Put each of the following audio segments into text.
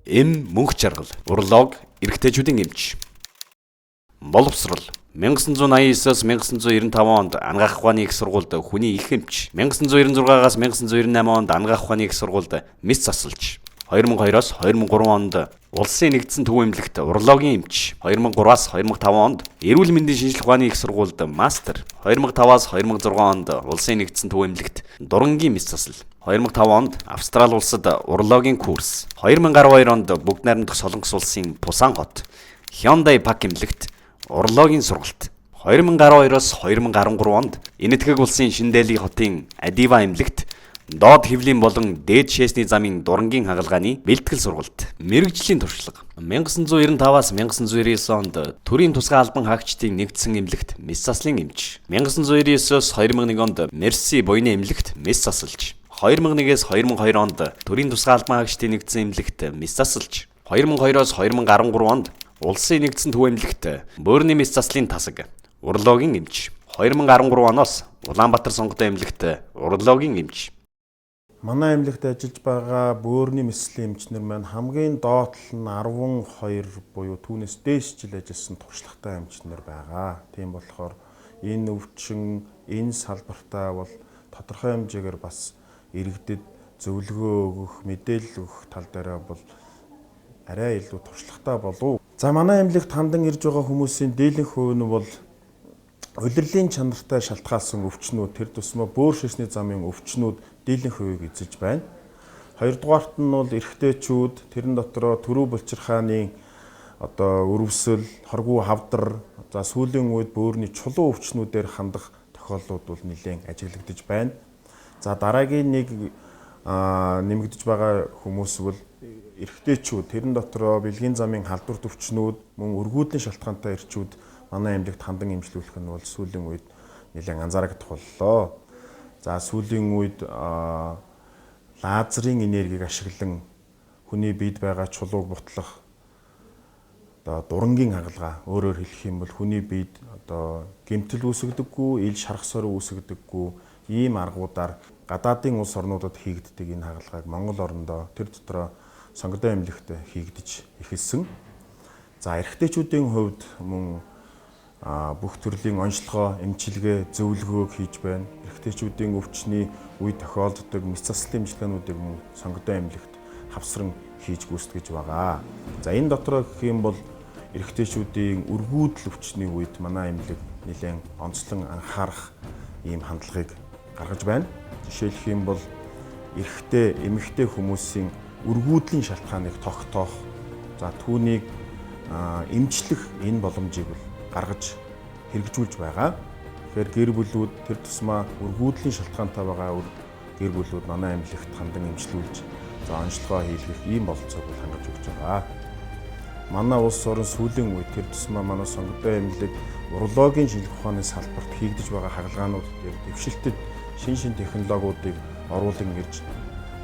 Эм Мөнх Жаргал, урологи, эрэгтэйчүүдийн эмч. Боловсрол 1989-оос 1995 онд Ангаах ухааны их сургуульд хүний их эмч. 1996-аас 1998 онд Ангаах ухааны их сургуульд мэс засалч. 2002-оос 2003 онд Улсын нэгдсэн төв эмнэлэгт урологийн эмч. 2003-аас 2005 онд Эрүүл мэндийн шинжлэх ухааны их сургуульд мастер. 2005-аас 2006 онд Улсын нэгдсэн төв эмнэлэгт дурангийн мэс засал. 2005 онд Австрали улсад урологийн курс. 2012 онд Бүгд найрамдах Солонгос улсын Пусан хот Hyundai Park эмнэлэгт урологийн сургалт. 2012-оос 2013 онд Энэтхэг улсын Шинэ Дэлхий хотын Адива эмнэлэгт доод хэвлийн болон дээд шээсний замын дурангийн хагалгааны бэлтгэл сургалт. Мэргэжлийн туршлага. 1995-аас 1999 онд Төрийн тусгай албан хаагчдын нэгдсэн эмнэлэгт мэс заслын эмч. 1999-оос 2001 онд Мерси буяны эмнэлэгт мэс засалч. 2001-ээс 2002 онд Төрийн тусгай албан хаагчдын нэгдсэн эмнэлэгт мэс засалч. 2002-оос 2013 онд Улсын нэгдсэн төв эмнэлэгт бөөрийн мэс заслын тасаг, урологийн эмч. 2013 оноос Улаанбаатар сонготой эмнэлэгт урологийн эмч. Манай эмнэлэгт ажиллаж байгаа бөөрийн мэс заслийн эмчнэр маань хамгийн доод тал нь 12 буюу түүнээс дээш жил ажилласан туршлагатай эмчнэр байгаа. Тийм болохоор энэ өвчин, энэ салбартаа бол тодорхой хэмжээгээр бас иргэдэд зөвлөгөө өгөх, мэдээлэл өгөх тал дээрээ бол арай илүү туршлагатай болов. За манай эмнэлэгт хандан ирж байгаа хүмүүсийн дийлэнх хувь нь бол улирлын чанартай шалтгаалсан өвчнүүд, тэр тусмаа бөөр шээсний замын өвчнүүд дийлэнх хувийг эзэлж байна. Хоёрдугаарт нь бол эрэгтэйчүүд, тэрэн дотроо төрөө булчирхааны одоо өрөвсөл, хоргуу хавдар, за сүүлийн үед бөөрийн чулуу өвчнүүдээр хандах тохиолдлууд бол нэлээд ажиглагдаж байна. За дараагийн нэг нэмэгдэж байгаа хүмүүс бол эрэгтэйчүүд, тэрэн дотроо бэлгийн замын халдварт өвчнүүд, мөн өргүүдлийн шалтгаантай эрчүүд манай эмнэлэгт хандан эмчлүүлэх нь бол сүүлийн үед нэлээд анзаарагдах боллоо. За сүүлийн үед лазерын энергийг ашиглан хүний биед байгаа чулууг бутлах одоо дурангийн хагалгаа, өөрөөр хэлэх юм бол хүний биед одоо гэмтэл үүсгдэггүй, ил шарх сорив үүсгдэггүй ийм аргуудаар гадаадын улс орнуудад хийгддэг энэ хагалгааг Монгол орондоо тэр дотроо сонгодой эмнэлэгт хийгдэж эхэлсэн. За эрэгтэйчүүдийн хувьд мөн бүх төрлийн онцлогоо, эмчилгээ, зөвлөгөөг хийж байна. Эрэгтэйчүүдийн өвчний үе тохиолддог мэс заслын эмчилгээнүүдийг мөн сонгодой эмнэлэгт хавсран хийж гүйцэтгэж байгаа. За энэ дотроо гэх юм бол эрэгтэйчүүдийн өргүүдэл өвчний үед манай эмнэлэг нэлээд онцлон анхаарах ийм хандлагыг гаргаж байна. Жишээлх юм бол эрэгтэй, эмэгтэй хүмүүсийн өргүүдлийн шалтгааныг тогтоох, за түүнийг эмчлэх энэ боломжийг бол гаргаж хэрэгжүүлж байгаа. Тэгэхээр гэр бүлүүд тэр тусмаа өргүүдлийн шалтгаантай байгаа гэр бүлүүд манай эмнэлэгт хандан эмчлүүлж за онцлогоо хийлгэх ийм бололцоог бол хангаж өгч байгаа. Манай улс орон сүүлийн үед тэр тусмаа манай сонгодой эмнэлэг урологийн шинжлэх ухааны салбарт хийгдэж байгаа хагалгаанууд дээр дэвшилтэд шин шин технологиудыг оруулан ирж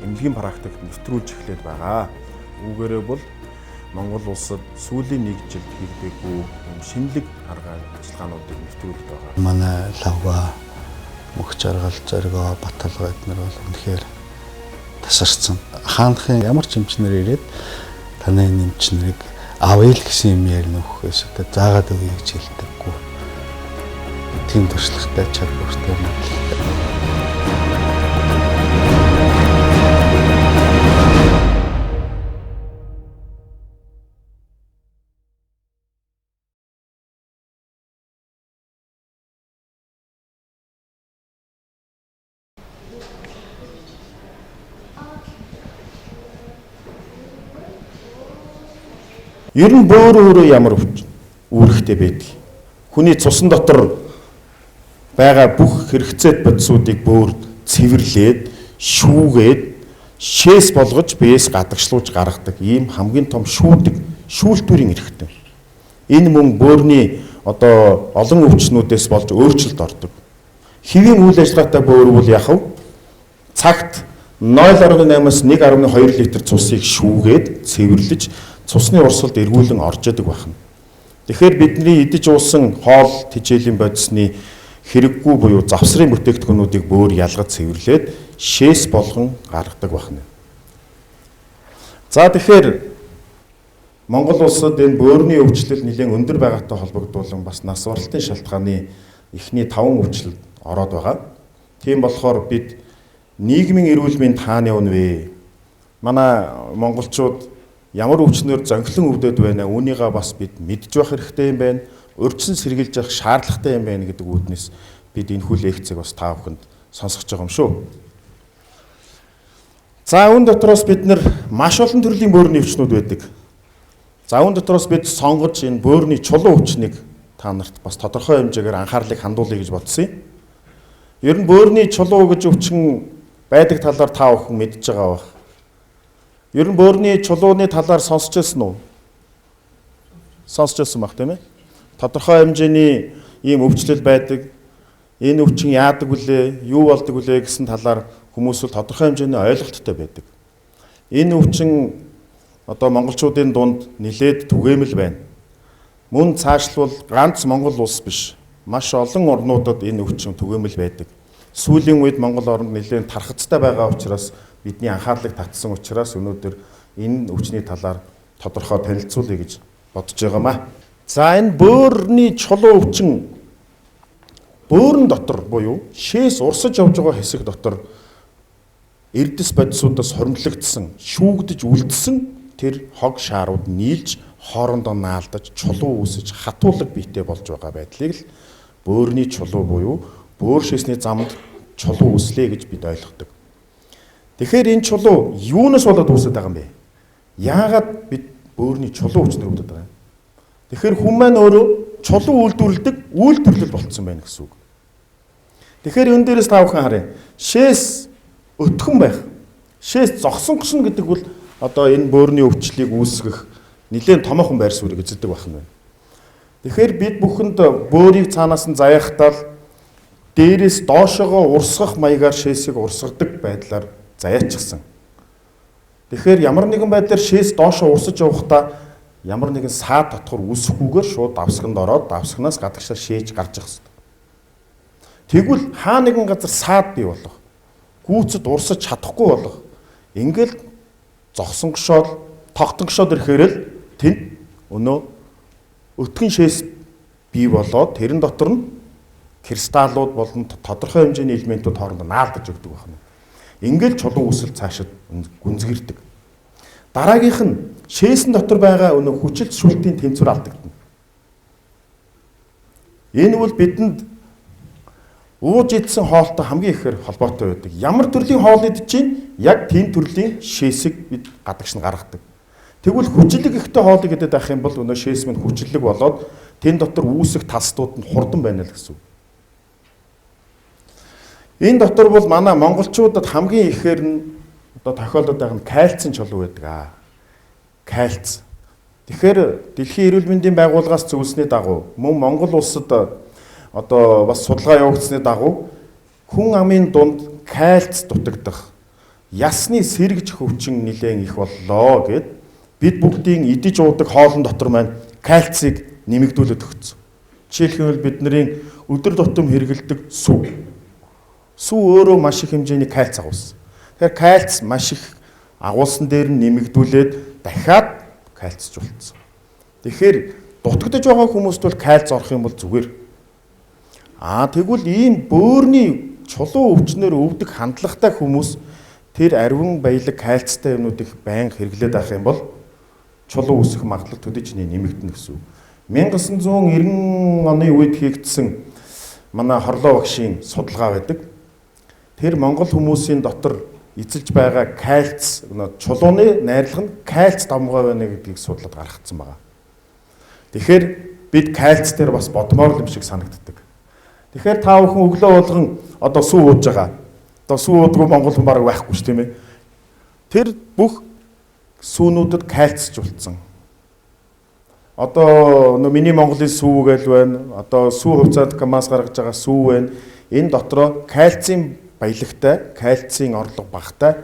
эмнэлгийн практикт нэвтрүүлж эхлээд байгаа. Үүгээрээ бол Монгол улсад сүүлийн нэг жилд хийгдээгүй шинэлэг арга ажиллагаануудыг нэвтрүүлээд байгаа. Манай Лхавга, Мөнх Жаргал, Зоригоо, Баталгаа эднэр бол үнэхээр тасарсан. Хаанхын ямар ч эмчнэр ирээд таны энэ эмчнэрийг авъя л гэсэн юм ярина өгөхөөс одоо заагаад өгье гэж хэлдэггүй. Тийм туршлагатай, чадвартай мэдлэгтэй. Ер нь бөөр өөрөө ямар үүрэгтэй байдаг. Хүний цусан дотор байгаа бүх хэрэгцээт бодисуудыг бөөр цэвэрлээд, шүүгээд, шээс болгож биеэс гадагшлуулж гаргадаг ийм хамгийн том шүүдэг, шүүлтүүрийн эрхтэн. Энэ мөн бөөрийн одоо олон өвчнүүдээс болж өөрчлөлт ордог. Хэвийн үйл ажиллагаатай бөөр бол яах вэ? Цагт 0.8-аас 1.2 литр цусыг шүүгээд, цэвэрлэж, цусны урсгалд эргүүлэн орж идэг байна. Тэгэхээр бидний идэж уусан хоол тэжээлийн бодисны хэрэггүй буюу завсрын бүтээгдэхүүнүүдийг бөөр ялгаж цэвэрлээд шээс болгон гаргадаг байна. За тэгэхээр Монгол улсад энэ бөөрийн өвчлөл нэлээд өндөр байгаатай холбогдуулан бас нас баралтын шалтгааны эхний 5 өвчлөлд ороод байгаа. Тийм болохоор бид нийгмийн эрүүл мэнд хаана явна вэ? Манай монголчууд ямар өвчнөр зонхилон өвдөд байна? Үүнийгээ бас бид мэдж байх хэрэгтэй юм байна. Урьдчилан сэргийлж явах шаардлагатай юм байна гэдэг үүднээс бид энэхүү лекцийг бас та бүхэнд сонсгож байгаа юм шүү. За үүн дотроос бид нар маш олон төрлийн бөөрийн өвчнүүд байдаг. За үүн дотроос бид сонгож энэ бөөрийн чулуу өвчнийг та нарт бас тодорхой хэмжээгээр анхаарлыг хандуулъя гэж бодсон юм. Ер нь бөөрийн чулуу гэж өвчин байдаг талаар та бүхэн мэдж байгаа байх. Ер нь бөөрийн чулууны талаар сонсч байсан уу? Сонсч байсан байх тийм ээ. Тодорхой хэмжээний ийм өвчлөл байдаг. Энэ өвчин яадаг вүлээ, юу болдог вүлээ гэсэн талаар хүмүүс бол тодорхой хэмжээний ойлголттой байдаг. Энэ өвчин одоо монголчуудын дунд нэлээд түгээмэл байна. Мөн цаашлбал ганц Монгол улс биш. Маш олон орнуудад энэ өвчин түгээмэл байдаг. Сүүлийн үед Монгол оронд нэлээд тархацтай байгаа учраас бидний анхаарлыг татсан учраас өнөөдөр энэ өвчний талаар тодорхой танилцуулъя гэж бодож байгаамаа. За энэ бөөрийн чулуу өвчин бөөрн дотор буюу шээс урсаж явж байгаа хэсэг дотор эрдэс бодисуудаас хоримтлагдсан, шүүгдэж үлдсэн тэр хог шаарууд нийлж хоорондоо наалдаж чулуу үүсэж хатуулаг биетэй болж байгаа байдлыг л бөөрийн чулуу буюу бөөр шээсний замд чулуу үүслээ гэж бид ойлгодог. Тэгэхээр энэ чулуу юунаас болоод үүсэж байгаа юм бэ? Яагаад бид бөөрийн чулуу өвчнөр өвдөд байгаа юм? Тэгэхээр хүн маань өөрөө чулуу үйлдвэрлэдэг үйлдвэрлэл болцсон байна гэсэн үг. Тэгэхээр энэ дээрээс та бүхэн харъя. Шээс өтгөн байх, шээс зогсон гошин гэдэг бол одоо энэ бөөрийн өвчлөлийг үүсгэх нэлээд томоохон байр суурийг эзэлдэг байх нь байна. Тэгэхээр бид бүхэнд бөөрийг цаанаас нь заяахтаа л дээрээс доошогоо урсгах маягаар шээсийг урсгадаг байдлаар заяачихсан. Тэгэхээр ямар нэгэн байдлаар шээс доошоо урсаж явахдаа ямар нэгэн саад татвар үүсэхгүйгээр шууд давсганд ороод давсганаас гадагшаа шээж гарч явах хэрэгтэй. Тэгвэл хаа нэгэн газар саад бий болох, гүйцэд урсаж чадахгүй болох, ингээл зогсон гшоод тогтон гшоод ирэхээр л тэнд өнөө өтгөн шээс бий болоод тэрэн дотор нь кристаллууд болон тодорхой хэмжээний элементүүд хоорондоо наалдаж өгдөг байна. Ингээл чулуу үүсэл цаашид гүнзгийрдэг. Дараагийнх нь шээсэн дотор байгаа өнөө хүчил сүлтийн тэнцвэр алдагдана. Энэ бол бидэнд ууж идсэн хоолтой хамгийн ихээр холбоотой байдаг. Ямар төрлийн хоол идэж чинь яг тийм төрлийн шээсийг бид гадагш нь гаргадаг. Тэгвэл хүчлэг ихтэй хоолыг идээд байх юм бол өнөө шээс минь хүчлэг болоод тэн дотор үүсэх тастууд нь хурдан байна л гэсэн үг. Энэ дотор бол манай монголчуудад хамгийн ихээр нь одоо тохиолдод байгаа нь кальцийн чулуу байдаг. Кальц. Тэгэхээр Дэлхийн эрүүл мэндийн байгууллагаас зөвлөсний дагуу мөн Монгол улсад одоо бас судалгаа явагдсаны дагуу хүн амын дунд кальц дутагдах ясны сэргэж хөвчин нэлээд их боллоо гэд бид бүгдийн идэж уудаг хоолн дотор маань кальцийг нэмэгдүүлээд өгсөн. Жишээлх юм бол бидний өдөр тутам хэрэглэдэг сүү. Сүү өөрөө маш их хэмжээний кальц агуулсан. Тэгэхээр кальц маш их агуулсан дээр нь нэмэгдүүлээд дахиад кальцжуулсан. Тэгэхээр дутагдаж байгаа хүмүүст бол кальц орох юм бол зүгээр. Аа тэгвэл ийм бөөрийн чулуу өвчнөр өвдөх хандлагатай хүмүүс тэр ариван баялаг кальцтай юмнуудыг байнга хэрэглээд байх юм бол чулуу үүсэх магадлал төдий ч нэмэгдэнэ гэсэн үг. 1990 оны үед хийгдсэн манай Хорлоо багшийн судалгаа байдаг. Тэр монгол хүмүүсийн дотор эзэлж байгаа кальц чулууны найрлага нь кальц давмгай байна гэдгийг судлаад гаргацсан байгаа. Тэгэхээр бид кальц дээр бас бодмоор юм шиг санагддаг. Тэгэхээр та бүхэн өглөө болгон одоо сүү ууж байгаа. Одоо сүү уудгүй монгол хүн бараг байхгүй ш тийм ээ. Тэр бүх сүүнүүдэд кальцжуулсан. Одоо нөө миний Монголын сүү гээл байна. Одоо сүү хувьцаат камаас гаргаж байгаа сүү байна. Энэ дотроо кальцийн баялагтай, кальцийн орлого багатай,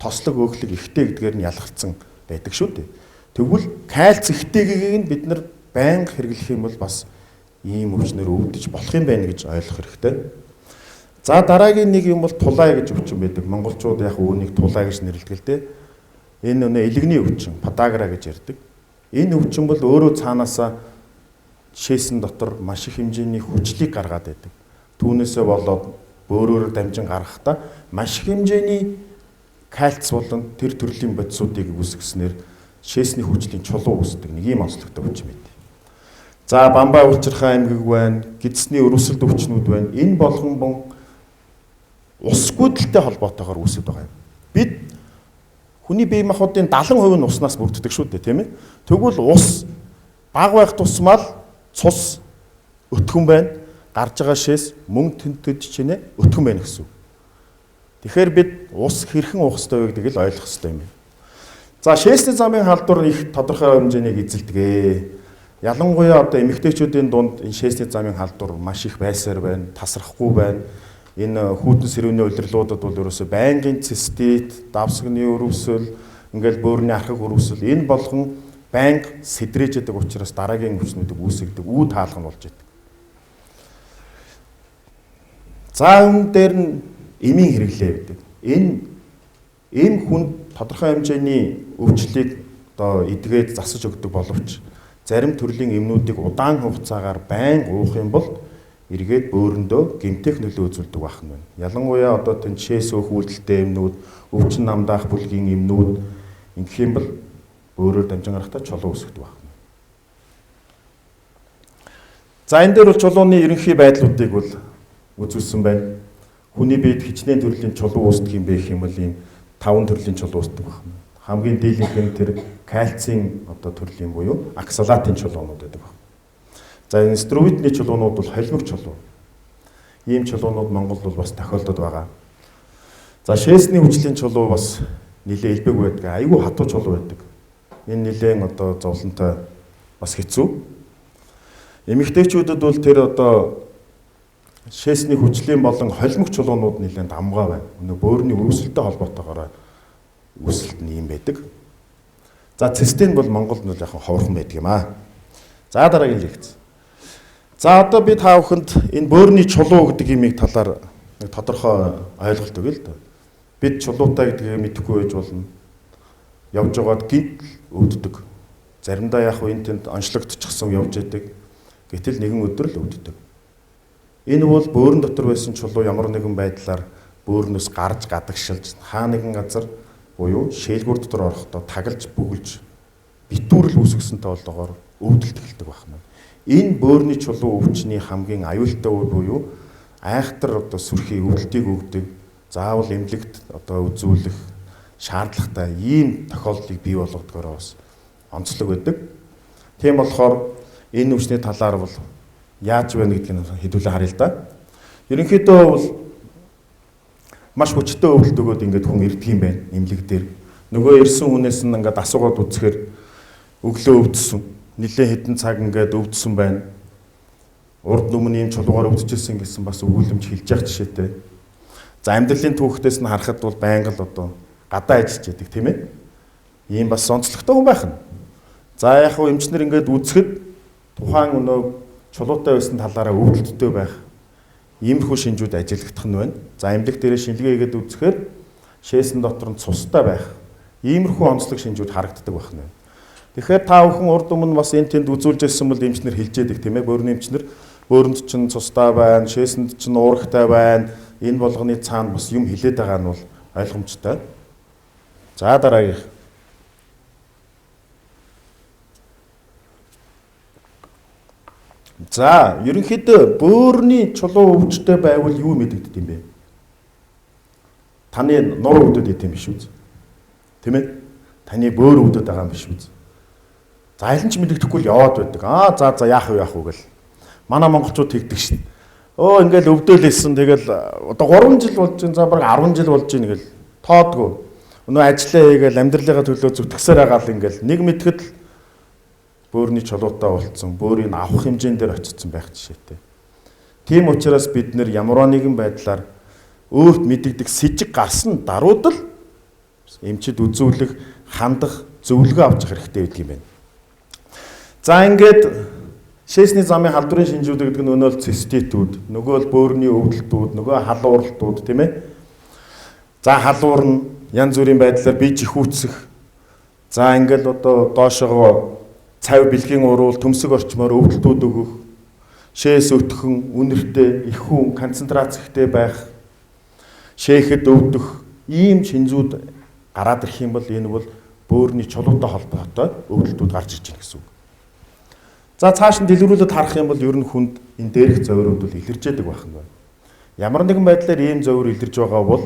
тослог өөхлөг ихтэй гэдгээр нь ялгарсан байдаг шүү дээ. Тэгвэл кальц ихтэйгийг нь бид нар байнга хэрэглэх юм бол бас ийм өвчнөр өвдөж болох юм байна гэж ойлгох хэрэгтэй. За дараагийн нэг юм бол тулай гэж өвчин байдаг. Монголчууд яг үүнийг тулай гэж нэрлэдэг л дээ. Энэ өнөө элэгний өвчин, подагра гэж ярьдаг. Энэ өвчин бол өөрөө цаанаасаа шээсэн дотор маш их хэмжээний хүчлийг гаргаад байдаг. Түүнээсээ болоод бөөрөөр дамжин гаргахдаа маш их хэмжээний кальц болон тэр төрлийн бодисуудыг үүсгэснээр шээсний хүчлийн чулуу үүсдэг нэг ийм онцлогтой өвчин байд. За бамбай улчирхай эмгэг байна, гидсний өрөвсөлт өвчнүүд байна. Энэ болгон бон ус гүйдэлтэй холбоотойгоор үүсэж байгаа юм. Бид хүний бие махбодын 70% нь уснаас бүрддэг шүү дээ, тийм ээ. Тэгвэл ус бага байх тусмаа л цус өтгөн байна. Гарч байгаа шээс мөн тэнтэд чинээ өтгөн байна гэсэн үг. Тэгэхээр бид ус хэрхэн уух ёстой вэ гэдгийг л ойлгох ёстой юм байна. За шээсний замын халдвар их тодорхой хэмжээнийг эзэлдэг. Ялангуяа одоо эмэгтэйчүүдийн дунд энэ шээсний замын халдвар маш их байсаар байна, тасрахгүй байна. Энэ хүйтэн сэрүүний улирлуудад бол ерөөсөө байнгын цистит, давсганы өрөвсөл, ингээл бөөрийн архаг өрөвсөл энэ болгон байнга сэдрэж яадаг учраас дараагийн өвчнүүдийг үүсгдэг, үү таалга нь болж идэг. За энэ дээр нь эмийн хэрэглээ гэдэг. Энэ эм хүнд тодорхой хэмжээний өвчлөлийг одоо эдгээд засаж өгдөг боловч зарим төрлийн эмнүүдийг удаан хугацаагаар байнга уух юм бол эргээд бөөрөндөө гэмтэх нөлөө үзүүлдэг байх нь байна. Ялангуяа одоо тэн шээс өөх үйлдэлтэй эмнүүд, өвчин намдаах бүлгийн эмнүүд ингэх юм бол бөөрөөр дамжин гарахдаа чулуу үүсгдэг байх нь. За энэ дээр бол чулууны ерөнхий байдлуудыг бол үзүүлсэн байна. Хүний биед хичнээн төрлийн чулуу үүсдэг юм бэ гэх юм бол ийм 5 төрлийн чулуу үүсдэг байх нь. Хамгийн дийлэнх нь тэр кальцийн одоо төрлийн буюу оксалатын чулуунууд байдаг байна. За энэ стероидны чулуунууд бол холимог чулуу. Ийм чулуунууд Монголд бол бас тохиолдод байгаа. За шээсний хүчлийн чулуу бас нэлээ элбэг байдаг. Айгүй хатуу чулуу байдаг. Энэ нэлээн одоо зовлонтой бас хэцүү. Эмэгтэйчүүдэд бол тэр одоо шээсний хүчлийн болон холимог чулуунууд нэлээн давмгай байна. Өнөө бөөрийн өрөвсөлтөй холбоотойгоор үүсэлт нь ийм байдаг. За цистин бол Монголд нь яг ховорхон байдаг юм аа. За дараагийн лекц. За одоо би та бүхэнд энэ бөөрийн чулуу гэдэг имийг талаар нэг тодорхой ойлголт өгье л доо. Бид чулуутай гэдгийг мэдэхгүй байж болно. Явж байгаад гинт өвддөг. Заримдаа яг энэ тэнд онцлогдчихсон явж идэг. Гэтэл нэгэн өдөр л өвддөг. Энэ бол бөөрн дотор байсан чулуу ямар нэгэн байдлаар бөөрнөөс гарч гадагшилж хаа нэгэн газар буюу шээлгүүр дотор орохдоо тагалж бөглөж битүүрэл үүсгэсэнтэй болоогоор өвдөлт эхэлдэг байна. Энэ бөөрийн чулуу өвчний хамгийн аюултай үе буюу айхтар одоо сүрхий өвдөлтийг өгдөг, заавал эмнэлэгт одоо үзүүлэх шаардлагатай ийм тохиолдлыг бий болгодгоороо бас онцлог байдаг. Тийм болохоор энэ өвчний талаар бол яаж байна гэдгийг хэдүүлээ харъя л да. Ерөнхийдөө бол маш хүчтэй өвдөлт өгөөд ингээд хүн ирдэг юм байна эмнэлэг дээр. Нөгөө ирсэн хүнээс нь ингээд асуугаад үзэхээр өглөө өвдсөн. Нилээ хэдэн цаг ингээд өвдсөн байна. Урд өмнө ийм чулуугаар өвдөжсэн гэсэн бас өгүүлэмж хэлж явах жишээтэй. За амьдралын түүхтээс нь харахад бол байнга л одоо гадаа ажиллаж яадаг тийм ээ. Ийм бас онцлогтой хүн байх нь. За яг хуу эмчнэр ингээд үзэхэд тухайн өнөө чулуутай байсан талаараа өвдөлттэй байх иймэрхүү шинжүүд ажиглагдах нь байна. За эмнэлэг дээрээ шинжилгээ хийгээд үзэхээр шээсэн дотор нь цустай байх иймэрхүү онцлог шинжүүд харагддаг байх нь байна. Тэгэхээр та бүхэн урд өмнө бас энэ тэнд үзүүлж ирсэн бол эмчнэр хэлж яадаг тийм ээ. Бөөрийн эмчнэр бөөрөнд чинь цустай байна, шээсэнд чинь уурагтай байна. Энэ болгоны цаана бас юм хилээд байгаа нь бол ойлгомжтой. За дараагийнх. За, ерөнхийдөө бөөрийн чулуу өвчтэй байвал юу мэдэгддэг юм бэ? Таны нур өвдөд идэм биш үү? Тийм ээ? Таны бөөр өвдөд байгаа юм биш үү? За, аль нь ч мэдэгдэхгүй л яваад байдаг. Аа, за за яах вэ яах вэ гэл. Манай монголчууд тэгдэг шин. Өө ингээл өвдөөлсэн тэгэл одоо 3 жил болж байна. За бараг 10 жил болж байна гэл тоодгүй. Өнөө ажиллаа хийгээл амьдралынхаа төлөө зүтгэсээр байгаа л ингээл нэг мэтгэд л бөөрийн чулуутай болцсон, бөөрийг авах хэмжээнд дээр очсон байх жишээтэй. Тийм учраас бид нэр ямар нэгэн байдлаар өөрт мэдэгдэх сэжиг гарсан даруйд л эмчид үзүүлэх, хандах, зөвлөгөө авч явах хэрэгтэй байдаг юм байна. За ингээд шээсний замын халдварын шинжүүд гэдэг нь өнөө л циститүүд, нөгөө л бөөрийн өвдөлтүүд, нөгөө халууралтууд тийм ээ. За халуур нь янз бүрийн байдлаар бие жихүүцэх. За ингээд одоо доошогоо Цав бэлгийн уруул, төмсөг орчмоор өвдөлтүүд өгөх, шээс өтгөн, үнэртэй, их хүн концентрац ихтэй байх, шээхэд өвдөх ийм шинзүүд гараад ирэх юм бол энэ бол бөөрийн чулуутай холбоотой өвдөлтүүд гарч ирж байна гэсэн үг. За цааш нь дэлгэрүүлээд харах юм бол ер нь хүнд энэ дээрх зовирууд бол илэрж яадаг байх нь байна. Ямар нэгэн байдлаар ийм зовир илэрж байгаа бол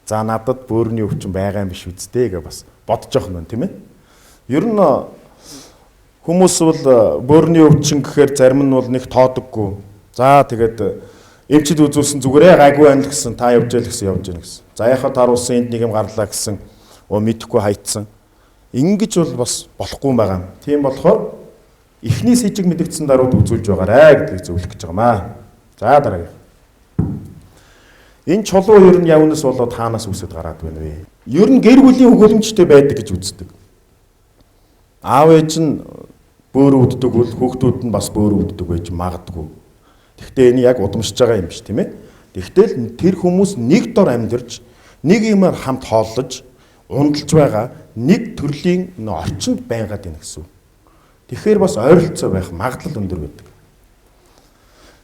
за надад бөөрийн өвчин байгаа юм биш үсттэй гэж бас бодож явах нь байна, тийм ээ. Ер нь хүмүүс бол бөөрийн өвчин гэхээр зарим нь бол нэг тоодоггүй. За тэгээд эмчид үзүүлсэн зүгээрээ гайгүй байна л гэсэн, та явж ял гэсэн явж яана гэсэн. За яхаа таруулсан энд нэг юм гарлаа гэсэн, мэдэхгүй хайцсан. Ингэж бол бас болохгүй юм байгаа. Тийм болохоор эхний сэжиг мэдэгдсэн даруйд үзүүлж байгаарэ гэдгийг зөвлөх гэж байгаамаа. За дараагийн. Энэ чулуу ер нь явнаас болоод хаанаас үсэд гараад байна вэ? Ер нь гэр бүлийн өгөөлөмжтэй байдаг гэж үздэг. Аав ээж нь бөөр үүддэг бол хүүхдүүд нь бас бөөр үүддэг байж магадгүй. Тэгэхдээ энэ яг удамшиж байгаа юм биш, тийм ээ. Тэгтэл тэр хүмүүс нэг дор амьдарч, нэг юмар хамт хооллож, ундалж байгаа нэг төрлийн орчинд байгаад байна гэсэн үг. Тэгэхээр бас ойролцоо байх магадлал өндөр байдаг.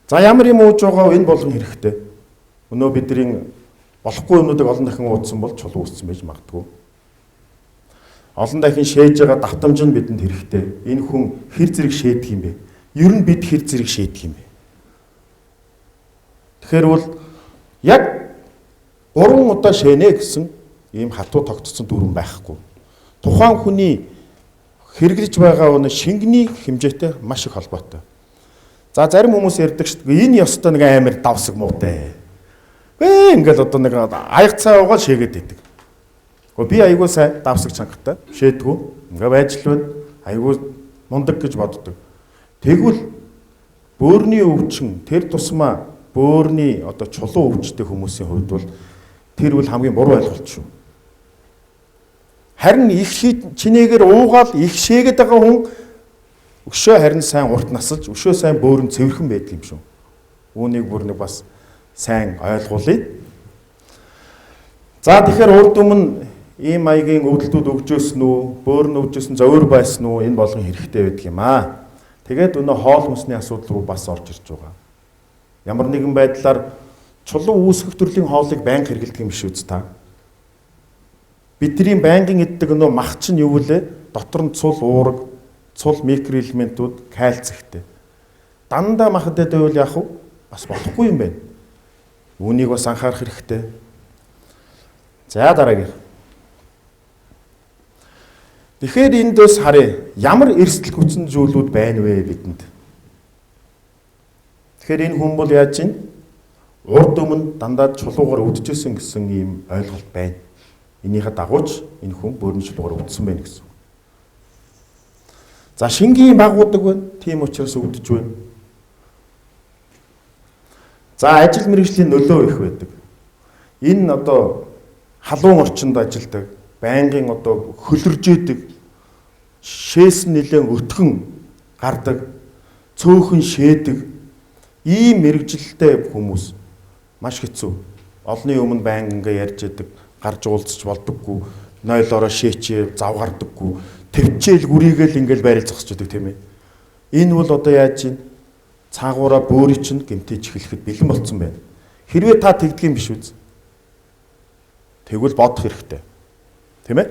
За ямар юм ууж байгаа энэ болгон хэрэгтэй. Өнөө бидний болохгүй юмнуудыг олон дахин уудсан бол чулуу үүссэн байж магадгүй. Олон дахин шээж байгаа давтамж нь бидэнд хэрэгтэй. Энэ хүн хэр зэрэг шээдэг юм бэ? Ер нь бид хэр зэрэг шээдэг юм бэ? Тэгэхээр бол яг 3 удаа шээнэ гэсэн ийм хатуу тогтцсон дүрэн байхгүй. Тухайн хүний хэрэглэж байгаа өнө шингэний хэмжээтэй маш их холбоотой. За зарим хүмүүс ярьдаг шүү дээ. Энэ ёстой нэг амар давсаг муутай. Ингээл одоо нэг аяг цай уугаад шээгээд идэг. Гэхдээ би айгүй сайн давсаг чангатай шээдгүү. Ингээ байж л байна. Айгүй мундаг гэж боддог. Тэгвэл бөөрийн өвчин тэр тусмаа бөөрийн одоо чулуу өвчтэй хүмүүсийн хувьд бол тэр бол хамгийн буруу ойлголт шүү. Харин их чинээгээр уугаал их шээгээд байгаа хүн өшөө харин сайн урт насалж, өшөө сайн бөөрн цэвэрхэн байдаг юм шүү. Үүнийг бүр нэг бас сайн ойлгуулъя. За тэгэхээр урд өмнө ийм маягийн өвдөлтүүд өгжөөсөн үү, бөөрн өвжөөсөн, зовир байсан уу, энэ болгон хэрэгтэй байдаг юм аа. Тэгээд өнөө хоол хүнсний асуудал руу бас орж ирж байгаа. Ямар нэгэн байдлаар чулуу үүсгэх төрлийн хоолыг байнга хэрэглэдэг юм биш үз та. Бидний байнгын иддэг өнөө мах чинь юу вүлээ? Дотор нь цул уураг, цул микроэлементүүд, кальц ихтэй. Дандаа мах идээд байвал яах вэ? Бас болохгүй юм байна. Үүнийг бас анхаарах хэрэгтэй. За дараагийн. Тэгэхээр эндээс харъя. Ямар эрсдэл хүчин зүйлүүд байна вэ бидэнд? Тэгэхээр энэ хүн бол яаж юм? Урд өмнө дандаа чулуугаар өвдөжсэн гэсэн ийм ойлголт байна. Энийхээ дагууч энэ хүн бөөрийн чулуугаар өвдсөн байна гэсэн. За шингийн багуудаг байна. Тийм учраас өвдөж байна. За ажил мэргэжлийн нөлөө их байдаг. Энэ одоо халуун орчинд ажилдаг, байнгын одоо хөлөржөөдөг, шээс нэлээд өтгөн гардаг, цөөхөн шээдэг ийм мэргэжилтэй хүмүүс маш хэцүү. Олны өмнө байнга ингээ ярьж идэг, гарч уулзч болдоггүй, нойлоороо шээчээ, зав гардаггүй, төвчээл гүрийгээл ингээл байрал зогсож идэг, тийм ээ. Энэ бол одоо яаж юм? Цаагаараа бөөрийн чинь гэмтэж эхлэхэд бэлэн болцсон байна. Хэрвээ та тэгдэг юм биш үз? Тэгвэл бодох хэрэгтэй. Тийм ээ?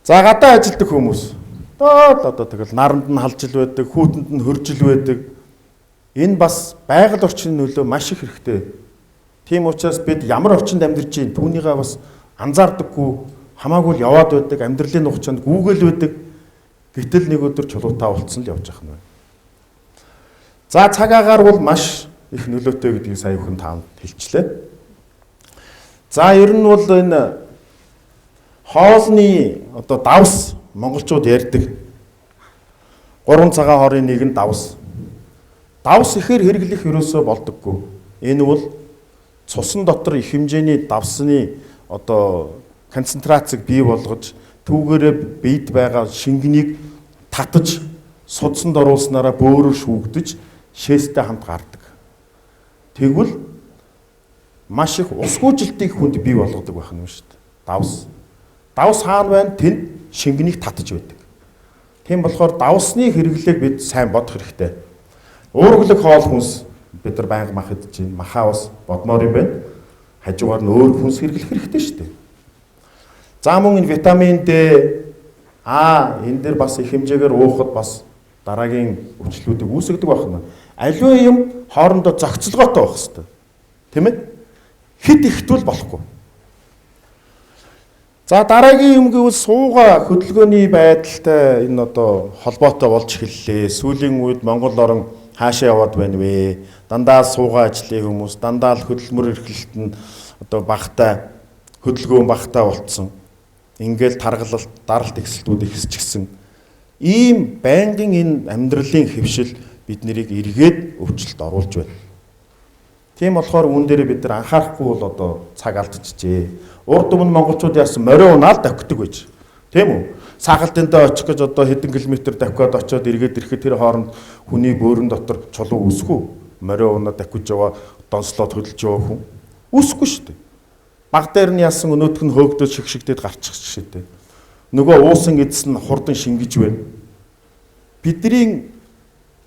За гадаа ажилдаг хүмүүс. Одоо тэгэл наранд нь халжил байдаг, хүүтэнд нь хөржил байдаг. Энэ бас байгаль орчны нөлөө маш их хэрэгтэй. Тийм учраас бид ямар орчинд амьдарч байна түүнийгээ бас анзаардаггүй, хамаагүй л яваад байдаг, амьдралын хугацаанд гүүгэл байдаг. Гэтэл нэг өдөр чулуутай болцсон л явж байгаа юм байна. За цаг агаар бол маш их нөлөөтэй гэдгийг сая бүхэн таанд хэлчлээ. За ер нь бол энэ хоолны одоо давс монголчууд ярьдаг. 3 цагаан хорын нэг нь давс. Давс ихээр хэрэглэх ерөөсөө болдоггүй. Энэ бол цусан дотор их хэмжээний давсны одоо концентрацийг бий болгож түүгээрээ биед байгаа шингэнийг татаж судсанд оруулснараа бөөрөөр шүүгдэж шээстэй хамт гардаг. Тэгвэл маш их усгүйжилтийг хүнд бий болгодог байх нь шүү дээ. Давс. Давс хаана байна? Тэнд шингэнийг татаж байдаг. Тийм болохоор давсны хэрэглээг бид сайн бодох хэрэгтэй. Уурглаг хоол хүнс бид нар байнга мах идэж байна. Махаа бас бодмоор юм байна. Хажуугаар нь өөр хүнс хэрэглэх хэрэгтэй шүү дээ. За мөн энэ витамин D, А энэ дээр бас их хэмжээгээр уухад бас дараагийн өвчлөлүүдийг үүсгэдэг байна. Аливаа юм хоорондоо зохицолгоотой байх хэрэгтэй. Тийм ээ? Хит ихтвэл болохгүй. За дараагийн юм гэвэл сууга хөдөлгөөний байдалтай энэ одоо холбоотой болж эхэллээ. Сүүлийн үед Монгол орон хаашаа яваад байна вэ? Дандаа сууга ажлын хүмүүс, дандаа л хөдөлмөр эрхлэлт нь одоо багатай, хөдөлгөөн багатай болцсон. Ингээл таргалалт, даралт ихсэлтүүд ихсчихсэн. Ийм байнгын энэ амьдралын хэвшил бид нарыг эргээд өвчлөлт оруулж байна. Тийм болохоор үүн дээрээ бид нар анхаарахгүй бол одоо цаг алдчихжээ. Урд өмнө монголчууд яасан морио унаал давхдаг байж. Тийм үү? Саахалтандаа очих гэж одоо хэдэн километр давхиад очиод эргээд ирэхэд тэр хооронд хүний бөөрөн дотор чулуу үсэх үү? Морио унаа давхиж яваа, донслоод хөдөлж яваа хүн үсэхгүй шүү дээ. Баг дээр нь яасан өнөтг нь хөөгдөд шигшигдээд гарчих шигтэй. Нөгөө уусан эдс нь хурдан шингэж байна. Бидний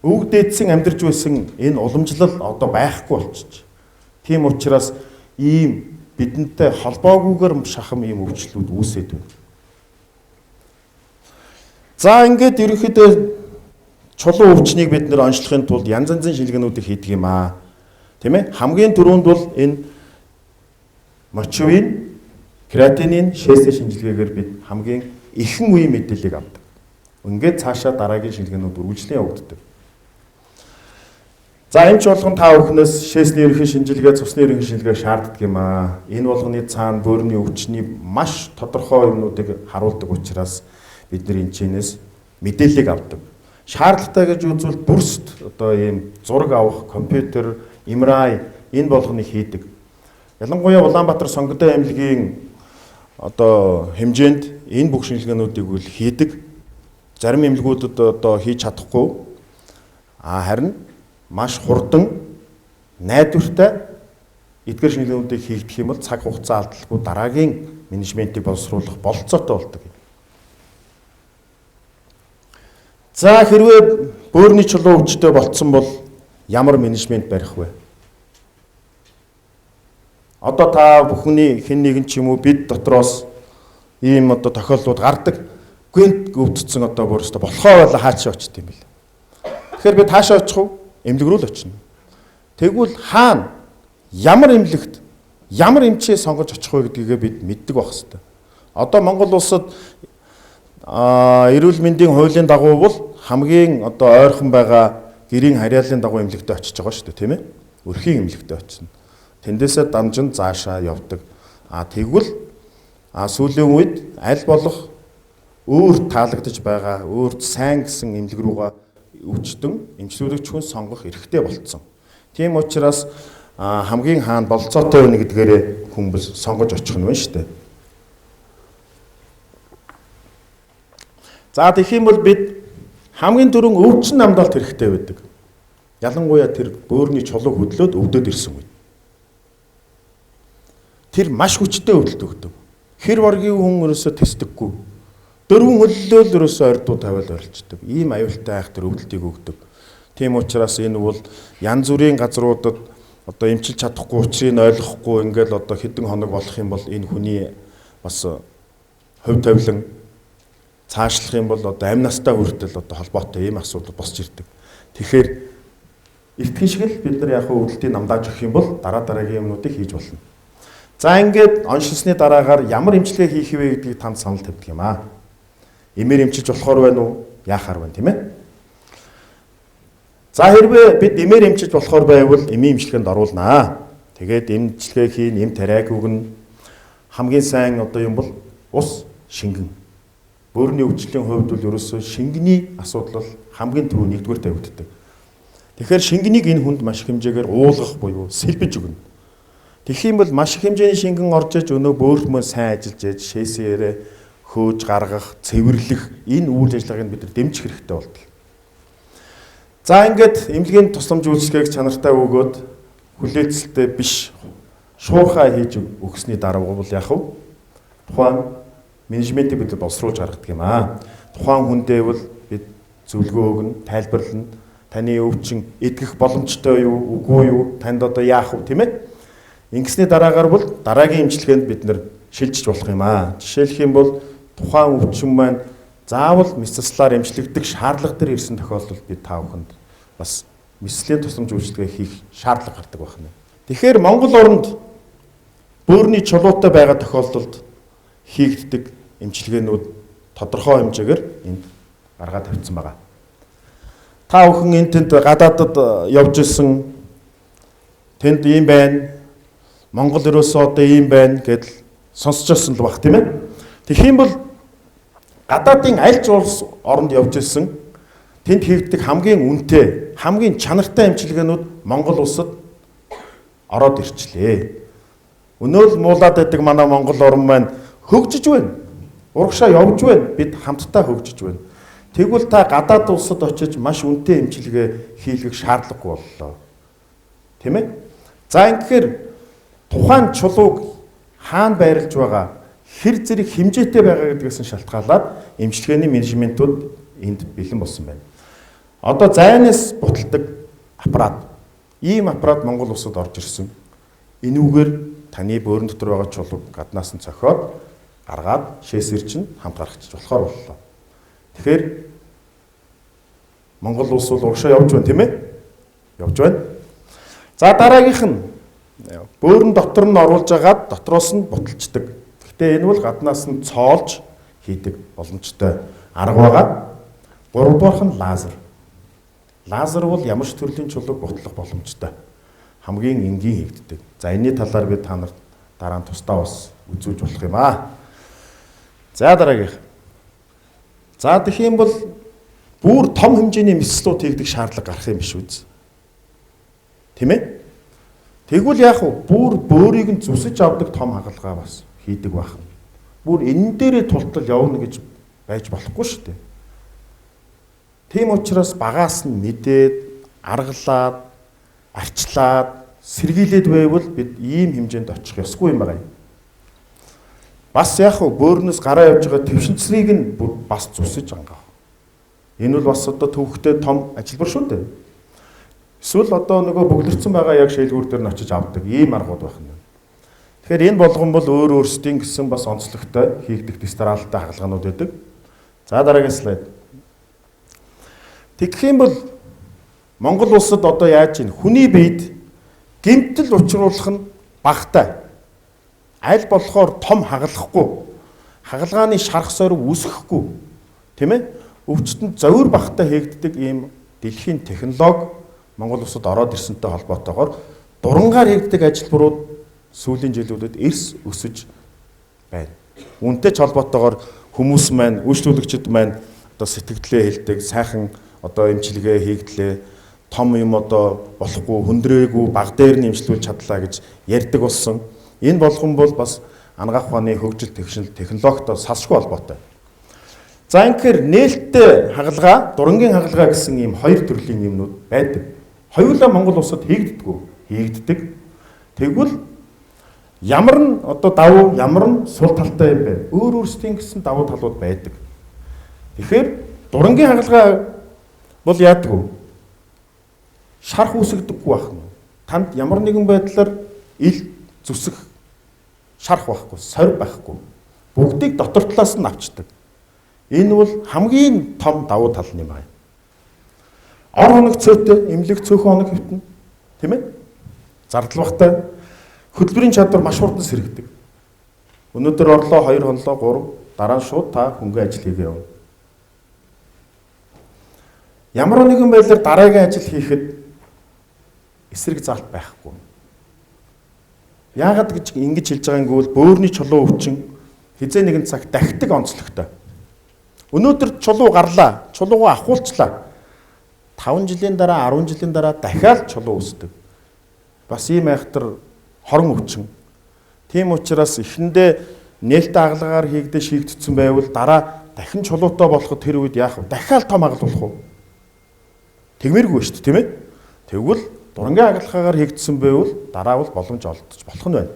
өвөг дээдсэн амьдарч байсан энэ уламжлал одоо байхгүй болчих. Тийм учраас ийм бидэнтэй холбоогүйгээр шахам ийм өвчлөлүүд үүсээд байна. За ингээд ерөнхийдөө чулуу өвчнийг бид нэр онцлохын тулд янз янзын шинжилгээнүүдийг хийдэг юм аа. Тийм ээ? Хамгийн түрүүнд бол энэ мочевин, креатинин, шээсээ шинжилгээгээр бид хамгийн ихэнх үеийн мэдээллийг авдаг. Ингээд цаашаа дараагийн шинжилгээнүүд үргэлжлэн явагддаг. За эмч болгон та бүхнээс шээсний ерөнхий шинжилгээ, цусны ерөнхий шинжилгээг шаарддаг юм аа. Энэ болгоны цаана бөөрийн өвчний маш тодорхой юмнуудыг харуулдаг учраас бид нар энэ чэнэс мэдээллийг авдаг. Шаардлагатай гэж үзвэл бүрст одоо ийм зураг авах, компьютер, MRI энэ болгоныг хийдэг. Ялангуяа Улаанбаатар Сонгодой эмнэлгийн одоо хэмжээнд энэ бүх шинжилгээнүүдийг үл хийдэг. Зарим эмнэлгүүдэд одоо хийж чадахгүй. Харин маш хурдан найдвартай эдгээр шинжилгээнүүдийг хийгдэх юм бол цаг хугацаа алдалгүй дараагийн менежментийг боловсруулах бололцоотой болдог. За хэрвээ бөөрийн чулуу өвчтэй болцсон бол ямар менежмент барих вэ? Одоо та бүхний хэн нэгэн ч юм уу бид дотроос ийм одоо тохиолдлууд гардаг. Гүнт өвдсөн одоо бүрөөстө болохоо байла хаашаа очт юм бэл. Тэгэхээр бид хаашаа очих вэ? Эмнэлэг рүү л очино. Тэгвэл хаана ямар эмнэлэгт ямар эмчээ сонгож очих вэ гэдгийг бид мэддэг байх хэрэгтэй. Одоо Монгол улсад эрүүл мэндийн хуулийн дагуу бол хамгийн одоо ойрхон байгаа гэрийн харьяаллын дагуу эмнэлэгтээ очиж байгаа шүү дээ, тийм ээ? Өрхийн эмнэлэгтээ очино. Тэндээсээ дамжин заашаа явдаг. Тэгвэл сүүлийн үед аль болох өөр таалагдж байгаа, өөр сайн гэсэн эмнэлэг рүүгээ өвчтөн эмчлүүлэгч хүн сонгох эрхтэй болцсон. Тийм учраас хамгийн хаана болцоотой байна гэдгээрээ хүмүүс сонгож очих нь байна шүү дээ. За тэгэх юм бол бид хамгийн түрүүн өвчин намдаалт хэрэгтэй байдаг. Ялангуяа тэр бөөрийн чулуу хөдлөөд өвдөд ирсэн үед. Тэр маш хүчтэй өвдөлт өгдөг. Хэр варгийн хүн ерөөсөө тэсдэггүй. Дөрвөн хөллөөл ерөөсөө ордуу тавиал орилчдаг. Ийм аюултай айх тэр өвдөлтийг өгдөг. Тийм учраас энэ бол янз бүрийн газруудад одоо эмчилж чадахгүй, учрыг ойлгохгүй ингээл одоо хэдэн хоног болох юм бол энэ хүний бас хувь тавилан цаашлах юм бол одоо амь настай хүртэл одоо холбоотой ийм асуудал босч ирдэг. Тэгэхээр эртхэн шиг л бид нар яг өвдөлтийг намдааж өгөх юм бол дараа дараагийн юмнуудыг хийж болно. За ингээд оншилсны дараагаар ямар эмчилгээ хийх вэ гэдгийг танд санал тавьдаг юм аа. Эмээр эмчилж болохоор байна уу? Яахаар байна, тийм ээ? За хэрвээ бид эмээр эмчилж болохоор байвал эмийн эмчилгээнд оруулнаа. Тэгээд эмчилгээ хийн, эм тариаг өгнө. Хамгийн сайн одоо юм бол ус шингэн. Бөөрийн өвчлөлийн хувьд бол ерөөсөө шингэний асуудал бол хамгийн түрүү нэгдүгээр тавигддаг. Тэгэхээр шингэнийг энэ хүнд маш их хэмжээгээр уулгах буюу сэлбэж өгнө. Тэгэх юм бол маш их хэмжээний шингэн орж иж өнөө бөөрт мөн сайн ажиллаж ээж шээсээрээ хөөж гаргах, цэвэрлэх энэ үйл ажиллагааг бид нар дэмжих хэрэгтэй болдог. За ингээд эмнэлгийн тусламж үйлчилгээг чанартай өгөөд хүлээлттэй биш шуурхай хийж өгсөний дараа бол яах вэ? Тухайн менежментийг бид боловсруулж гаргадаг юм аа. Тухайн хүндээ бол бид Зөвлөгөө өгнө, тайлбарлана. Таны өвчин эдгэх боломжтой юу, үгүй юу, танд одоо яах вэ, тийм ээ? Ингэсний дараагаар бол дараагийн эмчилгээнд бид нэр шилжиж болох юм аа. Жишээлх юм бол тухайн өвчин маань заавал мэс заслаар эмчлэгдэх шаардлага дээр ирсэн тохиолдолд бид та бүхэнд бас мэслийн тусламж үйлчилгээ хийх шаардлага гардаг байна. Тэгэхээр Монгол оронд бөөрийн чулуутай байгаа тохиолдолд хийгддэг эмчилгээнүүд тодорхой хэмжээгээр энд гаргаад тавьсан байгаа. Та бүхэн энэ тэнд гадаадад явж исэн, тэнд ийм байна, Монгол ерөөсөө одоо ийм байна гэдэл сонсч байсан л баг, тийм ээ. Тэгэх юм бол гадаадын аль ч улс оронд явж исэн тэнд хийгддэг хамгийн үнэтэй, хамгийн чанартай эмчилгээнүүд Монгол улсад ороод ирчлээ. Өнөөл муулаад байдаг манай Монгол орн маань хөгжиж байна. Урагшаа явж байна. Бид хамтдаа хөгжиж байна. Тэгвэл та гадаад улсад очиж маш үнэтэй эмчилгээ хийлгэх шаардлагагүй боллоо. Тийм ээ? За ингэхээр тухайн чулууг хаана байрлаж байгаа, хэр зэрэг хэмжээтэй байгаа гэдгээс нь шалтгаалаад эмчилгээний менежментүүд энд бэлэн болсон байна. Одоо зайнаас буталдаг аппарат. Ийм аппарат Монгол улсад орж ирсэн. Энүүгээр таны бөөрөн дотор байгаа чулууг гаднаас нь цохиод гаргаад шээсэр чинь хамт гаргачих болохоор боллоо. Тэгэхээр Монгол улс бол урагшаа явж байна, тийм ээ? Явж байна. За дараагийнх нь бөөрөн дотор нь оруулж агаад дотроос нь буталчдаг. Гэхдээ энэ бол гаднаас нь цоолж хийдэг боломжтой арга байгаа. Гуравдугаарх нь лазер. Лазер бол ямар ч төрлийн чулууг бутлах боломжтой. Хамгийн энгийн хийгддэг. За энэний талаар би та нарт дараа нь тусдаа бас үзүүлж болох юм аа. За дараагийнх. За тэгэх юм бол бүр том хэмжээний мэслүүд хийгдэх шаардлага гарах юм биш үз. Тийм ээ? Тэгвэл яг уу бүр бөөрийг нь зүсэж авдаг том хагалгаа бас хийдэг байх. Бүр энэ дээрээ тултал явна гэж байж болохгүй шүү дээ. Тийм учраас багаас нь мэдээд, аргалаад, арчлаад, сэргийлээд байвал бид ийм хэмжээнд очих ёсгүй юм байна. Бас яг уу бөөрнөөс гараа явж байгаа твшинцрийг нь бүр бас зүсэж ангаах. Энэ бол бас одоо төвхтэй том ажилбар шүү дээ. Эсвэл одоо нөгөө бөглөрцөн байгаа яг шээлгүүр дээр нь очиж авдаг ийм аргууд байх нь. Тэгэхээр энэ болгон бол өөр өөрсдийн гэсэн бас онцлогтой хийгдэх дистраалтай хагалгаанууд байдаг. За дараагийн слайд. Тэгэх юм бол Монгол улсад одоо яаж ийн хүний биед гэмтэл учруулах нь багатай. Аль болохоор том хагалахгүй, хагалгааны шарх сорив үүсгэхгүй, тийм ээ? Өвчтөнд зовир багатай хийгддэг ийм дэлхийн технологи Монгол улсад ороод ирсэнтэй холбоотойгоор дурангаар хийгддэг ажилбарууд сүүлийн жилүүдэд эрс өсөж байна. Үүнтэй ч холбоотойгоор хүмүүс маань, үйлчлүүлэгчид маань одоо сэтгэлдээ хэлдэг, сайхан одоо эмчилгээ хийгдлээ, том юм одоо болохгүй, хөндрөөгүй, баг дээр нь эмчлүүлж чадлаа гэж ярьдаг болсон. Энэ болгон бол бас анагаах ухааны хөгжил технологитой салшгүй холбоотой. За ингэхээр нээлттэй хагалгаа, дурангийн хагалгаа гэсэн ийм хоёр төрлийн юмнууд байдаг. Хоёулаа Монгол улсад хийгддэггүй. Хийгддэг. Тэгвэл ямар нь одоо давуу, ямар нь сул талтай юм бэ? Өөр өөрсдийн гэсэн давуу талууд байдаг. Тэгэхээр дурангийн хагалгаа бол яадаг вэ? Шарх үүсгдэггүй байх нь. Танд ямар нэгэн байдлаар ил зүсэх шарх байхгүй, сорь байхгүй. Бүгдийг дотор талаас нь авчдаг. Энэ бол хамгийн том давуу тал юм байна. Ор хоног цөөтэй, эмнэлэг цөөхөн хоног хэвтэнэ. Тийм ээ? Зардал багтай. Хөдөлмөрийн чадвар маш хурдан сэргэдэг. Өнөөдөр орлоо 2 хонлоо 3 дараа нь шууд та хөнгөн ажил хийгээ явна. Ямар нэгэн байдлаар дараагийн ажил хийхэд эсрэг заалт байхгүй. Яагаад гэж ингэж хэлж байгаа юм гэвэл бөөрийн чулуу өвчин хизээ нэгэн цаг дахидаг онцлогтой. Өнөөдөр чулуу гарлаа, чулуугаа ахуулчлаа. 5 жилийн дараа, 10 жилийн дараа дахиад чулуу үүсдэг. Бас ийм айхтар хорон өвчин. Тийм учраас эхэндээ нээлттэй хагалгаагаар хийгдэж шийдэгдсэн байвал дараа дахин чулуутай болоход тэр үед яах вэ? Дахиад том хагалгуулах уу? Тэгмэргүй шүү дээ, тийм ээ? Тэгвэл дурангийн хагалгаагаар хийгдсэн байвал дараа бол боломж олдож болох нь байна.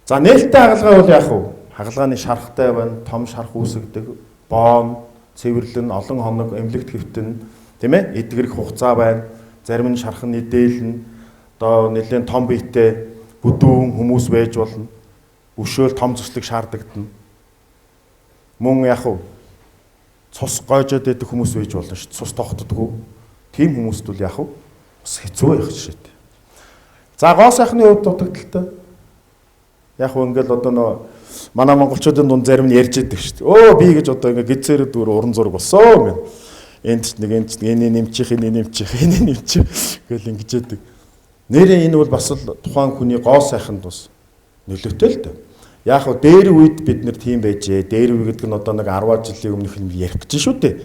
За нээлттэй хагалгаа бол яах вэ? Хагалгааны шархтай байна, том шарх үүсгдэг, боон, Цэвэрлэн, олон хоног эмнэлэгт хэвтэн, тийм ээ? Эдгэрэх хугацаа байна. Зарим нь шархан нийдээлнэ. Одоо нэлээд том биетэй бүдүүн хүмүүс байж болно. Өшөөл том зөслөг шаардагдана. Мөн яг уу цус гойжоод байдаг хүмүүс байж болно шүү. Цус тогтдоггүй. Тийм хүмүүст бол яг уу бас хэцүү байх шээ. За гоо сайхны хувьд дутагдaltaй. Яг уу ингээл одоо нөө манай монголчуудын дунд зарим нь ярьж идэг шүү дээ. Өө би гэж одоо ингээ гизээрээ дүүр уран зураг болсон гэн. Энд ч нэг энд ч нэг энэ нэмчих энэ нэмчих энэ нэмчих гэл ингэж яадаг. Нэрээ энэ бол бас л тухайн хүний гоо сайханд бас нөлөөтэй л дээ. Яг хөө дээр үед бид нэр тийм байжээ. Дээр үе гэдэг нь одоо нэг 10 жилийн өмнөх юм ярих гэж шүү дээ.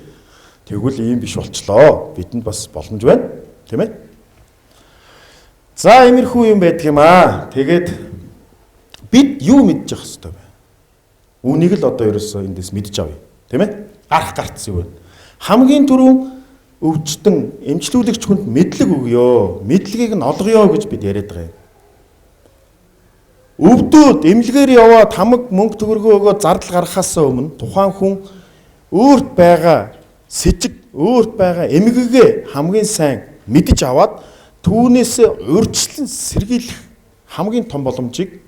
Тэгвэл ийм биш болчлоо. Бидэнд бас боломж байна. Тийм ээ? За иймэрхүү юм байдаг юм аа. Тэгээд бид юу мэдчих хэвээр вэ? Үүнийг л одоо ерөөсөө эндээс мэдж авъя. Тийм ээ? Гарах гарц юу вэ? Хамгийн түрүүн өвчтөн эмчлүүлэгч хүнд мэдлэг өгөө. Мэдлэгийг нь олгоё гэж бид яриад байгаа юм. Өвдөөд эмнэлгээр яваад хамаг мөнгө төгрөгөө өгөөд зардал гаргахаас өмнө тухайн хүн өөрт байгаа сэжиг, өөрт байгаа эмгэгээ хамгийн сайн мэдэж аваад түүнээс урьдчилан сэргийлэх хамгийн том боломжийг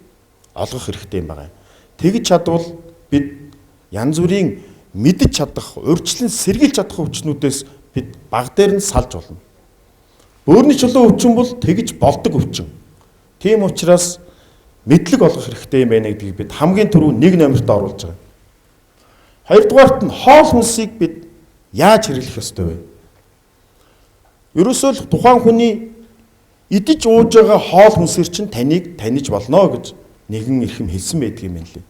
олгох хэрэгтэй юм байна. Тэгж чадвал бид янз бүрийн мэдэж чадах, урьдчилан сэргийлж чадах өвчнүүдээс бид баг дээр нь салж болно. Бөөрийн чулуу өвчин бол тэгж болдог өвчин. Тийм учраас мэдлэг олгох хэрэгтэй юм байна гэдгийг бид хамгийн түрүү нэг номерт оруулж байгаа. Хоёрдугаарт нь хоол хүнсийг бид яаж хэрэглэх ёстой вэ? Ерөөсөө л тухайн хүний идэж ууж байгаа хоол хүнсээр чинь таныг таних болно гэж нэгэн эрхэм хэлсэн байдаг юм байна лээ.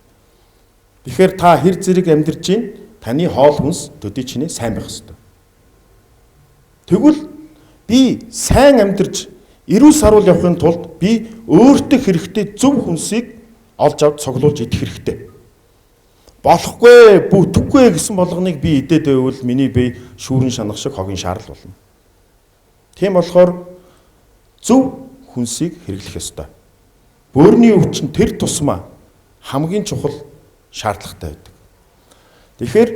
Тэгэхээр та хэр зэрэг амьдарч байна? Таны хоол хүнс төдий чинээ сайн байх ёстой. Тэгвэл би сайн амьдарч эрүүл саруул явахын тулд би өөртөө хэрэгтэй зөв хүнсийг олж авч цуглуулж идэх хэрэгтэй. Болохгүй, бүтэхгүй гэсэн болгоныг би идээд байвал миний бие шүүрэн шанах шиг хогийн шаарл болно. Тийм болохоор зөв хүнсийг хэрэглэх ёстой. Бөөрийн өвчин тэр тусмаа хамгийн чухал шаардлагатай байдаг. Тэгэхээр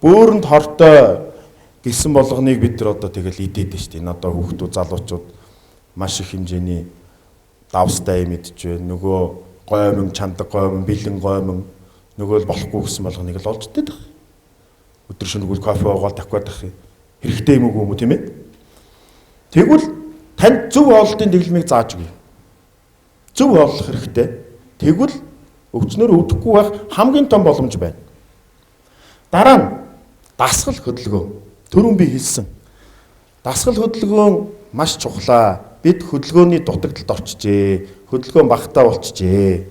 бөөрөнд хортой гэсэн болгоныг бид нар одоо тэгэл идээд шүү дээ. Энэ одоо хүүхдүүд залуучууд маш их хэмжээний давстай юм идэж байна. Нөгөө гоймон, чандаг гоймон, бэлэн гоймон нөгөө л болохгүй гэсэн болгоныг л олж идээд байх. Өдөр шөнөгүй кофе уугаал такваад байх юм. Хэрэгтэй юм уу юм уу тийм ээ? Тэгвэл танд зөв хооллолтын дэглэмийг зааж өгье. Зөв хооллох хэрэгтэй. Тэгвэл өвчнөр өвдөхгүй байх хамгийн том боломж байна. Дараа нь дасгал хөдөлгөөн. Түрүүн би хэлсэн. Дасгал хөдөлгөөн маш чухлаа. Бид хөдөлгөөний дутагдалд орчжээ. Хөдөлгөөн багтаа болчихжээ.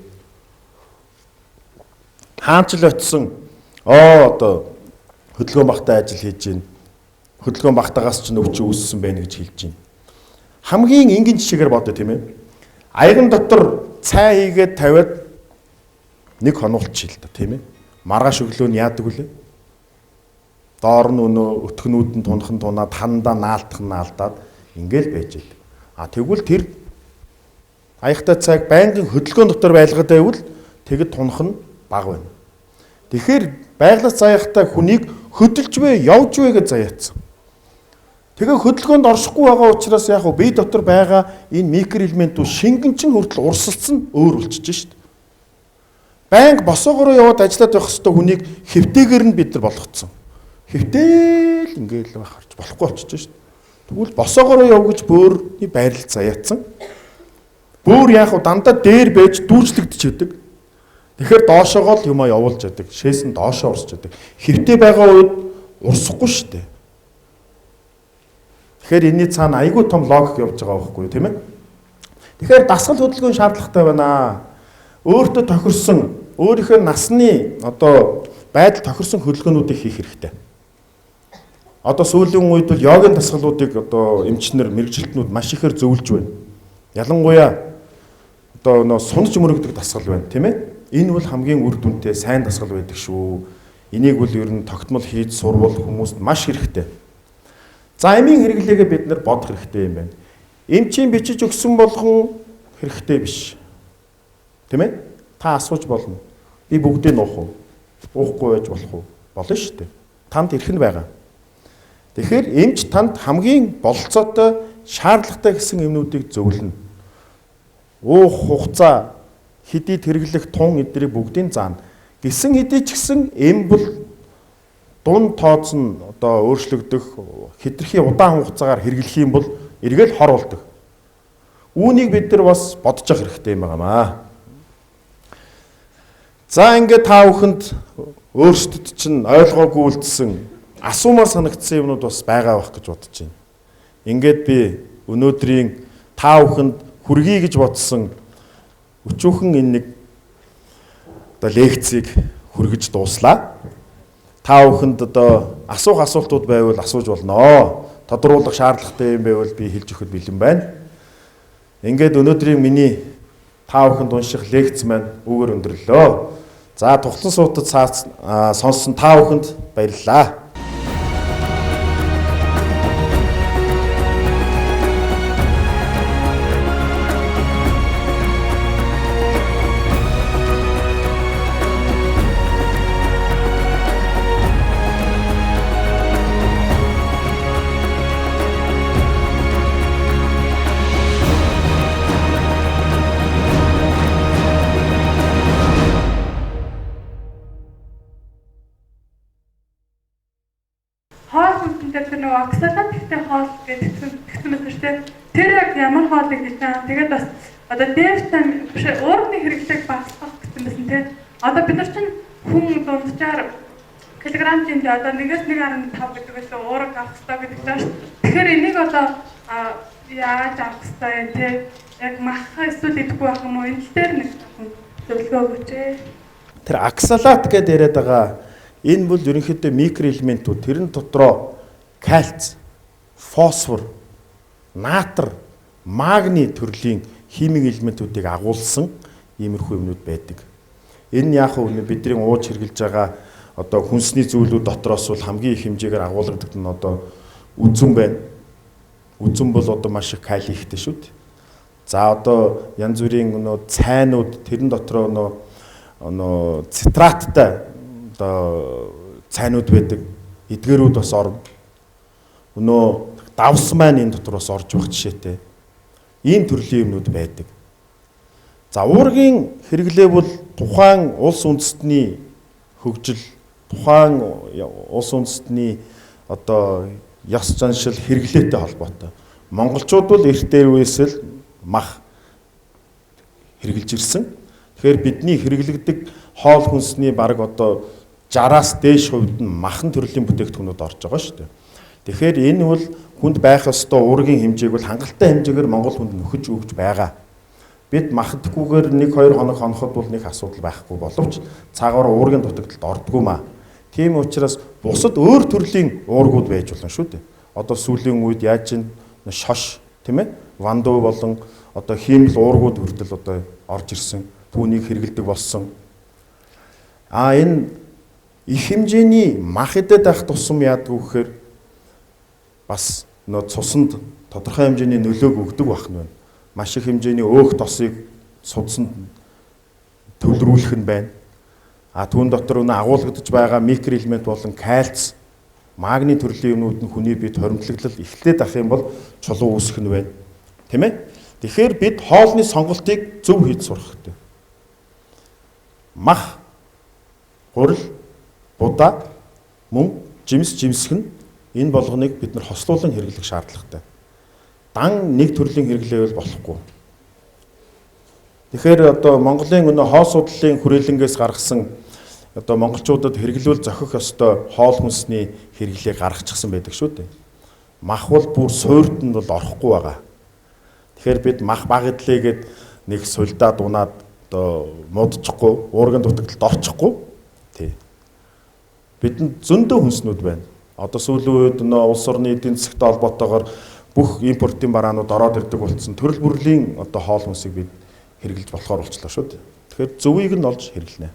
Хаанч л очисон одоо хөдөлгөөн багтаа ажил хийж байна. Хөдөлгөөн багтаагаас ч өвчин үүссэн байна гэж хэлж байна. Хамгийн энгийн жишээгээр бодъё тийм ээ. Аяган дотор цай хийгээд тавиад нэг хонуулчих л да тийм ээ. Маргааш өглөө нь яадаг вүлээ? Доор нь өнөө өтгөнүүд нь тунах нь тунаад хандаа наалтах нь наалдаад ингээл байж идэг. А тэгвэл тэр аягтай цайг байнгын хөдөлгөөн дотор байлгаад байвал тэгэд тунах нь бага байна. Тэгэхээр байглаас заяахтай хүнийг хөдөлж вэ, явж вэ гэж заяатсан. Тэгээ хөдөлгөөнд оршихгүй байгаа учраас яг бие дотор байгаа энэ микроэлементүүд шингэн чинь хүртэл урсалцсан өөр болчихж шít. Байнга босоогороо яваад ажиллаад байх хэвээр хүнийг хэвтэйгэр нь бид нар болгоцсон. Хэвтээл ингээл байх харж болохгүй болчихж шít. Тэгвэл босоогороо яв гэж бөөрийн байрлал заяатсан. Бөөр яг дандаа дээр байж дүүжлэгдэж байдаг. Тэгэхээр доошоогоо л юмаа явуулж яадаг. Шээс нь доошоо урсж яадаг. Хэвтэй байгаа үед урсахгүй шүү дээ. Тэгэхээр энэний цаана айгүй том логик явж байгаа байхгүй юу, тийм ээ? Тэгэхээр дасгал хөдөлгөөн шаардлагатай байна. Өөртөө тохирсон, өөрийнхөө насны одоо байдал тохирсон хөдөлгөөнүүдийг хийх хэрэгтэй. Одоо сүүлийн үед бол йогийн дасгалуудыг одоо эмчнэр, мэргэжилтнүүд маш ихээр зөвлөж байна. Ялангуяа одоо нөө сунаж мөрөгдөг дасгал байна, тийм ээ? Энэ бол хамгийн үр дүнтэй сайн дасгал байдаг шүү. Энийг бол ер нь тогтмол хийж сурвал хүмүүст маш хэрэгтэй. За эмийн хэрэглээгээ бид нар бодох хэрэгтэй юм байна. Эмчийн бичиж өгсөн болгон хэрэгтэй биш. Тийм ээ? Та асууж болно. Би бүгдийг нуух уу? Уухгүй байж болох уу? Болно шүү дээ. Танд эрх нь байгаа. Тэгэхээр эмч танд хамгийн бололцоотой шаардлагатай гэсэн юмнуудыг зөвлөнө. Уух хугацаа, хэдий хэрэглэх тун эдрийг бүгдийг заана. Гэсэн хэдий ч гэсэн эм бол дун тооц нь одоо өөрчлөгдөх хэтэрхий удаан хугацаагаар хэрэглэх юм бол эргээл хор болдог. Үүнийг бид нар бас бодож явах хэрэгтэй юм байнамаа. За ингээд та бүхэнд өөрсдөд чинь ойлгоогүй үлдсэн асуумаар санагдсан юмнууд бас байгаа байх гэж бодож байна. Ингээд би өнөөдрийн та бүхэнд хүргэе гэж бодсон өчүүхэн энэ нэг одоо лекцийг хүргэж дууслаа. Та бүхэнд одоо асуух асуултууд байвал асууж болно. Тодруулах шаардлагатай юм байвал би хэлж өгөхөд бэлэн байна. Ингээд өнөөдрийн миний та бүхэнд унших лекц маань үүгээр өндөрлөө. За тухлан суутад сонссон та бүхэнд баярлалаа. Оксалат гэхдээ хоол гэдэг гэсэн мэт тийм. Тэр яг ямар хоолыг гэж байгаа. Тэгээд бас одоо D витамин биш уурны хэрэглээг багасгах гэсэн байсан тийм. Одоо бид нар чинь хүн дунджаар килограмм жинд одоо 1-1.5 гэдэг байсан уураг авах хэрэгтэй гэдэг чинь шүү. Тэгэхээр энийг одоо яаж авах хэрэгтэй юм те? Яг мах эсвэл идэхгүй байх юм уу? Энэ тал дээр нэг жоохон зөвлөгөө өгөөч ээ. Тэр оксалат гэдээ яриад байгаа энэ бол ерөнхийдөө микроэлементүүд тэрэн дотроо кальц, фосфор, наатар, магний төрлийн химийн элементүүдийг агуулсан иймэрхүү юмнууд байдаг. Энэ яг нь бидний ууж хэрглэж байгаа одоо хүнсний зүйлүүд дотроос бол хамгийн их хэмжээгээр агуулгадаг нь одоо үзүн байна. Үзүн бол одоо маш их кали ихтэй шүү дээ. За одоо янз бүрийн нөө цайнууд тэрэн дотроо нөө цитраттай одоо цайнууд байдаг. Эдгээрүүд бас орно. Өнөө давс маань энэ дотор бас орж явах жишээтэй. Ийм төрлийн юмнууд байдаг. За уургийн хэрэглээ бол тухайн улс үндэстний хөгжил, тухайн улс үндэстний одоо ёс заншил хэрэглээтэй холбоотой. Монголчууд бол эрт дээрвээс л мах хэрэглэж ирсэн. Тэгэхээр бидний хэрэглэгдэг хоол хүнсний бараг одоо 60-аас дээш хувьд нь махан төрлийн бүтээгдэхүүнүүд орж байгаа шүү дээ. Тэгэхээр энэ бол хүнд байх ёстой уургийн хэмжээг бол хангалттай хэмжээгээр Монгол хүнд нөхөж өгч байгаа. Бид махдаггүйгээр 1-2 хоног хоноход бол нэг асуудал байхгүй боловч цаагаар уургийн дутагдалд ордгоо маа. Тийм учраас бусад өөр төрлийн уургууд байж болно шүү дээ. Одоо сүүлийн үед яаж ин шош тийм ээ вандуу болон одоо хиймэл уургууд хүртэл одоо орж ирсэн. Түүнийг хэрэгэлдэг болсон. А энэ их хэмжээний мах идэд байх тусам яадаг вэ гэхээр бас нөө цуснд тодорхой хэмжээний нөлөөг өгдөг байх нь байна. Маш их хэмжээний өөх тосыг судсанд төвлөрүүлэх нь байна. А түүн дотор өнөө агуулгадж байгаа микроэлемент болон кальц, магний төрлийн юмнууд нь хүний биед хоримтлаглал эхлээд ах юм бол чулуу үүсэх нь байна. Тийм ээ? Тэгэхээр бид хоолны сонголтыг зөв хийж сурах хэрэгтэй. Мах, гурил, будаа, мөн жимс жимсэх нь энэ болгоныг бид нар хослуулан хэрэглэх шаардлагатай. Дан нэг төрлийн хэрэглээвэл болохгүй. Тэгэхээр одоо Монголын өнөө хоол судлалын хүрээлэнгээс гаргасан одоо монголчуудад хэрэглүүл зохих ёстой хоол хүнсний хэрэглээг гаргачихсан байдаг шүү дээ. Мах бол бүр суурьтанд бол орохгүй байгаа. Тэгэхээр бид мах баг идлээгээд нэг сулдаад унаад одоо муудчихгүй, уургийн дутагдалд орчихгүй. Тий. Бидэнд зөндөө хүнснүүд байна. Одоо сүүлийн үед нөө улс орны эдийн засгтай холбоотойгоор бүх импортын бараанууд ороод ирдэг болсон. Төрөл бүрлийн одоо хоол хүнсийг бид хэрэглэж болохоор болчлоо шүү дээ. Тэгэхээр зөвийг нь олж хэрэглэнэ.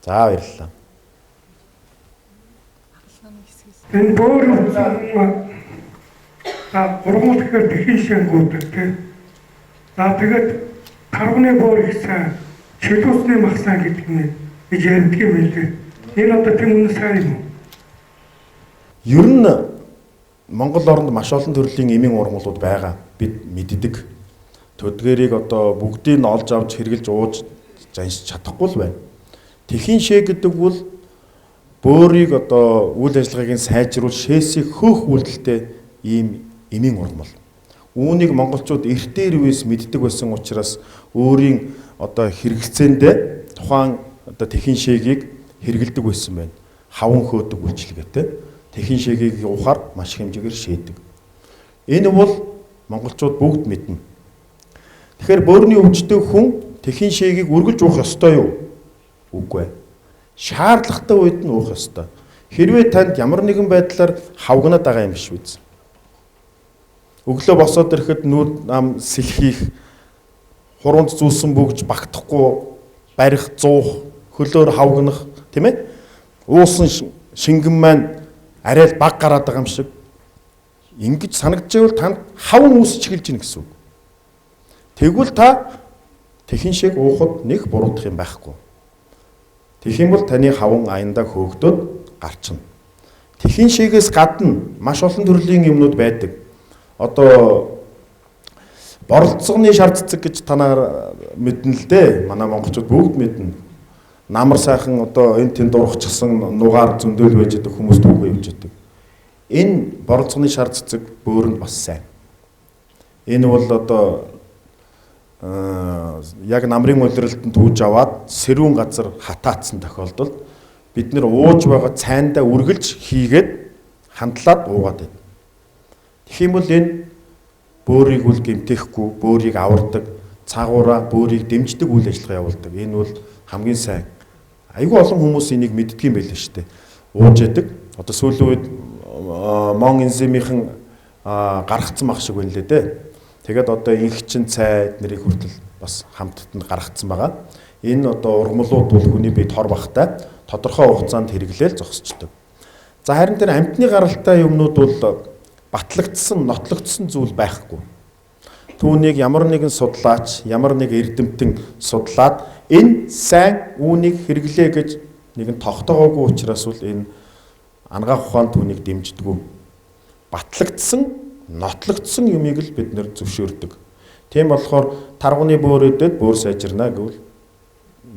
За баярлалаа. Энэ бөөр за бургуул гэхээр дэхийшэнгүүдэг тийм. За тэгээд тарганы бөөр их сайн, чөлөөсний мах сайн гэдэг нь гэж ярьдаг юм билээ. Энэ одоо тийм үнэн сайн юм уу? Ер нь Монгол оронд маш олон төрлийн эмийн ургамлууд байгаа. Бид мэддэг. Төдгээрийг одоо бүгдийг нь олж авч хэрглэж ууж заншиж чадахгүй л байна. Тэхийн шээ гэдэг бол бөөрийг одоо үйл ажиллагааг нь сайжруулж шээсийг хөөх үйлдэлтэй ийм эмийн ургамал. Үүнийг монголчууд эртээр үеэс мэддэг байсан учраас өөрийн одоо хэрэгцээндээ тухайн одоо тэхийн шээгийг хэрэгэлдэг байсан байна. Хаван хөөдөг үйлчилгээтэй. Тэхийн шээгийг уухаар маш хэмжээгээр шээдэг. Энэ бол монголчууд бүгд мэднэ. Тэгэхээр бөөрийн өвчтөй хүн тэхийн шээгийг үргэлж уух ёстой юу? Үгүй ээ. Шаардлагатай үед нь уух ёстой. Хэрвээ танд ямар нэгэн байдлаар хавгнаад байгаа юм биш үз. Өглөө босоод ирэхэд нүд нам сэлхийх, хуруунд зүүсэн бүгж багтахгүй, барих, зуух, хөлөөр хавгнах, тийм ээ? Уусан шингэн маань арай л баг гараад байгаа юм шиг ингэж санагдчихвэл танд хаван үүсч эхэлж гин гэсэн үг. Тэгвэл та тэхэн шиг уухад нэг буруудах юм байхгүй. Тэгэх юм бол таны хаван аяндаа хөөгдөд гарчна. Тэхийн шигээс гадна маш олон төрлийн юмнууд байдаг. Одоо боролцооны шар цэцэг гэж танаар мэднэ л дээ. Манай монголчууд бүгд мэднэ. Намар сайхан одоо энэ тэнд урагчсан нугаар зөндөөл байж байгаа хүмүүс түүхээ явж байдаг. Энэ боролцооны шар цэцэг бөөрөнд бас сайн. Энэ бол одоо яг намрын улиралд нь түүж аваад сэрүүн газар хатаацсан тохиолдолд бид нэр ууж байгаа цайндаа үргэлж хийгээд хандлаад уугаад байна. Тэгэх юм бол энэ бөөрийг үл гэмтээхгүй, бөөрийг авардаг, цаагаараа бөөрийг дэмждэг үйл ажиллагаа явуулдаг. Энэ бол хамгийн сайн. Айгүй олон хүмүүс энийг мэддэг юм байлаа шүү дээ. Ууж яадаг. Одоо сүүлийн үед мон энзимийнхэн гаргацсан баг шиг байна лээ дээ. Тэгээд одоо инхчин цай эднэрийг хүртэл бас хамттанд гаргацсан байгаа. Энэ одоо ургамлууд бол хүний биед хор багтай тодорхой хугацаанд хэрэглээл зогсчдөг. За харин тэр амьтны гаралтай юмнууд бол батлагдсан, нотлогдсон зүйл байхгүй. Түүнийг ямар нэгэн судлаач, ямар нэг эрдэмтэн судлаад энэ сайн үүнийг хэрэглээ гэж нэгэн тогтоогоогүй учраас бол энэ анагаах ухаан түүнийг дэмждэггүй. Батлагдсан, нотлогдсон юмыг л бид нэр зөвшөөрдөг. Тийм болохоор таргууны бөөр өдөд бөөр сайжирна гэвэл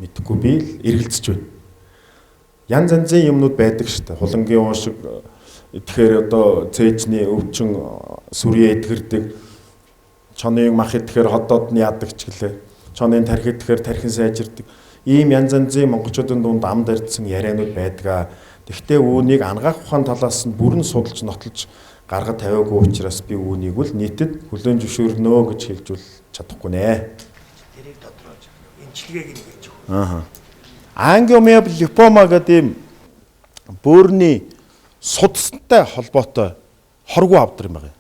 мэдэхгүй би л эргэлзэж байна. Янз янзын юмнууд байдаг шүү дээ. Хулангийн уушиг идэхээр одоо цээжний өвчин сүрье эдгэрдэг. Чонын мах идэхээр ходоод нь яадаг ч гэлээ. Чонын тархи идэхээр тархин сайжирдаг. Ийм янз янзын монголчуудын дунд амд ардсан яриануд байдаг. Тэгвэл үүнийг анагаах ухаан талаас нь бүрэн судалж нотолж гаргад тавиагүй учраас би үүнийг л нийтэд хүлээн зөвшөөрнө гэж хэлж чадахгүй нэ. Тэрийг тодруулж эмчилгээг нь хийж өгөх. Аа. Ангиомиолипома гэдэг ийм бөөрийн судастай холбоотой хоргуу авдар юм байна.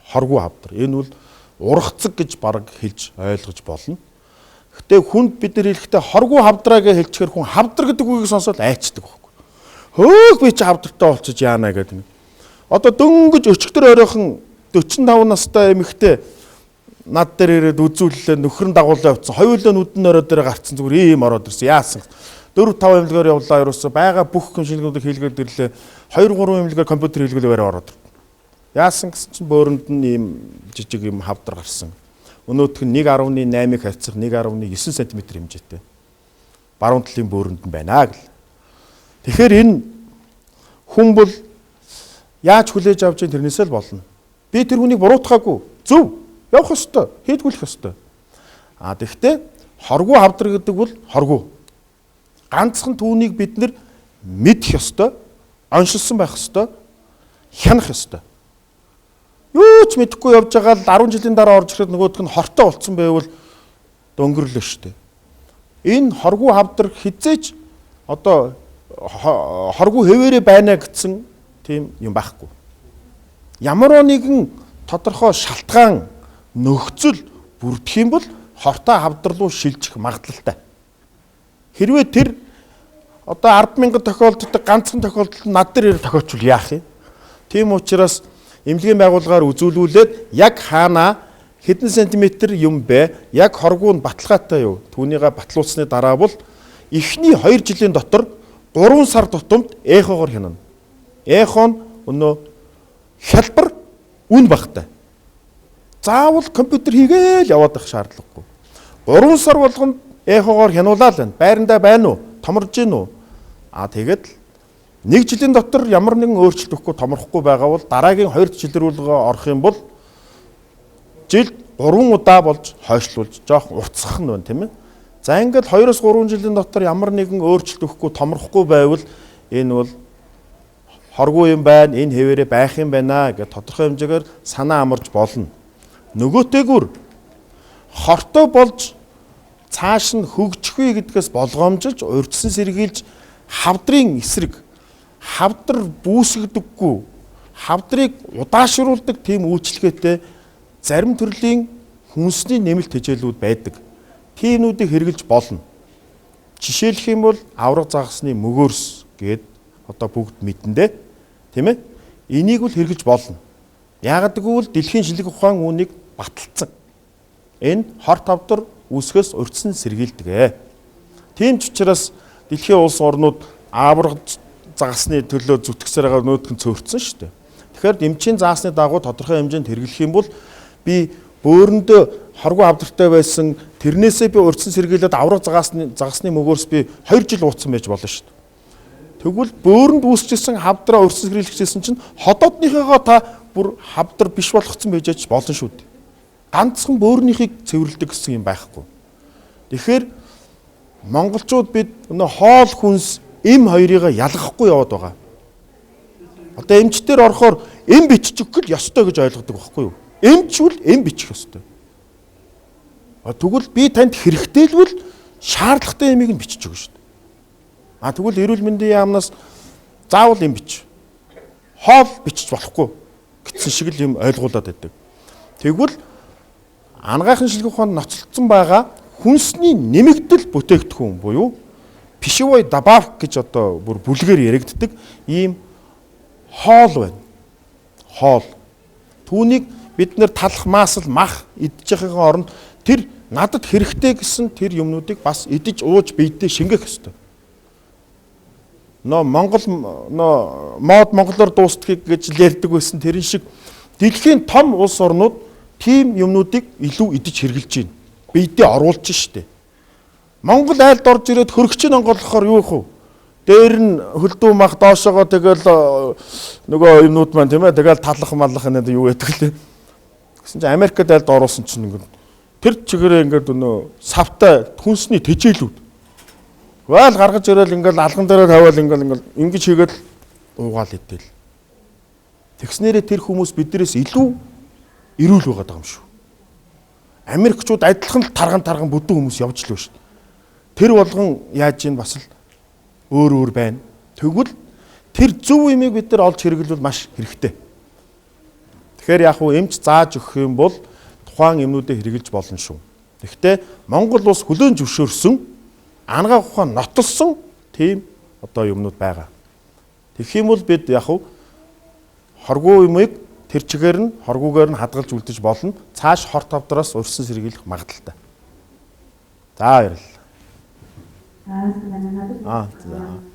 Хоргуу авдар. Энэ бол ургацэг гэж бараг хэлж ойлгож болно. Гэтэ хүнд бид нар хэлэхдээ хоргуу хавдраа гэж хэлчихээр хүн хавдар гэдэг үгийг сонсоод айчдаг байхгүй. Хөөх би чи хавдартай болчих яана гэдэг. Одоо дөнгөж өчигдөр оройхон 45 настай эмэгтэй над дээр ирээд үзүүллээ, нөхрөн дагуулаа явцсан. Хоёулаа нүдэн орой дээр гарцсан, зүгээр ийм ороод ирсэн. Яасан? 4 5 эмнэлгээр явлаа, ерөөсөө байгаа бүх шинжилгээнүүдийг хийлгээд ирлээ. 2 3 эмнэлгээр компьютер хийлгэлээр ороод ирсэн. Яасан гэсэн чинь бөөрөнд нь ийм жижиг юм хавдар гарсан. Өнөөх нь 1.8-ыг харьцах 1.9 см хэмжээтэй. Баруун талын бөөрөнд нь байна гэл. Тэгэхээр энэ хүн бол яаж хүлээж авч ийн тэрнээсээ л болно. Би тэр хүнийг буруутгаагүй. Зөв. Явах ёстой. Хийдгүүлэх ёстой. А тэгвэл хоргуу хавдар гэдэг бол хоргуу. Ганцхан түүнийг бид нэр мэдэх ёстой, оншилсан байх ёстой, хянах ёстой. Юу ч мэдэхгүй явж байгаа л 10 жилийн дараа орж ирэхэд нөгөөх нь хортой болцсон байвал дөнгөрлөө шүү дээ. Энэ хоргуу хавдар хизээч одоо хоргуу хэвээрээ байна гэсэн тийм юм байхгүй. Ямар нэгэн тодорхой шалтгаан нөхцөл бүрдэх юм бол хортой хавдар руу шилжих магадлалтай. Хэрвээ тэр одоо 10,000 тохиолддог ганцхан тохиолдолд над дээр тохиолчвол яах юм? Тийм учраас эмнэлгийн байгууллагаар үзүүлүүлээд яг хаана хэдэн сантиметр юм бэ? Яг хоргуу нь баталгаатай юу? Түүнийгээ батлуулсны дараа бол эхний 2 жилийн дотор 3 сар тутамд эхогоор хянана. Эхо нь өнөө хялбар үн багтай. Заавал компьютер хийгээл яваад байх шаардлагагүй. 3 сар болгонд эхогоор хянуулаад байна. Байрандаа байна уу? Томорж гин үү? А тэгээд л нэг жилийн дотор ямар нэгэн өөрчлөлт өгөхгүй томрохгүй байгаа бол дараагийн 2 дахь жил рүү орох юм бол жилд 3 удаа болж хойшлуулж жоох уртсах нь байна, тийм ээ. За ингээд 2-3 жилийн дотор ямар нэгэн өөрчлөлт өгөхгүй томрохгүй байвал энэ бол хоргүй юм байна, энэ хэвээрээ байх юм байна гэж тодорхой хэмжээгээр санаа амарч болно. Нөгөөтэйгүр хортой болж цааш нь хөгжихгүй гэдгээс болгоомжилж урьдчилан сэргийлж хавдрын эсрэг хавдар бүүсгдэггүй хавдрыг удаашруулдаг тийм үйлчилгээтэй зарим төрлийн хүнсний нэмэлт хичээлүүд байдаг. Тиймнүүдийг хэрэгжилж болно. Жишээлх юм бол авраг загасны мөгөөрс гээд одоо бүгд мэдэндээ, тийм ээ? Энийг л хэрэгжилж болно. Яагаад гэвэл дэлхийн шинжлэх ухаан үүнийг баталсан. Энэ хор тавдар үүсгээс урьдчилан сэргийлдэг. Тийм ч учраас дэлхийн улс орнууд авраг загасны төлөө зүтгэсээр байгаа нөөдгөн цөөрцөн шүү дээ. Тэгэхээр эмчийн заасны дагуу тодорхой хэмжээнд хэрэглэх юм бол би бөөрөндөө хоргүй хавдартай байсан тэрнээсээ би урьдчилан сэргийлээд авраг загасны мөгөөрс би 2 жил ууцсан байж болно шүү дээ. Тэгвэл бөөрөнд үүсчихсэн хавдраа урьдчилан сэргийлэх гэсэн чинь ходоодныхоо та бүр хавдар биш болгоцсон байж аж болно шүү дээ. Ганцхан бөөрнийхийг цэвэрлэдэг гэсэн юм байхгүй. Тэгэхээр монголчууд бид өнөө хоол хүнс эм хоёрыг ялгахгүй яваад байгаа. Одоо эмчтэр орохоор эм биччих гэл ёстой гэж ойлгодог байхгүй юу? Эмчвэл эм бичих ёстой. Тэгвэл би танд хэрэгтэй л бол шаардлагатай эмийг нь бичиж өгнө шүү дээ. А тэгвэл эрүүл мэндийн яамнаас заавал эм бич. Хоол бичиж болохгүй гэсэн шиг л юм ойлгуулад байдаг. Тэгвэл анагаахын шинжлэх ухаанд ноцолдсон байгаа хүнсний нэмэгдэл бүтээгдэхүүн буюу пищевой добавка гэж одоо бүр бүлгээр яригддаг ийм хоол байна. Хоол. Түүнийг бид нэр талах маасал мах идэж байхын оронд тэр надад хэрэгтэй гэсэн тэр юмнуудыг бас идэж ууж биедээ шингээх ёстой. Нөө Монгол нөө мод монголоор дуустдгийг гэж л ярьдаг байсан тэрэн шиг дэлхийн том улс орнууд тийм юмнуудыг илүү идэж хэрглэж байна. Биедээ оруулж штэ. Монгол айлд орж ирээд хөргөчийн онгойлгохоор юу их вэ? Дээр нь хөлдөө мах доошоогоо тэгэл нөгөө юмнууд маань тийм ээ тэгэл талах маллах энэ юу гэдэг лээ. Гэсэн чинь Америкт айлд оруулсан чинь ингээд тэр чигээрээ ингээд өнөө савтай хүнсний тэжээлүүд. Вайл гаргаж ирээл ингээд алган дээрээ тавиал ингээд ингэж хийгээл уугаал идэл. Тэгснээрээ тэр хүмүүс биднээс илүү эрүүл байгаад байгаа юм шүү. Америкчууд адилхан л тарган тарган бүдүүн хүмүүс явж л байна шүү. Тэр болгон яаж ийн бас л өөр өөр байна. Тэгвэл тэр зөв имийг бид нар олж хэрэглүүл маш хэрэгтэй. Тэгэхээр яг хуу эмч зааж өгөх юм бол тухайн эмнүүдээ хэрэгжилж болно шүү. Тэгэхдээ Монгол улс хүлээн зөвшөөрсөн анагаах ухаан нотолсон тийм одоо юмнууд байгаа. Тэгэх юм бол бид яг хуу хоргүй юмыг тэр чигээр нь хоргүйгээр нь хадгалж үлдэж болно. Цааш хор тавдраас урьдчилан сэргийлэх магадлалтай. За баярлалаа.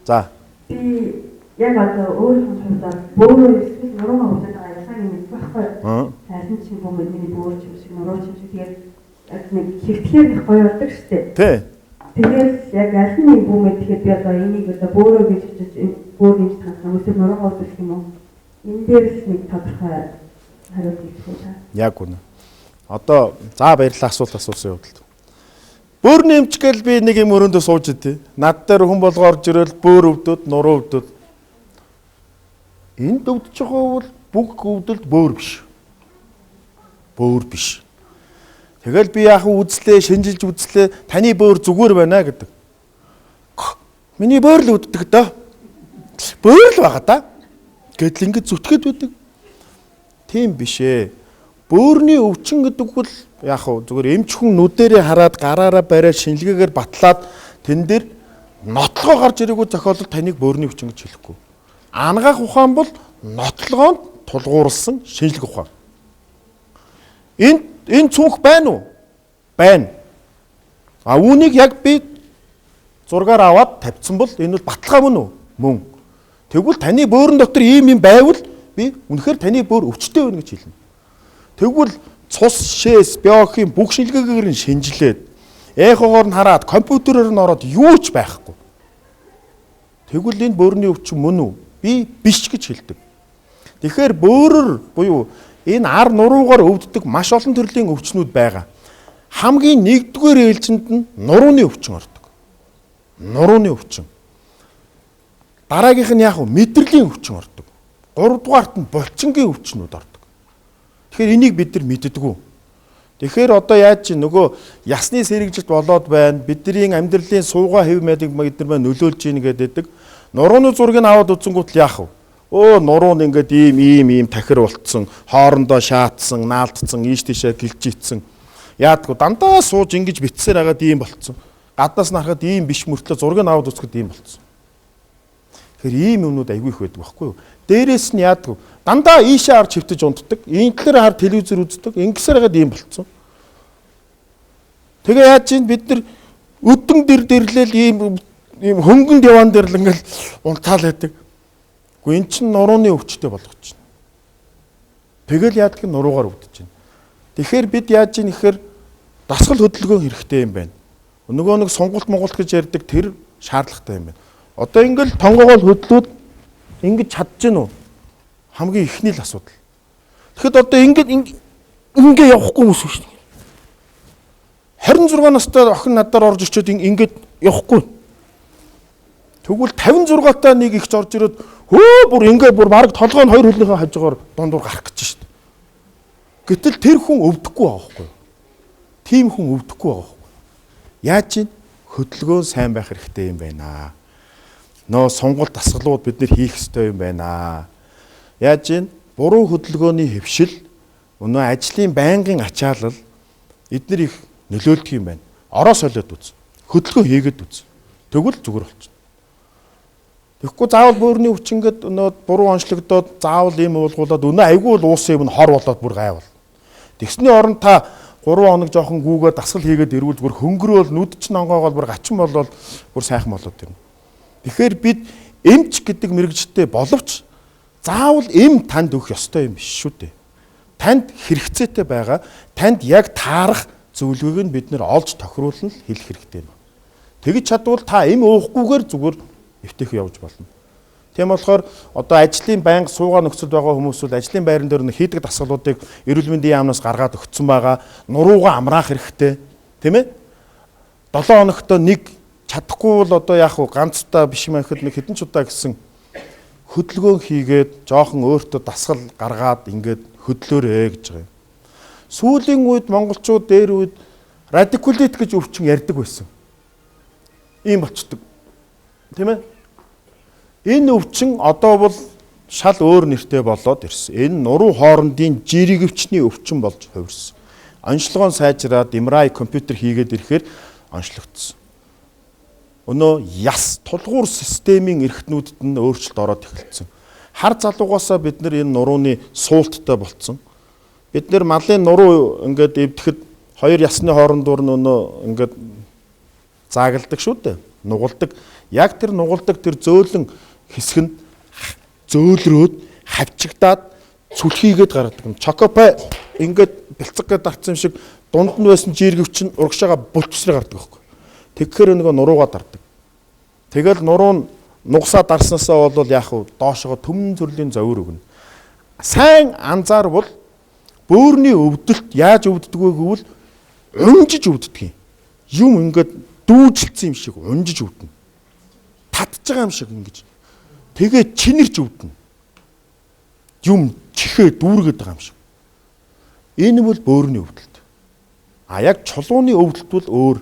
За. Би яг одоо өөрийнхөө хувьд бөөрөө эсвэл нуруугаа өвдөд байгаа ялгааг нь мэдэх байхгүй. Аль нь ч юм бүү миний бөөр ч юм шиг нуруу ч юм шиг тэгээд яг нэг хэвтгэхээр их гоё болдог шүү дээ. Тий. Тэгээд яг аль нь юм бүү мэдэхэд би одоо энийг одоо бөөрөө гэж очиж бөөр нэмж танах юм эсвэл нуруугаа өвдөх юм уу? Энэ дээр л нэг тодорхой хариулт өгөх үү та. Яг үнэ. Одоо за баярлалаа асуулт асуусан явдалд. Бөөрийн эмч гээл би нэг юм өрөөндөө сууж идэв. Над дээр хүн болго орж ирэл бөөр өвдөд, нуруу өвдөд. Энд өвдөж байгаа бол бүх өвдөлт бөөр биш. Бөөр биш. Тэгэл би яахан үзлээ, шинжилж үзлээ. Таны бөөр зүгээр байна гэдэг. Миний бөөр л өвддөг дөө. Бөөр л байгаа да. Гэтэл ингэж зүтгэд байдаг. Тийм биш ээ. Бөөрийн өвчин гэдэг бол яг хөө зүгээр эмч хүн нүдэрээ хараад гараараа бариад шинжилгээгээр батлаад тэн дээр нотлогоо гарч ирээгүй зохиолдолд таныг бөөрийн өвчин гэж хэлэхгүй. Анагаах ухаан бол нотлогоонд тулгуурласан шинжлэх ухаан. Энэ цүнх байна уу? Байна. А үүнийг яг би зургаар аваад тавьсан бол энэ бол баталгаа мөн үү? Мөн. Тэгвэл таны бөөрөн дотор ийм юм байвал Би үнэхээр таны бөөр өвчтэй байна гэж хэлнэ. Тэгвэл цус, шээс, биохим бүх шинжилгээгээр нь шинжилээд эхогоор нь хараад компьютероор нь ороод юу ч байхгүй. Тэгвэл энэ бөөрийн өвчин мөн үү? Би биш гэж хэлдэг. Тэгэхээр бөөрөр буюу энэ ар нуруугаар өвддөг маш олон төрлийн өвчнүүд байгаа. Хамгийн нэгдүгээр ээлжинд нь нурууны өвчин ордог. Нурууны өвчин. Дараагийнх нь яг мэдрэлийн өвчин ордог. Гуравдугаарт нь булчингийн өвчнүүд ордог. Тэгэхээр энийг бид нар мэддэггүй. Тэгэхээр одоо яаж чи нөгөө ясны сэрэгжилт болоод байна. Бидний амьдралын суугаа хэв мэдийг бид нар маань нөлөөлж ийн гэдэг. Нурууны зургийг аваад үзэнгүүт л яах вэ? Өө нуруу нь ингээд ийм ийм ийм тахир болцсон, хоорондоо шаатсан, наалтцсан, ийш тийшээ гэлжийцсэн. Яадгүй дандаа сууж ингэж битсээр хагаад ийм болцсон. Гаднаас нь харахад ийм биш мөртлөө зургийг аваад үзэхэд ийм болцсон. Тэгэхээр ийм юмнууд айгүй их байдаг байхгүй юу? Дээрээс нь яадгүй дандаа ийшээ харж хөвтөж унтдаг, ийм талаар хар телевизээр үздэг, ингэсээр хагаад ийм болцсон. Тэгээ яаж чинь бид нар өдөн дэр дэрлэл ийм ийм хөнгөн диван дээр л ингээл унтаал байдаг. Гэхдээ эн чинь нурууны өвчтэй болгож байна. Тэгэл яадаг нь нуруугаар өвдөж байна. Тэгэхээр бид яаж ийн гэхээр дасгал хөдөлгөөн хэрэгтэй юм байна. Нөгөө нэг сонголт монголт гэж ярьдаг тэр шаардлагатай юм байна. Одоо ингээл тонгоогоол хөдлөөд ингэж чадж гин үү? Хамгийн ихний л асуудал. Тэгэхэд одоо ингээд ингээ явахгүй хүмүүс шүү дээ. 26 настай охин надаар орж ирчээд ингээд явахгүй. Тэгвэл 56 таа нэг ихч орж ирээд хөө бүр ингээ бүр бараг толгой нь хоёр хөлнийхөө хажуугаар дундуур гарах гэж шүү дээ. Гэтэл тэр хүн өвдөхгүй байгаа байхгүй юу? Тийм хүн өвдөхгүй байгаа байхгүй юу? Яаж чинь хөдөлгөөн сайн байх хэрэгтэй юм байна. Нөө сонголт дасгалууд бид нэр хийх ёстой юм байна. Яаж чинь буруу хөдөлгөөний хэвшил, өнөө ажлын байнгын ачаалал эднэр их нөлөөлдөг юм байна. Ороо солиод үз. Хөдөлгөөн хийгээд үз. Тэгвэл зүгээр болчихно. Тэгэхгүй заавал бөөрийн өвчнөд өнөө буруу онцлогдоод заавал ийм уулгуулад өнөө айгүй л уусан юм нь хор болоод бүр гайвал. Тэгсний оронд та 3 хоног жоохон гүүгээ дасгал хийгээд ирвэл зүгээр хөнгөрөөл нүд чинь онгоогоол бүр гачин болол бүр сайхан болоод ирнэ. Тэгэхээр бид эмч гэдэг мэрэгжтэй боловч заавал эм танд өгөх ёстой юм биш шүү дээ. Танд хэрэгцээтэй байгаа, танд яг таарах зөвлөгөөг нь бид нэр олж тохируулна л хэлэх хэрэгтэй юм. Тэгж чадвал та эм уухгүйгээр зүгээр эвтэйх явж болно. Тийм болохоор одоо ажлын байнга суугаа нөхцөлд байгаа хүмүүс бол ажлын байран дээр хийдэг дасгалуудыг эрүүл мэндийн яамнаас гаргаад өгсөн байгаа. Нуруугаа амраах хэрэгтэй. Тийм ээ? 7 хоногт нэг чадахгүй бол одоо яах вэ? Ганцтай биш юм гэхэд нэг хэдэн ч удаа гэсэн хөдөлгөөн хийгээд жоохон өөртөө дасгал гаргаад ингээд хөдлөөрэй гэж байгаа юм. Сүүлийн үед монголчууд дээр үед радикулит гэж өвчин ярьдаг байсан. Ийм болчдөг. Тийм ээ? Энэ өвчин одоо бол шал өөр нэртэй болоод ирсэн. Энэ нуруу хоорондын жиргэвчний өвчин болж хувирсан. Онцлогоо сайжраад MRI компьютер хийгээд ирэхээр онцлогдсон. Өнөө яс тулгуур системийн эрхтнүүдэд нь өөрчлөлт ороод эхэлсэн. Хар залуугаасаа бид нар энэ нурууны суулттай болцсон. Бид нар малын нуруу ингээд эвдэхэд хоёр ясны хоорондуур нь өнөө ингээд заагалдаг шүү дээ. Нугалдаг. Яг тэр нугалдаг тэр зөөлөн хэсэг нь зөөлрөөд хавчигдаад сүлхийгээд гаргадаг юм. Чокопай ингээд бэлцэг гээд дарцсан юм шиг дунд нь байсан жиргэвч нь урагшаага булчсраа гардаг байхгүй. Тэгэхээр нөгөө нуруугаа дардаг. Тэгэл нуруу нь нугасаа дарснаасаа бол яах вэ? Доошогоо төмөн төрлийн зовир өгнө. Сайн анзаарвал бөөрийн өвдөлт яаж өвддөг вэ гэвэл унжиж өвддөг юм. Юм ингээд дүүжилсэн юм шиг унжиж өвдөнө. Татж байгаа юм шиг ингэж. Тэгээ чинэрч өвдөнө. Юм чихээ дүүргээд байгаа юм шиг. Энэ бол бөөрийн өвдөлт. А яг чулууны өвдөлт бол өөр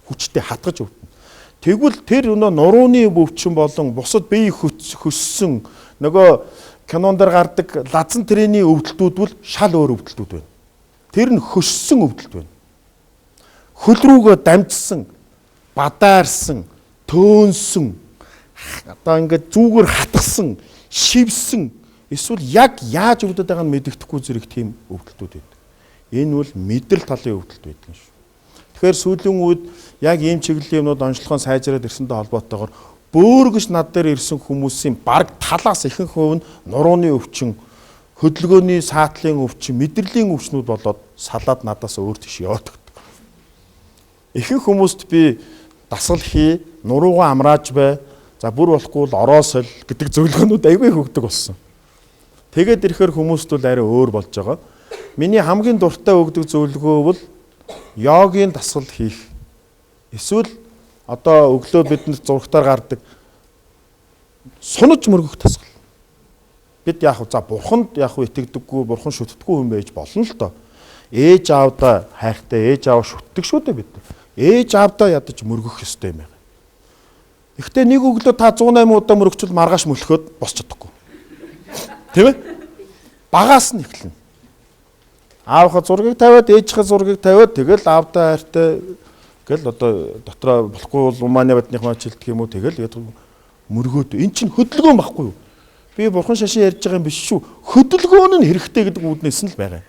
хүчтэй хатгаж өвдөнө. Тэгвэл тэр өнөө нурууны өвчин болон бусад бие хөссөн нөгөө кинон дээр гардаг лазан тэрний өвдөлтүүд бол шал өөр өвдөлтүүд байна. Тэр нь хөссөн өвдөлт байна. Хөл рүүгөө дамжсан, бадаарсан, төөнсөн, одоо ингээд зүгээр хатгсан, шивсэн эсвэл яг яаж өвдөд байгааг нь мэдэгдэхгүй зэрэг тийм өвдөлтүүд байдаг. Энэ бол мэдрэл талын өвдөлт байдаг юм шүү. Тэгэхээр сүүлийн үед яг ийм чиглэлийн юмнууд онцлогоо сайжраад ирсэнтэй холбоотойгоор бөөр гэж над дээр ирсэн хүмүүсийн бараг талаас ихэнх хувь нь нурууны өвчин, Хөдөлгөөний саатлын өвчин, мэдрэлийн өвчнүүд болоод салаад надаас өөр тийш яваад өгдөг. Ихэнх хүмүүст би дасгал хий, нуруугаа амрааж бай, за бүр болохгүй л ороо соль гэдэг зөвлөгөөнүүд аягүй их өгдөг болсон. Тэгээд ирэхээр хүмүүст бол арай өөр болж байгаа. Миний хамгийн дуртай өгдөг зөвлөгөө бол йогийн дасгал хийх. Эсвэл одоо өглөө бидэнд зурагтаар гардаг сунаж мөргөх дасгал. Бид яг за бурханд яг итгэдэггүй, бурхан шүтдэггүй хүн байж болно л доо. Ээж аавдаа хайртай, ээж аав шүтдэг шүү дээ бид. Ээж аавдаа ядаж мөргөх ёстой юм байна. Гэхдээ нэг өглөө та 108 удаа мөрөгчвөл маргааш мөлхөөд босч чадахгүй. Тийм ээ? Багаас нь эхэлнэ. Аавынхаа зургийг тавиад, ээжийнхээ зургийг тавиад тэгэл аавдаа хайртай гэл одоо дотроо болохгүй бол умааны бадныхаа чилдэх юм уу тэгэл мөргөөд. Эн чинь хөдөлгөөн байхгүй юу? Би бурхан шашин ярьж байгаа юм биш шүү. Хөдөлгөөн нь хэрэгтэй гэдэг үүднээс нь л байгаа юм.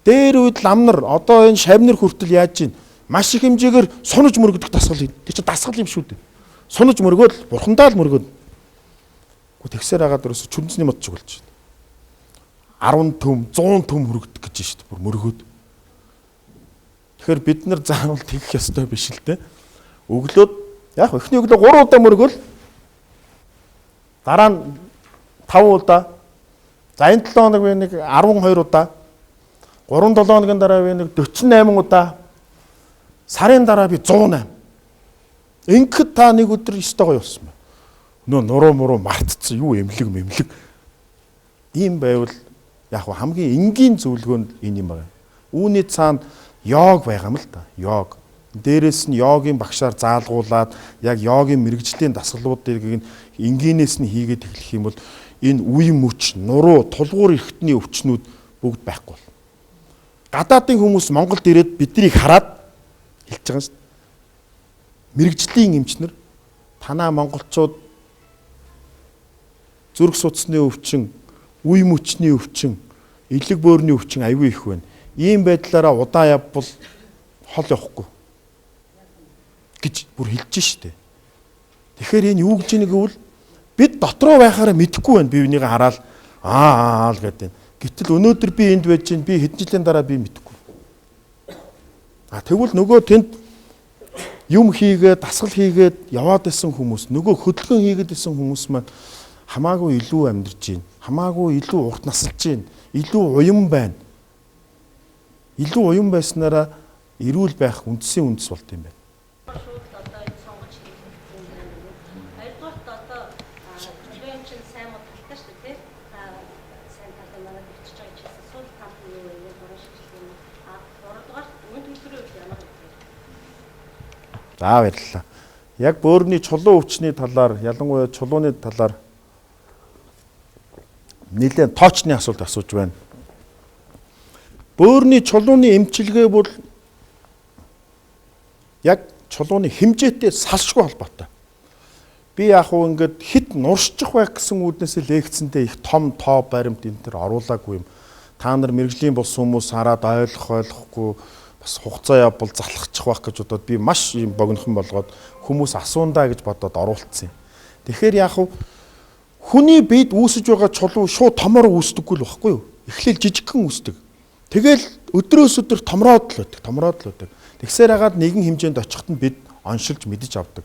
Дээр үед лам нар одоо энэ шавнар хүртэл яаж чинь маш их хэмжээгээр сунаж мөргөдөх дасгал. Тэр чинь дасгал юм шүү дээ. Сунаж мөргөөд бурхандаа л мөргөөд. Гэхдээ тэгсээр хагаад ерөөсө чүнцний мод чиг болж байна. 10 төм, 100 төм хөргөдөх гэж шүү дээ. Бүр мөргөөд. Тэгэхээр бид нар заавал тэгэх ёстой биш л дээ. Өглөөд яг эхний өглөө 3 удаа мөргөөл дараа нь 5 удаа. За энэ 7 хоног би нэг 12 удаа. 3 7 хоногийн дараа би нэг 48 удаа. Сарын дараа би 108. Ингээд та нэг өдөр ёстой гоё болсон байна. Нөө нуруу муруу мартцсан юу эмлэг мэмлэг. Ийм байвал яг хамгийн энгийн зөвлөгөө нь энэ юм байна. Үүний цаана йог байгаа юм л да. Йог. Дээрээс нь йогийн багшаар заалгуулад яг йогийн мэрэгжлийн дасгалуудыг нь энгийнээс нь хийгээд эхлэх юм бол энэ үе мөч, нуруу, тулгуур эрхтний өвчнүүд бүгд байхгүй болно. Гадаадын хүмүүс Монголд ирээд биднийг хараад хэлж байгаа юм шүү дээ. Мэрэгжлийн эмчнэр танаа монголчууд зүрх судасны өвчин, үе мөчний өвчин, элэг бөөрийн өвчин аюу их байна. Ийм байдлаараа удаан явбал хол явахгүй гэж бүр хэлж штэ. Тэгэхээр энэ юу гэж ийнэ гэвэл бид дотроо байхаараа мэдэхгүй байна. Би энийгээ хараад аа аа л гэдэг. Гэтэл өнөөдөр би энд байж чинь би хэдэн жилийн дараа би мэдэхгүй. А тэгвэл нөгөө тэнд юм хийгээд дасгал хийгээд яваад исэн хүмүүс, нөгөө хөдөлгөөн хийгээд исэн хүмүүс маань хамаагүй илүү амьдарч байна. Хамаагүй илүү урт насалж байна. Илүү уян байна. Илүү уян байснараа эрүүл байх үндсийн үндэс болт юм байна. Шүүхт одоо энэ сонгож хийх гэсэн юм байна. Хоёрдугаарт одоо хөдөлгөөн чинь сайн муу талтай шүү дээ, тий? Та сайн талаа манад бичиж байгаа гэсэн сул тал нь юу вэ? Гурван шилжих юм. А гуравдугаарт үн төлбөрийн хувьд ямар вэ? За баярлалаа. Яг бөөрийн чулуу өвчний талаар, ялангуяа чулууны талаар нэлээд тоочны асуулт асууж байна. Бөөрийн чулууны эмчилгээ бол яг чулууны хэмжээтэй салшгүй холбоотой. Би яг уу ингээд хит нуршчих байх гэсэн үүднээсээ лекцэндээ их том тоо баримт энэ төр оруулаагүй юм. Та нар мэрэгжлийн бус хүмүүс хараад ойлгохгүй бас хугацаа явбал залхчих байх гэж бодоод би маш юм богинохон болгоод хүмүүс асуундаа гэж бодоод оруулсан юм. Тэгэхээр яг уу хүний биед үүсэж байгаа чулуу шууд томоор үүсдэггүй л байхгүй юу? Эхлээл жижигхэн үүсдэг. Тэгэл өдрөөс өдөр томроод л байдаг, томроод л байдаг. Тэгсээр хагаад нэгэн хэмжээнд очиход нь бид оншилж мэдэж авдаг.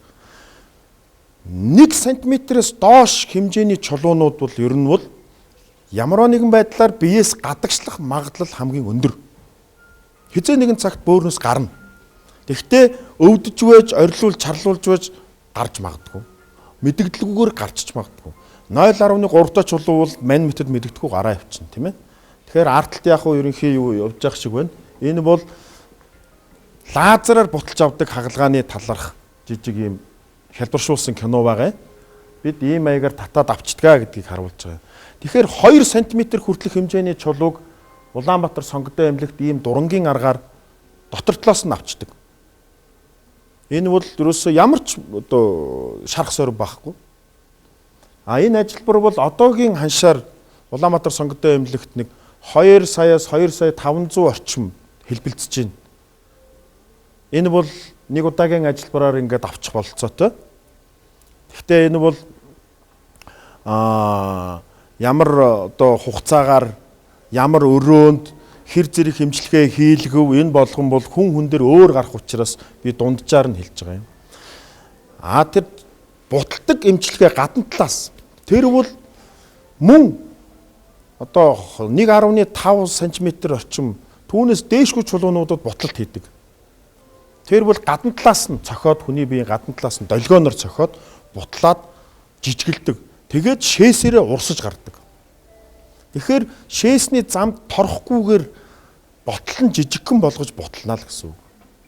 1 см-ээс доош хэмжээний чулуунууд бол ер нь бол ямар нэгэн байдлаар биеэс гадагшлах магадлал хамгийн өндөр. Хизээ нэгэн цагт бөөрнөөс гарна. Тэгвэл өвдөж байж, орилуул, чарлуулж байж гарч магадгүй. Мэдэгдэлгүйгээр гарчиж магадгүй. 0.3 та чулуу бол мань мэтэд мэдэгдэхгүй гараа явчихна, тийм ээ. Тэгэхээр ард талд яг уу ерөнхий юу явж явах шиг байна. Энэ бол лазераар буталж авдаг хагалгааны талаарх жижиг юм хялбаршуулсан кино байгаа. Бид ийм маягаар татаад авчдгаа гэдгийг харуулж байгаа. Тэгэхээр 2 см хүртэлх хэмжээний чулууг Улаанбаатар сонгодой эмнэлэгт ийм дурангийн аргаар дотор талаас нь авчдаг. Энэ бол ерөөсөө ямар ч одоо шарах сорив байхгүй. А энэ ажилбар бол одоогийн ханшаар Улаанбаатар сонгодой эмнэлэгт нэг 2 саяас 2 сая 500 орчим хэлбэлцэж байна. Энэ бол нэг удаагийн ажилбараар ингээд авчих бололцоотой. Гэхдээ энэ бол Ямар одоо хугацаагаар ямар өрөөнд хэр зэрэг эмчилгээ хийлгэв энэ болгон бол хүн хүн дээр өөр гарах учраас би дунджаар нь хэлж байгаа юм. А тэр буталдаг эмчилгээ гадна талаас тэр бол мөн одоо 1.5 см орчим түүнээс дээшгүй чулуунуудад бутлалт хийдэг. Тэр бол гадна талаас нь цохиод хүний биеийн гадна талаас нь долгионоор цохиод бутлаад жижигэлдэг. Тэгээд шээсээрээ урсаж гардаг. Тэгэхээр шээсний замд торохгүйгээр ботл нь жижигхэн болгож бутлана л гэсэн үг.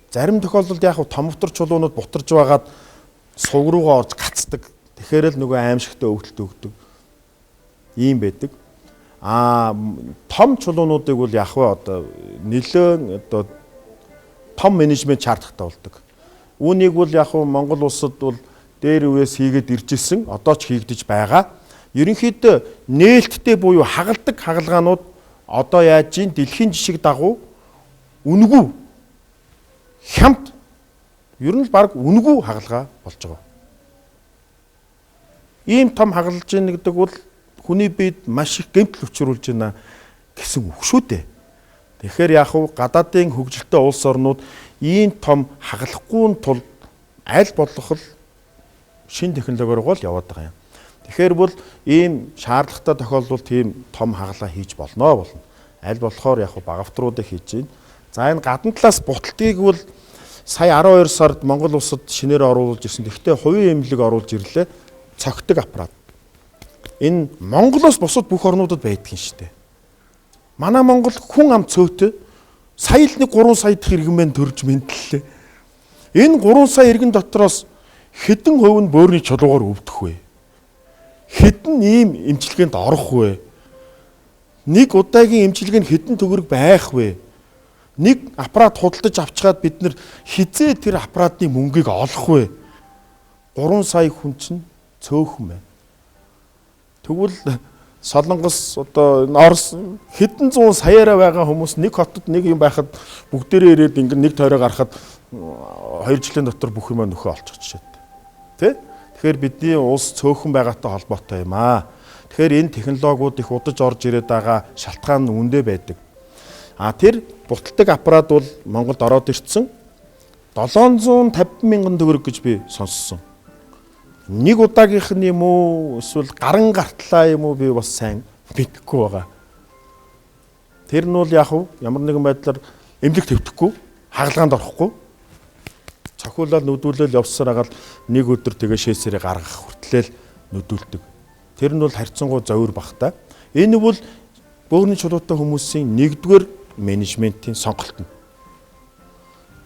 Зарим тохиолдолд яг томвтор чулуунууд бутарж байгаад суг руугаа орж гацдаг. Тэгэхээр л нөгөө аимшигтай өвдөлт өгдөг. Ийм байдаг. Аа том чулуунуудыг бол яг вэ одоо нэлээд одоо том менежмент шаардлагатай болдог. Үүнийг бол яг Монгол улсад бол дээр үеэс хийгээд ирж исэн, одоо ч хийгдэж байгаа. Ерөнхийдөө нээлттэй буюу хагалдаг хагалгаанууд одоо яаж ийн дэлхийн жишг дагуу үнэгүй хямд ер нь л баг үнэгүй хагалгаа болж байгаа. Ийм том хагалж ийн гэдэг бол хүний биед маш их гэмтэл учруулж байна гэсэн үг шүү дээ. Тэгэхээр яг хав гадаадын хөгжилтэй улс орнууд ийм том хагалахгүй тулд аль болох л шин технологиор гол яваад байгаа юм. Тэгэхээр бол ийм шаардлагатай тохиолдолд тийм том хагалгаа хийж болно болно. Аль болохоор яг багавтруудыг хийж байна. За энэ гадна талаас буталтыг бол сая 12 сард Монгол улсад шинээр оруулж ирсэн. Тэгэхдээ хувийн эмнэлэг оруулж ирлээ. Цогтөг аппарат. Энэ Монголоос бусад бүх орнуудад байдаг юм шүү дээ. Манай Монгол хүн ам цөөтэй сая л нэг 3 сая дахь иргэн мэн төрж мэндлээ. Энэ 3 сая иргэн дотроос хэдэн хувь нь бөөрийн чулуугаар өвдөх вэ? Хэдэн ийм эмчилгээнд орох вэ? Нэг удаагийн эмчилгээ нь хэдэн төгрөг байх вэ? Нэг аппарат худалдаж авчгаад бид нэр хизээ тэр аппаратны мөнгийг олох вэ? 3 сая хүн чинь цөөхөн байна. Тэгвэл Солонгос одоо энэ Орос хэдэн зуун саяараа байгаа хүмүүс нэг хотод нэг юм байхад бүгдээрээ ирээд ингэ нэг тойроо гарахад 2 жилийн дотор бүх юмаа нөхөө олчих жишээтэй. Тэ? Тэгэхээр бидний улс цөөхөн байгаатай холбоотой юм аа. Тэгэхээр энэ технологиуд их удаж орж ирээд байгаа шалтгаан нь үндэ байдаг. А тэр буталдаг аппарат бол Монголд ороод ирсэн 750 мянган төгрөг гэж би сонссон. Нэг удаагийнх нь юм уу эсвэл гаран гартлаа юм уу би бас сайн мэдэхгүй байгаа. Тэр нь бол яг ямар нэгэн байдлаар эмнэлэг твдэхгүй, хагалгаанд орохгүй цохиулаад нүдүүлэл явсаар агаал нэг өдөр тэгээ шээсээрээ гаргах хүртлээл нүдүүлдэг. Тэр нь бол харьцангуй зовир багтай. Энэ бол бөөрийн чулуутай хүмүүсийн нэгдүгээр менежментийн сонголт нь.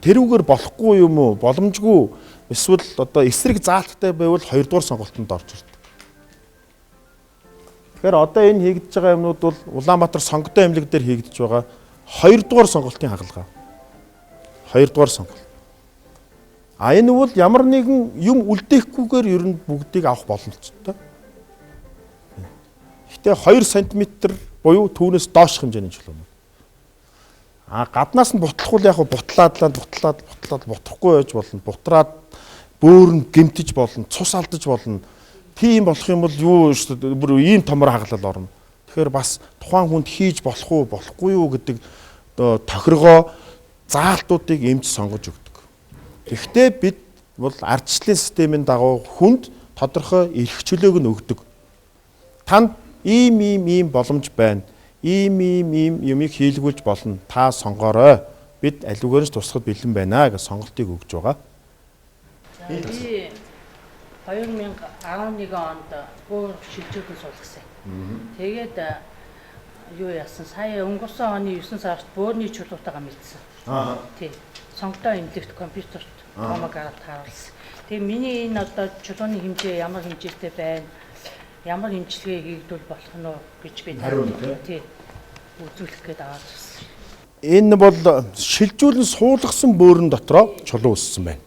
Тэрүүгээр болохгүй юм уу, боломжгүй эсвэл одоо эсрэг заалттай байвал хоёрдугаар сонголтонд орж ирдэг. Тэгэхээр одоо энэ хийгдэж байгаа юмнууд бол Улаанбаатар сонготой эмнэлэг дээр хийгдэж байгаа хоёрдугаар сонголтын хагалгаа. Хоёрдугаар сонголт. А энэ бол ямар нэгэн юм үлдээхгүйгээр ер нь бүгдийг авах боломжтой. Гэхдээ 2 см буюу түүнээс доош хэмжээний чулуунууд. А гаднаас нь бутлах бол яг бутлаад бутлаад бутлаад бутрахгүй байж болно. Бутраад бөөр нь гэмтэж болно, цус алдаж болно. Тийм болох юм бол юу шүү дээ бүр ийм томор хагалал орно. Тэгэхээр бас тухайн хүнд хийж болох уу, болохгүй юу гэдэг тохиргоо заалтуудыг эмч сонгож өгдөг. Гэхдээ бид бол ардчлалын системийн дагуу хүнд тодорхой эрх чөлөөг нь өгдөг. Танд ийм ийм ийм боломж байна. Ийм ийм ийм юмыг хийлгүүлж болно. Та сонгоорой. Бид аливаагаар нь тусахад бэлэн байна гэж сонголтыг өгж байгаа. Би 2011 онд бөөр шилжүүлэн суулгасан. Тэгээд юу яасан? Сая өнгөрсөн оны 9 сард бөөрийн чулуутайгаа мэдсэн. Тий. Сонгодоо эмнэлэгт компьютерт томограф харуулсан. Тэгээ миний энэ одоо чулууны хэмжээ ямар хэмжээтэй байна? Ямар эмчилгээ хийгдвэл болох нь уу гэж би тий үзүүлэх гээд аваад ирсэн. Энэ бол шилжүүлэн суулгасан бөөрн дотроо чулуу өссөн байна.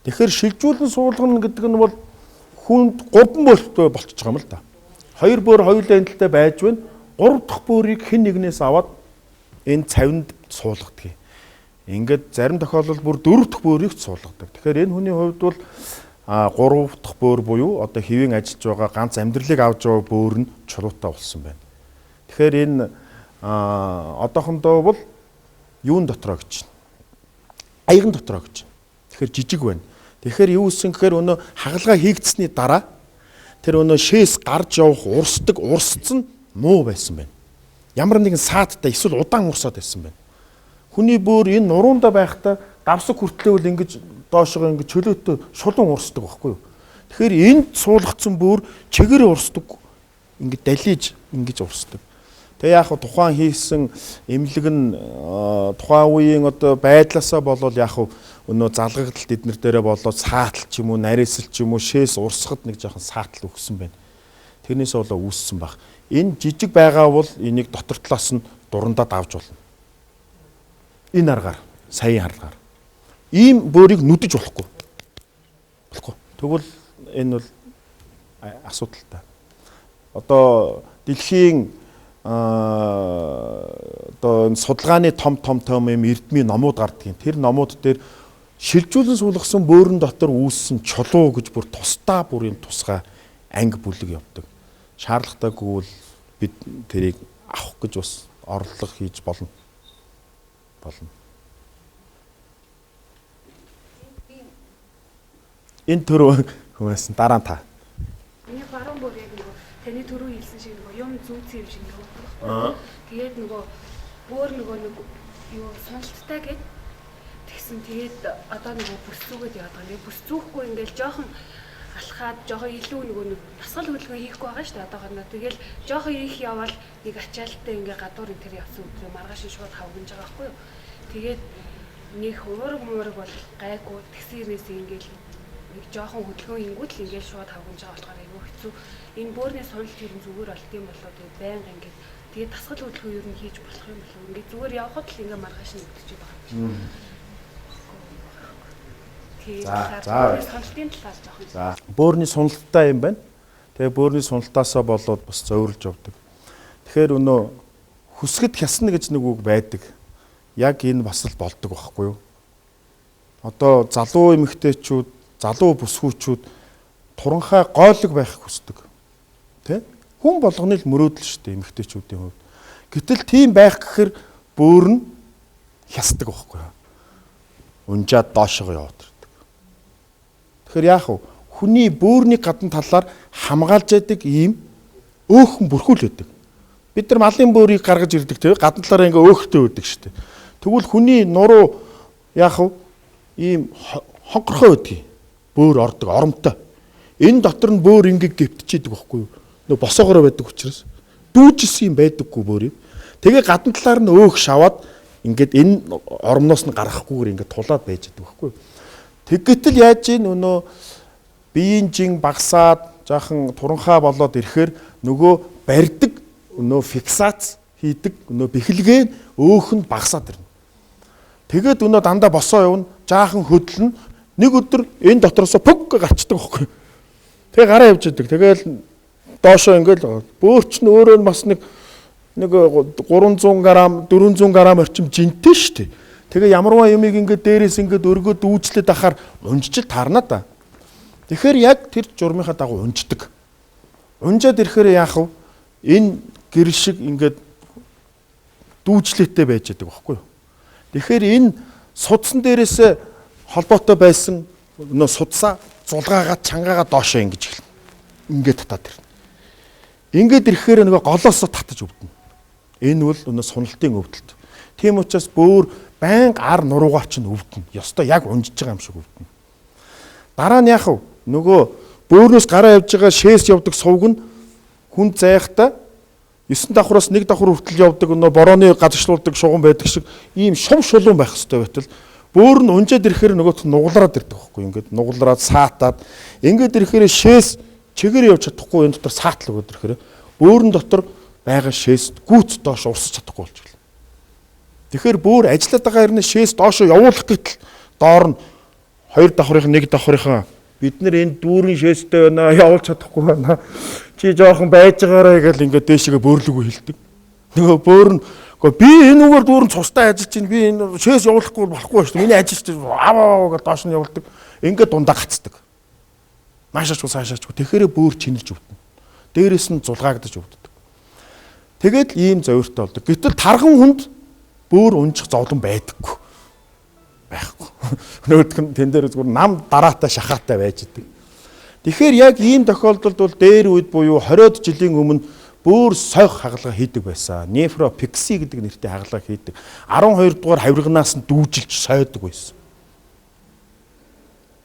Тэгэхээр шилжүүлэн суулгана гэдэг нь бол хүнд 3 бөөртэй болчихж байгаа юм л да. 2 бөөр хоёулаа энэлтэй байж байна. 3 дахь бөөрийг хэн нэгнээс аваад энэ цавинд суулгадаг. Ингээд зарим тохиолдолд бүр 4 дахь бөөрийг суулгадаг. Тэгэхээр энэ хүний хувьд бол А 3 дахь бөөр буюу одоо хэвийн ажиллаж байгаа ганц амьдралыг авч байгаа бөөр нь чулуутай болсон байна. Тэгэхээр энэ одоохондоо бол юун дотроо гэж байна? Аяган дотроо гэж. Тэгэхээр жижиг байна. Тэгэхээр юу гэсэн гэхээр өнөө хагалгаа хийгдсэний дараа тэр өнөө шээс гарч явах урсдаг урсц нь муу байсан байна. Ямар нэгэн саадтай эсвэл удаан урсаад байсан байна. Хүний бөөр энэ нуруунда байхдаа давсаг хүртлээвэл ингэж доошогоо ингэж чөлөөтэй шулуун урсдаг байхгүй юу? Тэгэхээр энд суулгацсан бөөр чигээр урсдаг, ингэж далиж ингэж урсдаг. Тэгээ яг тухайн хийсэн эмнэлэг нь тухайн үеийн одоо байдлаасаа болол яг өнөө залгагдalт эднэр дээрээ болоод саатал ч юм уу, нарийсэл ч юм уу, шээс урсгад нэг жоохон саатал өгсөн байна. Тэрнээс болоо үүссэн баг. Энэ жижиг байгаа бол энийг дотор талаас нь дурандаад авч болно. Энэ аргаар, саяын харлагаар. Ийм бөөрийг нүдэж болохгүй. Болохгүй. Тэгвэл энэ бол асуудалтай. Одоо дэлхийн одоо энэ судалгааны том том том юм эрдмийн номууд гардгийн. Тэр номууд дээр шилжүүлэн суулгасан бөөрн дотор үүссэн чулуу гэж бүр тусдаа бүр юм тусгай анги бүлэг явдаг. Шаардлагатайгүй бол бид тэрийг авах гэж бас орлого хийж болно. Болно. Энэ төрөө хүмүүс дараа нь та. Миний баруун бөөр яг нөгөө таны түрүү хэлсэн шиг нөгөө юм зүүцсэн юм шиг нөгөө. Тэгээд нөгөө бөөр нөгөө нэг юу суналттай гэд тэгсэн. Тэгээд одоо нөгөө бүс зүгээд яваад байгаа. Нэг бүс зүүхгүй ингээл жоохон алхаад жоохон илүү нөгөө нэг дасгал хөдөлгөөн хийхгүй байгаа шүү дээ одоохондоо. Тэгэл жоохон их явбал нэг ачаалттай ингээ гадуур энэ төр явсан өдрөө маргааш нь шууд хавгинж байгаа байхгүй юу. Тэгээд нэг уураг муураг бол гайгүй тэгсэн хэрнээс ингээл нэг жоохон хөдөлгөөн хийнгүүт л ингээл шууд хавгинж байгаа болохоор айгүй хэцүү. Энэ бөөрийн суналт ер нь зүгээр болд юм болоо тэгээд байнга ингээд тэгээд дасгал хөдөлгөөн ер нь хийж болох юм болов ингээд зүгээр явхад л ингээ маргааш нь өвдөж байгаа юм шиг. За, суналтын талаар жоохон. За, бөөрийн суналттай юм байна. Тэгээ бөөрийн суналтаасаа болоод бас зовирлж явдаг. Тэгэхээр өнөө хүсгэд хясна гэж нэг үг байдаг. Яг энэ бас л болдог байхгүй юу? Одоо залуу эмэгтэйчүүд, залуу бүсгүүчүүд туранхай гойлог байхыг хүсдэг. Тэ? Хүн болгоны л мөрөөдөл шүү дээ эмэгтэйчүүдийн хувьд. Гэтэл тийм байх гэхээр бөөр нь хясдаг байхгүй юу? Унжаад доошогоо яваад ирдэг. Тэгэхээр яах вэ? Хүний бөөрний гадна талаар хамгаалж яадаг ийм өөхөн бүрхүүл байдаг. Бид нар малын бөөрийг гаргаж ирдэг те гадна талаараа ингээ өөхтэй байдаг шүү дээ. Тэгвэл хүний нуруу яах вэ? Ийм хонхорхой байдгийг. Бөөр ордог, оромтой. Энэ дотор нь бөөр ингээ гівтчихэд байхгүй юу? Нөө босоогороо байдаг учраас дүүжсэн юм байдаггүй бөөр юм. Тэгээ гадна талаар нь өөх шаваад ингээд энэ ормноос нь гаргахгүйгээр ингээд тулаад байж байгаа байхгүй юу? Тэггэтэл яаж ийн өнөө биеийн жин багасаад жаахан туранхай болоод ирэхээр нөгөө барьдаг өнөө фиксац хийдэг өнөө бэхлэгээ өөх нь багасаад ирнэ. Тэгээд өнөө дандаа босоо явна, жаахан хөдлөнө. Нэг өдөр энэ дотроосоо пүг гарчдаг байхгүй юу? Тэгээ гараа явж идэг. Тэгээл доошоо ингээл бөөрч нь өөрөө нь бас нэг 300 г 400 г орчим жинтэй шүү дээ. Тэгээ ямарваа юмыг ингээд дээрээс ингээд өргөөд дүүжлээд ахаар унжчил таарна да. Тэгэхээр яг тэр журмынхаа дагуу унждаг. Унжаад ирэхээр яах вэ? Энэ гэрэл шиг ингээд дүүжлээтэй байж байгаа байхгүй юу? Тэгэхээр энэ судсан дээрээс холбоотой байсан нөө судсаа зулгаагаад чангаагаа доошоо ингэж эхэлнэ. Ингээд татаад ирнэ. Ингээд ирэхээр нөгөө голоосоо татаж өвдөнө. Энэ бол өнөө суналтын өвдөлт. Тийм учраас бөөр байнга ар нуруугаа чинь өвдөнө. Ёстой яг унжиж байгаа юм шиг өвдөнө. Дараа нь яах вэ? Нөгөө бөөрнөөс гараа явж байгаа шээс явдаг сувг нь хүн зайхтаа 9 давхраас 1 давхар хүртэл явдаг нөгөө борооны газарчлуулдаг шугам байдаг шиг ийм шув шулуун байх ёстой байтал бөөр нь унжаад ирэхээр нөгөөт нь нугалраад ирдэг байхгүй ингээд нугалраад саатаад ингээд ирэхээр шээс чигээр явж чадахгүй энэ дотор саатал өгөөд ирэхээр бөөрн дотор байгаа шээс гүйц доош урсаж чадахгүй болчихлоо. Тэгэхээр бөөр ажиллаад байгаа хэрнээ шээс доошо явуулах гэтэл доор нь 2 давхрын 1 давхрынхаа бид нэр энэ дүүрэн шээстэй байна явуулж чадахгүй байна. Чи жоохон байж байгаарай гэл ингээд дээшгээ бөөрлөгөө хилдэг. Нөгөө бөөр нь үгүй би энэ үгээр дүүрэн цустай ажиллаж чинь би энэ шээс явуулахгүй болохгүй шүү дээ. Миний ажил чинь аваа гэж доош нь явуулдаг. Ингээд дундаа гацдаг. Наашаачгүй цаашаачгүй тэгэхээр бөөр чинэлж өвдөнө. Дээрээс нь зулгаагдаж өвддөг. Тэгээд л ийм зовиртой болдог. Гэтэл тарган хүнд бөөр унжих зовлон байдаггүй. Байхгүй. Нөгөөх нь тэн дээр зүгээр нам дараатай шахаатай байж идэг. Тэгэхээр яг ийм тохиолдолд бол дээр үед буюу 20-од жилийн өмнө бөөр сойх хагалгаа хийдэг байсан. Нефропекси гэдэг нэртэй хагалгаа хийдэг. 12 дугаар хавирганаас нь дүүжилж сойдог байсан.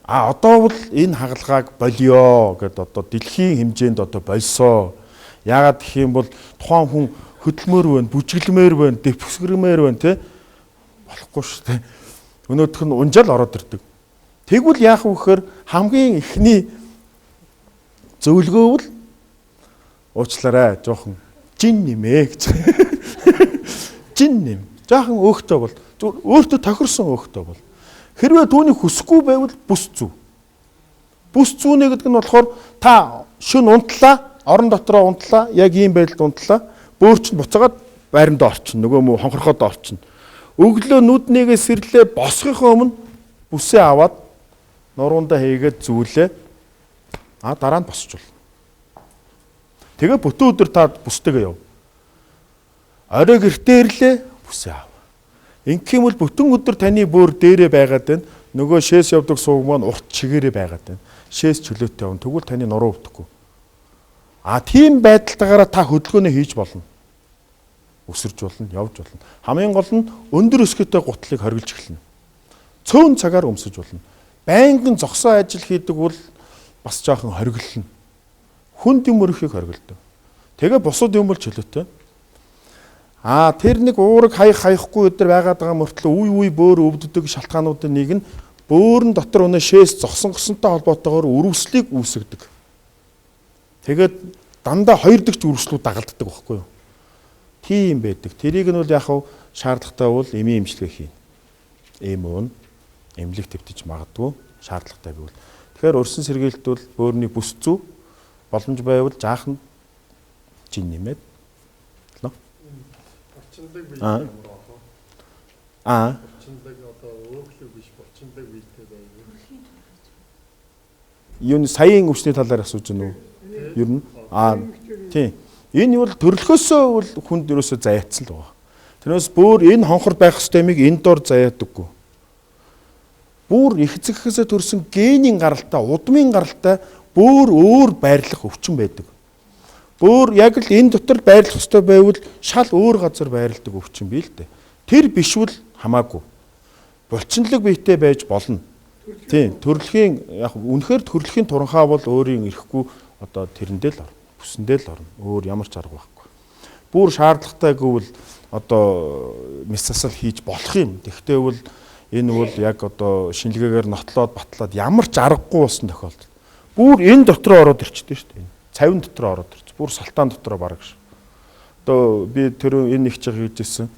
А одоо бол энэ хагалгааг болио гэд одоо дэлхийн хэмжээнд одоо больсоо. Яагаад гэх юм бол тухайн хүн хөдөлмөр байна, бүжиглэмээр байна, дэвсгэрмээр байна те. Болохгүй шүү дээ. Өнөөдөх нь унжаал ороод ирдэг. Тэгвэл яах вэ гэхээр хамгийн эхний зөвлөгөө бол уучлаарай жоохон жин нэмээ гэж. Жин нэм. Жоохон өөхтэй бол зүгээр өөртөө тохирсон өөхтэй бол. Хэрвээ түүнийг хүсэхгүй байвал бүс зүү. Бүс зүүнэ гэдэг нь болохоор та шөн унтлаа, орон дотроо унтлаа, яг ийм байдалд унтлаа. Бөөр чинь буцаагаад байрандаа орчин, нөгөө мө хонхорхоод орчин. Өглөө нүд нэгээ сэрлээ босхийнхоо өмнө бүсээ аваад нуруундаа хийгээд зүүлээ. А дараа нь босчвол. Тэгээ бүтэн өдөр та бүстэйгээ яв. Орой гэртээ ирлээ бүсээ ав. Ингэх юм бол бүтэн өдөр таны бөөр дээрээ байгаад байна. Нөгөө шээс явдаг сууг маань урт чигээрээ байгаад байна. Шээс чөлөөтэй явна. Тэгвэл таны нуруу өвдөхгүй. А тийм байдалтайгаараа та хөдөлгөөнөө хийж болно. Өсөрж болно, явж болно. Хамгийн гол нь өндөр өсгөтэй гутлыг хоригдж эхэлнэ. Цөөн цагаар өмсөж болно. Байнгын зогсоо ажил хийдэг бол бас жоохон хориглоно. Хүнд юм өрөхийг хориглодог. Тэгээ бусад юм бол чөлөөтэй. А тэр нэг уураг хаях хаяхгүй өдр байгаад байгаа мөртлөө үе үе бөөр өвддөг шалтгаануудын нэг нь бөөрн дотор өнөө шээс зогсон госонтой холбоотойгоор өрөвслийг үүсгэдэг. Тэгээд дандаа хоёр дахь өрөвслүүд дагалддаг байхгүй юу? Тийм байдаг. Тэрийг нь бол яг хав шаардлагатай бол эмийн эмчилгээ хийнэ. Эм уун эмнэлэг твтэж магадгүй шаардлагатай байвал. Тэгэхээр өрсөн сэргийлэлт бол бөөрний бүс зүү боломж байвал жаахан жин нэмээд лөө. Булчинлаг бие ямар болох вэ? Аа. Булчинлаг одоо өөхлөг биш булчинлаг биетэй байв. Юу саяын өвчний талаар асууж байна уу? Ер нь аа тийм. Энэ бол төрлөхөөсөө бол хүнд ерөөсөө заяатсан л байгаа. Тэрнээс бүр энэ хонхор байх системийг энэ дор заяадаггүй. Бүр их эцэгхэсээ төрсэн генийн гаралтай, удмын гаралтай бүр өөр байрлах өвчин байдаг. Бөөр яг л энэ дотор байрлах ёстой байвал шал өөр газар байрладаг өвчин бий л дээ. Тэр бишвэл хамаагүй. Булчинлаг биетэй байж болно. Тийм, төрөлхийн яг үнэхээр төрөлхийн туранхаа бол өөрийн эрэхгүй одоо тэрэндээ л орно. Бүсэндээ л орно. Өөр ямар ч арга байхгүй. Бүр шаардлагатай гэвэл одоо мэс засал хийж болох юм. Тэгэхдээ бол энэ бол яг одоо шинжилгээгээр нотлоод батлаад ямар ч аргагүй болсон тохиолдол. Бүр энэ дотроо ороод ирчихдээ шүү дээ. Цавин дотроо ороод ирч. Бүр салтаан дотроо бараг ш. Одоо би тэр энэ их чиг хийжсэн.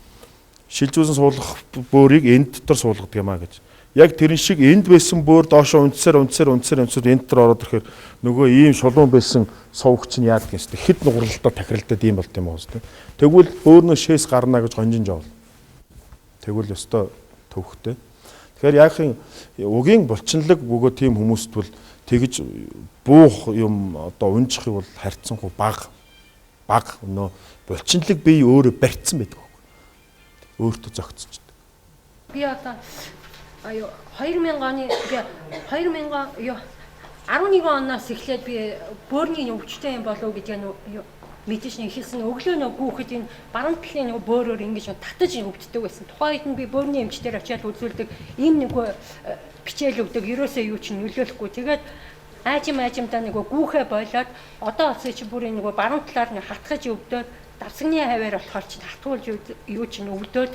Шилжүүлсэн суулгах бөөрийг энд дотор суулгадаг юм а гэж. Яг тэрэн шиг энд байсан бөөр доошоо унтсаар унтсаар унтсаар унтсаар энд дотор ороод ирэхээр нөгөө ийм шулуун байсан сувгч нь яадаг юм бэ? Хэд нугралтаа тахиралдаад ийм болт юм уу хэвээ. Тэгвэл бөөрнөө шээс гарна гэж гонжин жоол. Тэгвэл ёстой төвхтэй. Тэгэхээр яах юм угийн булчинлаг бөгөө тийм хүмүүст бол тэгж буух юм одоо унжих бол харьцангуй баг баг өнөө булчинлаг бие өөрөө барьцсан байдаг байхгүй. Өөртөө зөгцөж. Би одоо аюу 2000 оны 2000 юу 11 оноос эхлээд би бөөрийн өвчтэй юм болов гэдгийг нь мэдээж нэг хэлсэн өглөө нөгөө гүүхэд энэ баруун талын нөгөө бөөрөөр ингэж татаж өвддөг байсан. Тухайн үед нь би бөөрийн эмчтэр очиад үзүүлдэг ийм нөгөө бичээл өгдөг. Ерөөсөө юу ч нөлөөлөхгүй. Тэгээд аажим аажимдаа нөгөө гүүхэ болоод одоо болсон чи бүр энэ нөгөө баруун талаар нь хатгаж өвдөөд давсгны хаваар болохоор чинь хатгуулж юу чинь өвдөөд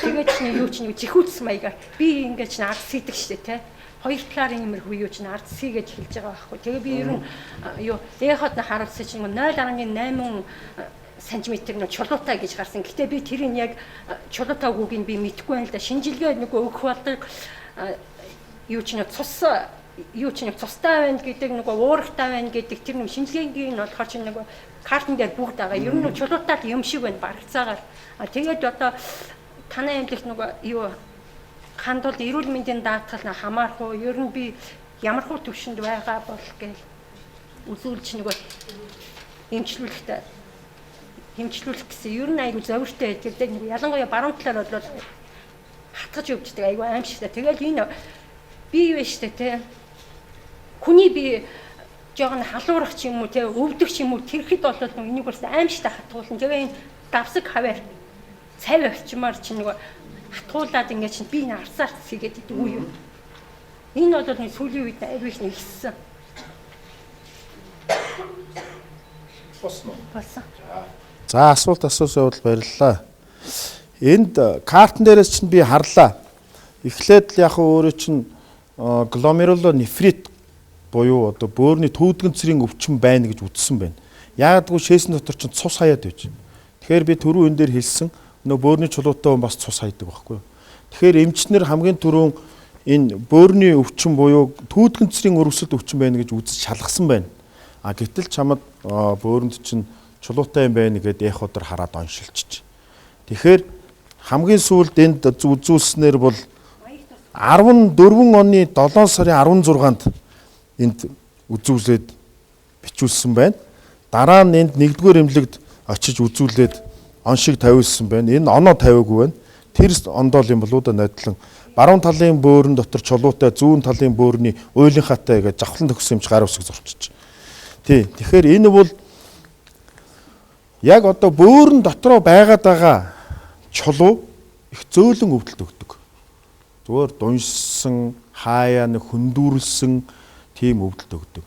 тэгээд чинь юу чинь зэхүүц маягаар би ингэж чинь ард сийдэг штэ тэ хоёр талаар иймэрхүү юу чинь ард сий гэж хэлж байгаа байхгүй. Тэгээ би ер нь юу эхот нь харуулсан чинь 0.8 сантиметр нөө чулуутай гэж гарсан. Гэтэ би тэрийг яг чулуутайгүйг нь би мэдэхгүй байна л да. Шинжилгээ нөгөө өгөх болдог юу чинь цус юу чинь цустай байна гэдэг нөгөө уурагтай байна гэдэг тэр нэг шинжилгээний нь болохоор чинь нөгөө картн дээр бүгд байгаа. Ер нь чулуутай л юм шиг байна барагцаагаар. А тэгээд одоо танай эмнэлэгт нөгөө юу хандвал эрүүл мэндийн даатгал хамаарах уу? Ер нь би Ямар хуу төвшөнд байгаа бол гээл үзүүлж нөгөө эмчлүүлэхдээ хэмжлүүлэх гэсэн ер нь айгүй зовиртой байдаг. Тэгээд нэг ялангуяа баруун талаар бол хатгаж өвддөг айгүй аимшигтай. Тэгэл энэ бие вэ штэ те. Хүний бие жоохон халуурах ч юм уу те өвдөх ч юм уу тэрхэд бол энийг бас аимшигтай хатгуулна. Тэгээ энэ давсаг хаваар цай авчмаар чи нөгөө хатгуулад ингээд чинь би энэ арсаар хийгээд идэв үе юм. Энэ бол нэг сүүлийн үед айгүй их нэгссэн. Болсон уу? Болсон. За асуулт асуусан явдал баярлалаа. Энд картн дээрээс чинь би харлаа. Эхлээд л яг өөрөө чинь гломерулонефрит буюу одоо бөөрийн төвдгөн цэрийн өвчин байна гэж үзсэн байна. Яагадгүй шээсэн дотор чинь цус хаяад байж. Тэгэхээр би түрүү энэ дээр хэлсэн нөө бөөрийн чулуутай хүн бас цус хайдаг байхгүй юу. Тэгэхээр эмчнэр хамгийн түрүүн энэ бөөрийн өвчин буюу төвдгөн цэрийн өрөвсөлт өвчин байна гэж үзэж шалгасан байна. А гэтэл чамд бөөрөнд чинь чулуутай юм байна гэдээ эх одор хараад оншилчих. Тэгэхээр хамгийн сүүлд энд үзүүлснээр бол 14 оны 7 сарын 16-нд энд үзүүлээд бичүүлсэн байна. Дараа нь энд 1-р эмнэлэгт очиж үзүүлээд оншиг тавиулсан байна. Энэ оноо тавиагүй байна. Тэр ондоол юм болоо да найдлан баруун талын бөөрн дотор чулуутай, зүүн талын бөөрний уйлынхаатай гэж жавхлан төгссөн юмч гар үсэг зурчиж. Тий. Тэгэхээр энэ бол яг одоо бөөрн дотроо байгаад байгаа чулуу их зөөлөн өвдөлт өгдөг. Зүгээр дуншсан, хаяа нэг хөндүүрлсэн тийм өвдөлт өгдөг.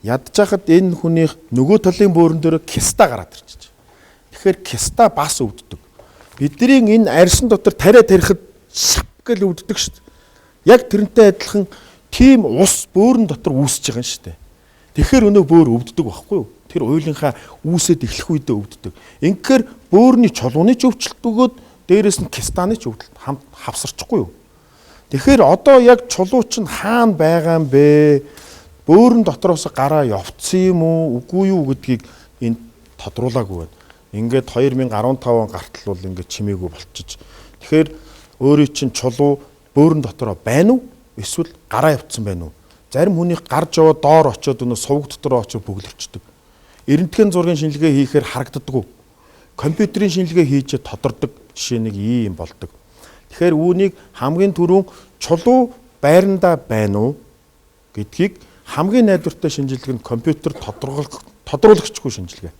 Ядчихад энэ хүнийх нөгөө талын бөөрн дээр киста гараад ирчих. Тэгэхээр киста бас өвддөг. Бидний энэ арьсан дотор тариа тарихад шап гэл өвддөг шүү дээ. Яг тэрнтэй адилхан тийм ус бөөрн дотор үүсэж байгаа юм шүү дээ. Тэгэхээр өнөө бөөр өвддөг байхгүй юу? Тэр уйлынхаа үүсэд эхлэх үедээ өвддөг. Ингэхээр бөөрний чулууны ч өвчлөлт өгөөд дээрэс нь кистаны ч өвдөлт хамт хавсарчихгүй юу? Тэгэхээр одоо яг чулуу чинь хаана байгаа юм бэ? Бөөрн дотроос гараа явцсан юм уу, үгүй юу гэдгийг энд тодруулаагүй байна. Ингээд 2015 он гартал бол ингээд чимээгүй болчих. Тэгэхээр өөрийн чинь чулуу бөөрн дотроо байна уу? Эсвэл гараа явцсан байна уу? Зарим хүнийх гарч яваад доор очиод өнөө сувг дотроо очиод бөглөрчдөг. Эрентген зургийн шинжилгээ хийхээр харагддаггүй. Компьютерийн шинжилгээ хийж тодордог жишээ нэг ийм болдог. Тэгэхээр үүнийг хамгийн түрүүн чулуу байрандаа байна уу гэдгийг хамгийн найдвартай шинжилгээ нь компьютер тодруулагчгүй шинжилгээ.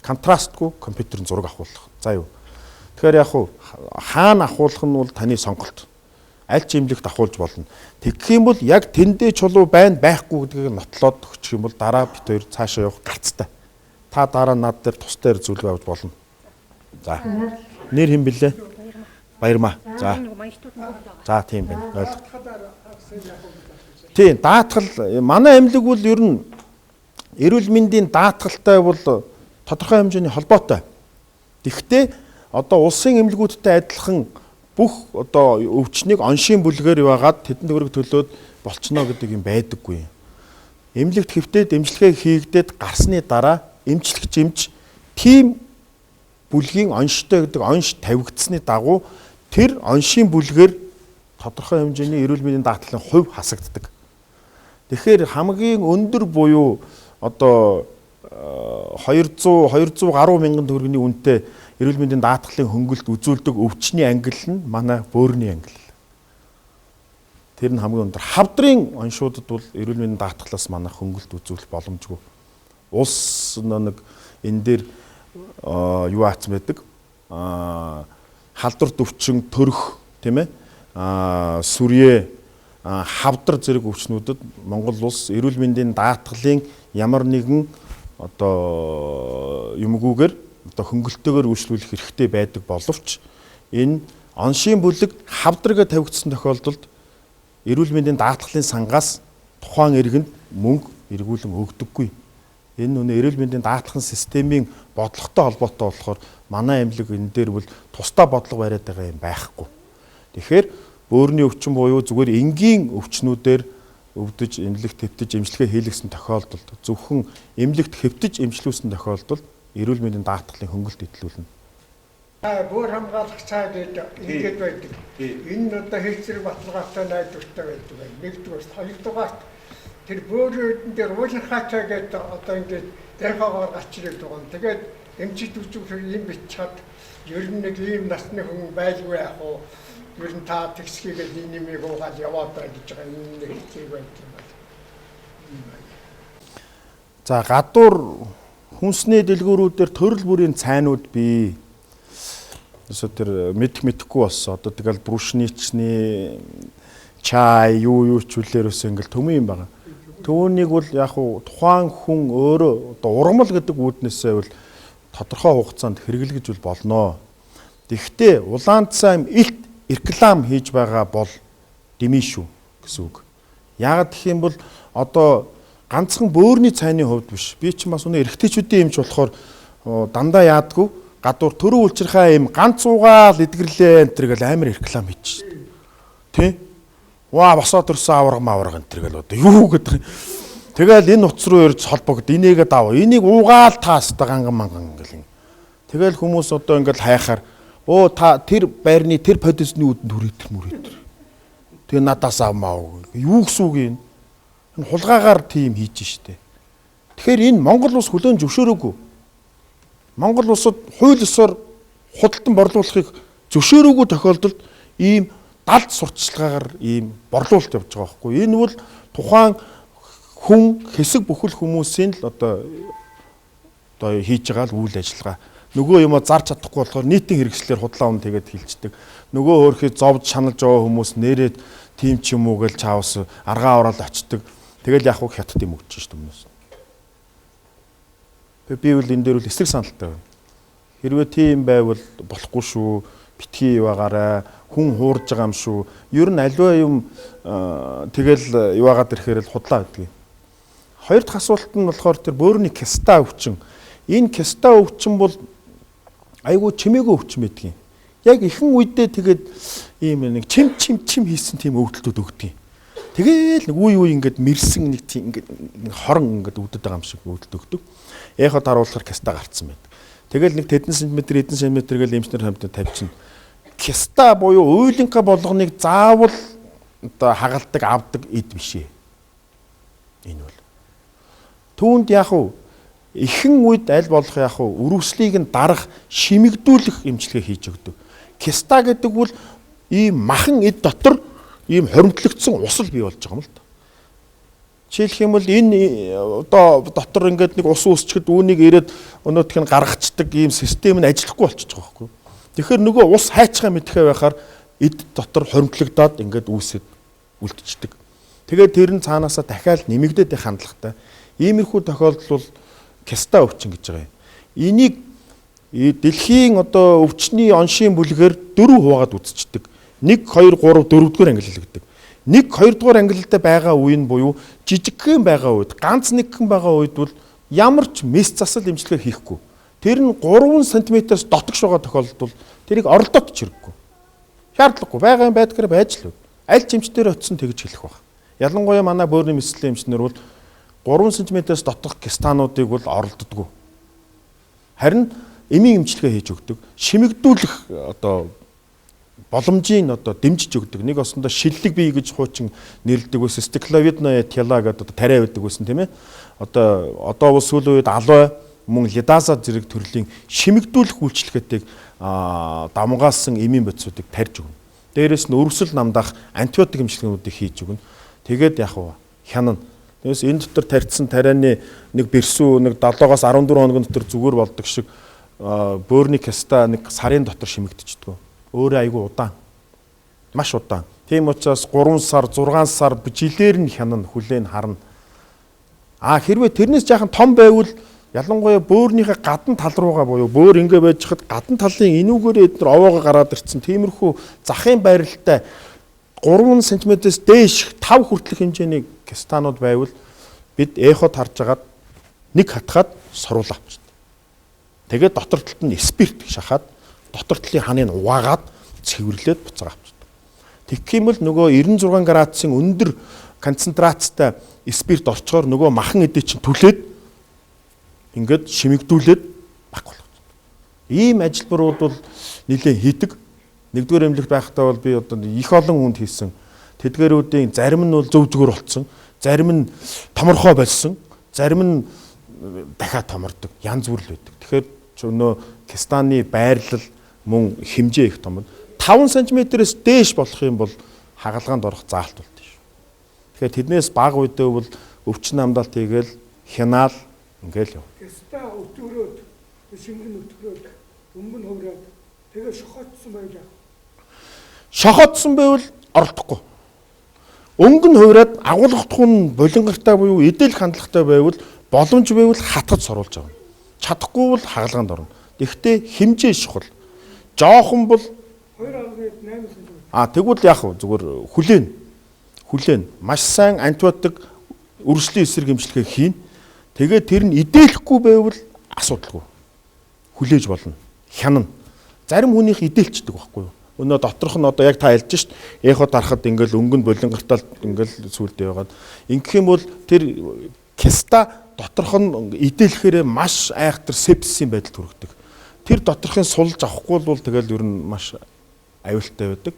Контрастгүй компьютерийн зураг авахулах. За юу. Тэгэхээр яг хуу хаана авахулах нь бол таны сонголт. Аль ч эмнэлэгт авахулж болно. Тэгэх юм бол яг тэндээ чулуу байна байхгүй гэдгийг нотлоод өгчих юм бол дараа бит хоёр цаашаа явах гарцтай. Та дараа над дээр тус дээр зүйлгээ авч болно. За. Нэр хэн бэлээ? Баярмаа. За. За тийм байна. Ойлголт. Тийм, даатгал манай эмнэлэг бол ер нь эрүүл мэндийн даатгалтай бол тодорхой хэмжээний холбоотой. Тэгэхдээ одоо улсын эмнэлгүүдтэй адилхан бүх одоо өвчнийг оншийн бүлгээр яваагаад тэдэнд төгрөг төлөөд болчихно гэдэг юм байдаггүй. Эмнэлэгт хэвтээд эмчилгээ хийгдээд гарсны дараа эмчлэгч эмч тийм бүлгийн онштой гэдэг онш тавигдсаны дагуу тэр оншийн бүлгээр тодорхой хэмжээний эрүүл мэндийн даатгалын хувь хасагддаг. Тэгэхээр хамгийн өндөр буюу одоо 200 200 гаруй мянган төгрөгийн үнэтэй эрүүл мэндийн даатгалын хөнгөлт үзүүлдэг өвчний ангилал нь манай бөөрийн ангилал. Тэр нь хамгийн өндөр. Хавдрын оншуудад бол эрүүл мэндийн даатгалаас манай хөнгөлт үзүүлэх боломжгүй. Улс нэг энэ дээр юу аацсан байдаг? Халдварт өвчин, төрөх, тийм ээ? Сүрье, хавдар зэрэг өвчнүүдэд Монгол улс эрүүл мэндийн даатгалын ямар нэгэн одоо юмгүйгээр одоо хөнгөлтөөр үйлчлүүлэх хэрэгтэй байдаг боловч энэ оншийн бүлэг хавдрага тавигдсан тохиолдолд эрүүл мэндийн даатгалын сангаас тухайн иргэнд мөнгө эргүүлэн өгдөггүй. Энэ үнэ эрүүл мэндийн даатгалын системийн бодлоготой холбоотой болохоор манай эмнэлэг энэ дээр бол тусдаа бодлого бариад байгаа юм байхгүй. Тэгэхээр бөөрийн өвчин буюу зүгээр энгийн өвчнүүдээр өвдөж эмнэлэгт хэвтэж эмчилгээ хийлгэсэн тохиолдолд зөвхөн эмнэлэгт хэвтэж эмчлүүлсэн тохиолдолд эрүүл мэндийн даатгалын хөнгөлт эдлүүлнэ. Бөөр хамгаалах цай гэдэг ингэж байдаг. Энэ нь одоо хэл зэрэг баталгаатай найдвартай байдаг байна. Нэгдүгээр, хоёрдугаарт тэр бөөрийн дээр уулынхаа цай гэдэг одоо ингэж эхогоор гарч ирээд байгаа юм. Тэгээд эмчит үзүүхээр ийм бичээд ер нь нэг ийм насны хүн байлгүй яах вэ? Ер нь та тэгсгийгээд энэ юмыг уугаад яваад бай гэж байгаа. Энэ нэг хэцүү байдаг юм байна. За гадуур хүнсний дэлгүүрүүдээр төрөл бүрийн цайнууд бий. Өсө тэр мэдх мэдэхгүй болсон. Одоо тэгэл брушничны чай юу юу ч үлээр өсө ингээл төмөн юм байна. Түүнийг бол яг уу тухайн хүн өөрөө одоо ургамал гэдэг үүднээсээ бол тодорхой хугацаанд хэрэглэж бол болно. Тэгэхдээ улаан цай юм илт реклам хийж байгаа бол дэмий шүү гэсэн үг. Яагаад гэх юм бол одоо ганцхан бөөрийн цайны хувьд биш. Би ч бас өнөө эрэгтэйчүүдийн юмч болохоор дандаа яадгүй гадуур төрөв улчирхаа юм ганц уугаал эдгэрлээ энэ төр гэл амар реклам хийчих. Тэ? Ваа босоо төрсөн аварга маварга энэ төр гэл одоо юу гэдэг. Тэгэл энэ утас руу ирж холбогд энийгээ дав. Энийг уугаал та хаста ганган манган ингээл. Тэгэл хүмүүс одоо ингээл хайхаар өө та тэр байрны тэр подисны үүдэнд хүрээдэр мүрээдэр. Тэгээ надаас авмаа. Юу гэсэн үг юм? Энэ хулгаагаар тийм хийж штэ. Тэгэхээр энэ Монгол улс хүлээн зөвшөөрөөгүй. Монгол улсад хууль ёсоор худалдан борлуулахыг зөвшөөрөөгүй тохиолдолд ийм далд сурталчилгаагаар ийм борлуулалт явж байгаа байхгүй. Энэ бол тухайн хүн хэсэг бүхэл хүмүүсийн л одоо хийж байгаа л үйл ажиллагаа. Нөгөө юмаа зарж чадахгүй болохоор нийтийн хэрэгслээр худлаа юм тэгээд хилчдэг. Нөгөө өөрхий зовж шаналж байгаа хүмүүс нэрээд тийм ч юм уу гэж чаавс аргаа ороод очдөг. Тэгэл яг хуу хятад юм өгч шít өмнөөс. Тэгээ би бол энэ дээр бол эсрэг саналтай байна. Хэрвээ тийм байвал болохгүй шүү. Битгий яваагаарай. Хүн хуурж байгаа юм шүү. Ер нь аливаа юм тэгэл яваагаад ирэхээр л худлаа гэдэг. Хоёр дахь асуулт нь болохоор тэр бөөрийн киста өвчин. Энэ киста өвчин бол айгүй чимээгүй өвчин байдаг юм. Яг ихэн үедээ тэгээд ийм нэг чим чим чим хийсэн тийм өвдөлтүүд өгдөг юм. Тэгээл нэг үе үе ингээд мэрсэн нэг тийм ингээд хорон ингээд өвдөд байгаа юм шиг өвдөлт өгдөг. Эхо даруулахаар киста гарцсан байдаг. Тэгэл нэг тэдэн сантиметр эдэн сантиметр гэл эмчнэр хамтаа тавьчихна. Киста буюу уйланка болгоныг заавал одоо хагалдаг авдаг эд биш ээ. Энэ бол. Түүнд яг уу ихэн үед аль болох яг уу өрөвслийг нь дарах шимэгдүүлэх эмчилгээ хийж өгдөг. Киста гэдэг бол ийм махан эд дотор ийм хоримтлогдсон усал бий болж байгаа юм л да. Жишээлх юм бол энэ одоо дотор ингээд нэг ус үүсчихэд үүнийг ирээд өнөөх нь гаргацдаг ийм систем нь ажиллахгүй болчихж байгаа байхгүй. Тэгэхээр нөгөө ус хайчгаа мэдхээ байхаар эд дотор хоримтлогдоод ингээд үүсэд үлдчихдэг. Тэгээд тэр нь цаанаасаа дахиад нэмэгдээд байх хандлагатай. Иймэрхүү тохиолдол бол киста өвчин гэж байгаа юм. Энийг дэлхийн одоо өвчний оншийн бүлгээр дөрөв хуваагаад үзчихдэг. 1 2 3 4 дугаар ангиллагддаг. 1 2 дугаар ангиллалтай байгаа үе нь буюу жижигхэн байгаа үед, ганц нэгхэн байгаа үед бол ямар ч мэс засал эмчилгээ хийхгүй. Тэр нь 3 см-аас дотогш байгаа тохиолдолд бол тэрийг оролдоод ч хэрэггүй. Шаардлагагүй. Байгаа юм байдгаар байж л. Аль ч эмчтэр очисон тэгж хэлэх байх. Ялангуяа манай бөөрийн мэслийн эмчнэр бол 3 см-аас дотох кистануудыг бол оролддоггүй. Харин эмийн эмчилгээ хийж өгдөг. Шимэгдүүлэх одоо боломжийг одоо дэмжиж өгдөг. Нэг осондоо шиллэг бий гэж хуучин нэрлэдэг байсан. Стекловидная тела гэдэг одоо тариа байдаг байсан тийм ээ. Одоо бол сүүлийн үед алой мөн лидаза зэрэг төрлийн шимэгдүүлэх үйлчилгээтэйг давмгаалсан эмийн бодисуудыг тарьж өгнө. Дээрээс нь өрөвсөл намдаах антибиотик эмчилгээнүүдийг хийж өгнө. Тэгээд яг уу хянана. Тэгээс энэ дотор тарьдсан тарианы нэг бэрсүү нэг 7-оос 14 хоногийн дотор зүгээр болдог шиг бөөрийн киста нэг сарын дотор шимэгдчихдэг. Өөрөө айгүй удаан. Маш удаан. Тийм учраас 3 сар, 6 сар жилээр нь хянана, хүлээн харна. А хэрвээ тэрнээс жаахан том байвал ялангуяа бөөрнийхээ гадна тал руугаа буюу бөөр ингэ байж хад гадна талын энүүгээрээ эднэр овоогоо гараад ирсэн тиймэрхүү захын байралтай 3 см-ээс дээш 5 хүртэлх хэмжээний кистанууд байвал бид эход харж агаад нэг хатгаад соруулаа авчихдээ. Тэгээд дотор талд нь спирт шахаад дотор талын ханыг угаагаад цэвэрлээд буцаага авчихдээ. Тэгэх юм бол нөгөө 96 градусын өндөр концентрацтай спирт орчхоор нөгөө махан эдээ чинь түлээд ингээд шимэгдүүлээд баг болгочихсон. Ийм ажилбарууд бол нэлээд хийдэг. Нэгдүгээр эмнэлэгт байхдаа бол би одоо их олон хүнд хийсэн. Тэдгэрүүдийн зарим нь бол зөв зүгээр болцсон, зарим нь томорхоо болсон, зарим нь дахиад томордог. Янз бүр л байдаг. Тэгэхээр өнөө кистаны байрлал мөн хэмжээ их том. 5 см-ээс дээш болох юм бол хагалгаанд орох заалт болдог шүү. Тэгэхээр тэднээс бага үедээ бол өвчин амдалт хийгээл хянаал ингээл яв. Киста өтгөрөөд шингэн өтгөрөөд өнгө нь хувраад тэгээ шохоотсон байлаа. Шохоотсон байвал оролдохгүй. Өнгө нь хувраад агуулгах хүн болингартай буюу эдэлх хандлагатай байвал боломж байвал хатгаж соруулж авна. Чадахгүй бол хагалгаанд орно. Тэгэхдээ хэмжээ чухал. Жоохон бол 2.8 см. А тэгвэл яах вэ? Зүгээр хүлээн. Хүлээн. Маш сайн антибиотик үргэлжлэн эсрэг эмчилгээ хийн. Тэгээд тэр нь идээлэхгүй байвал асуудалгүй. Хүлээж болно. Хянана. Зарим хүнийх идээлчдэг байхгүй юу? Өнөө доторх нь одоо яг та хэлж шít. Эхо дарахад ингээл өнгөнд болингартал ингээл сүулдэ байгаад. Ингэх юм бол тэр киста доторх нь идээлэхээрээ маш айхтар сепсисийн байдалд хүргэдэг. Тэр доторхын сулж авахгүй бол тэгэл ер нь маш аюултай байдаг.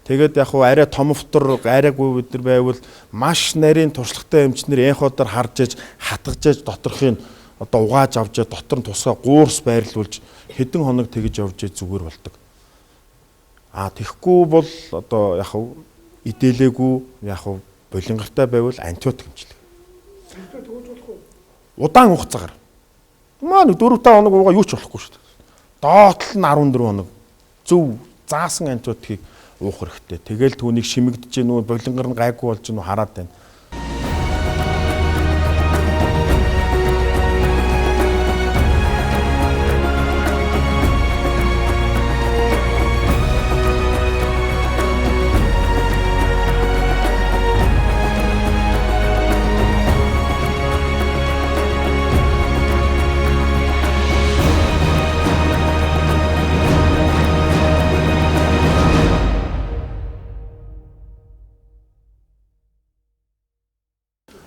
Тэгээд яг хуу арай томфтор арайгүй бид нар байвал маш нарийн туршлагатай эмчнэр эходор харж аж хатгаж аж доторхын одоо угааж авч дотор нь тусгай гуурс байрлуулж хэдэн хоног тэгж явж зүгээр болдог. А тэгэхгүй бол одоо яг хуу идээлээгүй яг хуу болингартай байвал антибиотик эмчилгээ. Удаан хугацаагаар. Маа нэг 4-5 хоног уугаа юу ч болохгүй шүү дээ. Доотлол нь 14 хоног зөв заасан антибиотикийг уух хэрэгтэй. Тэгэл түүнийг шимэгдэж гин үү, болингор нь гайгүй болж гин үү хараад байна.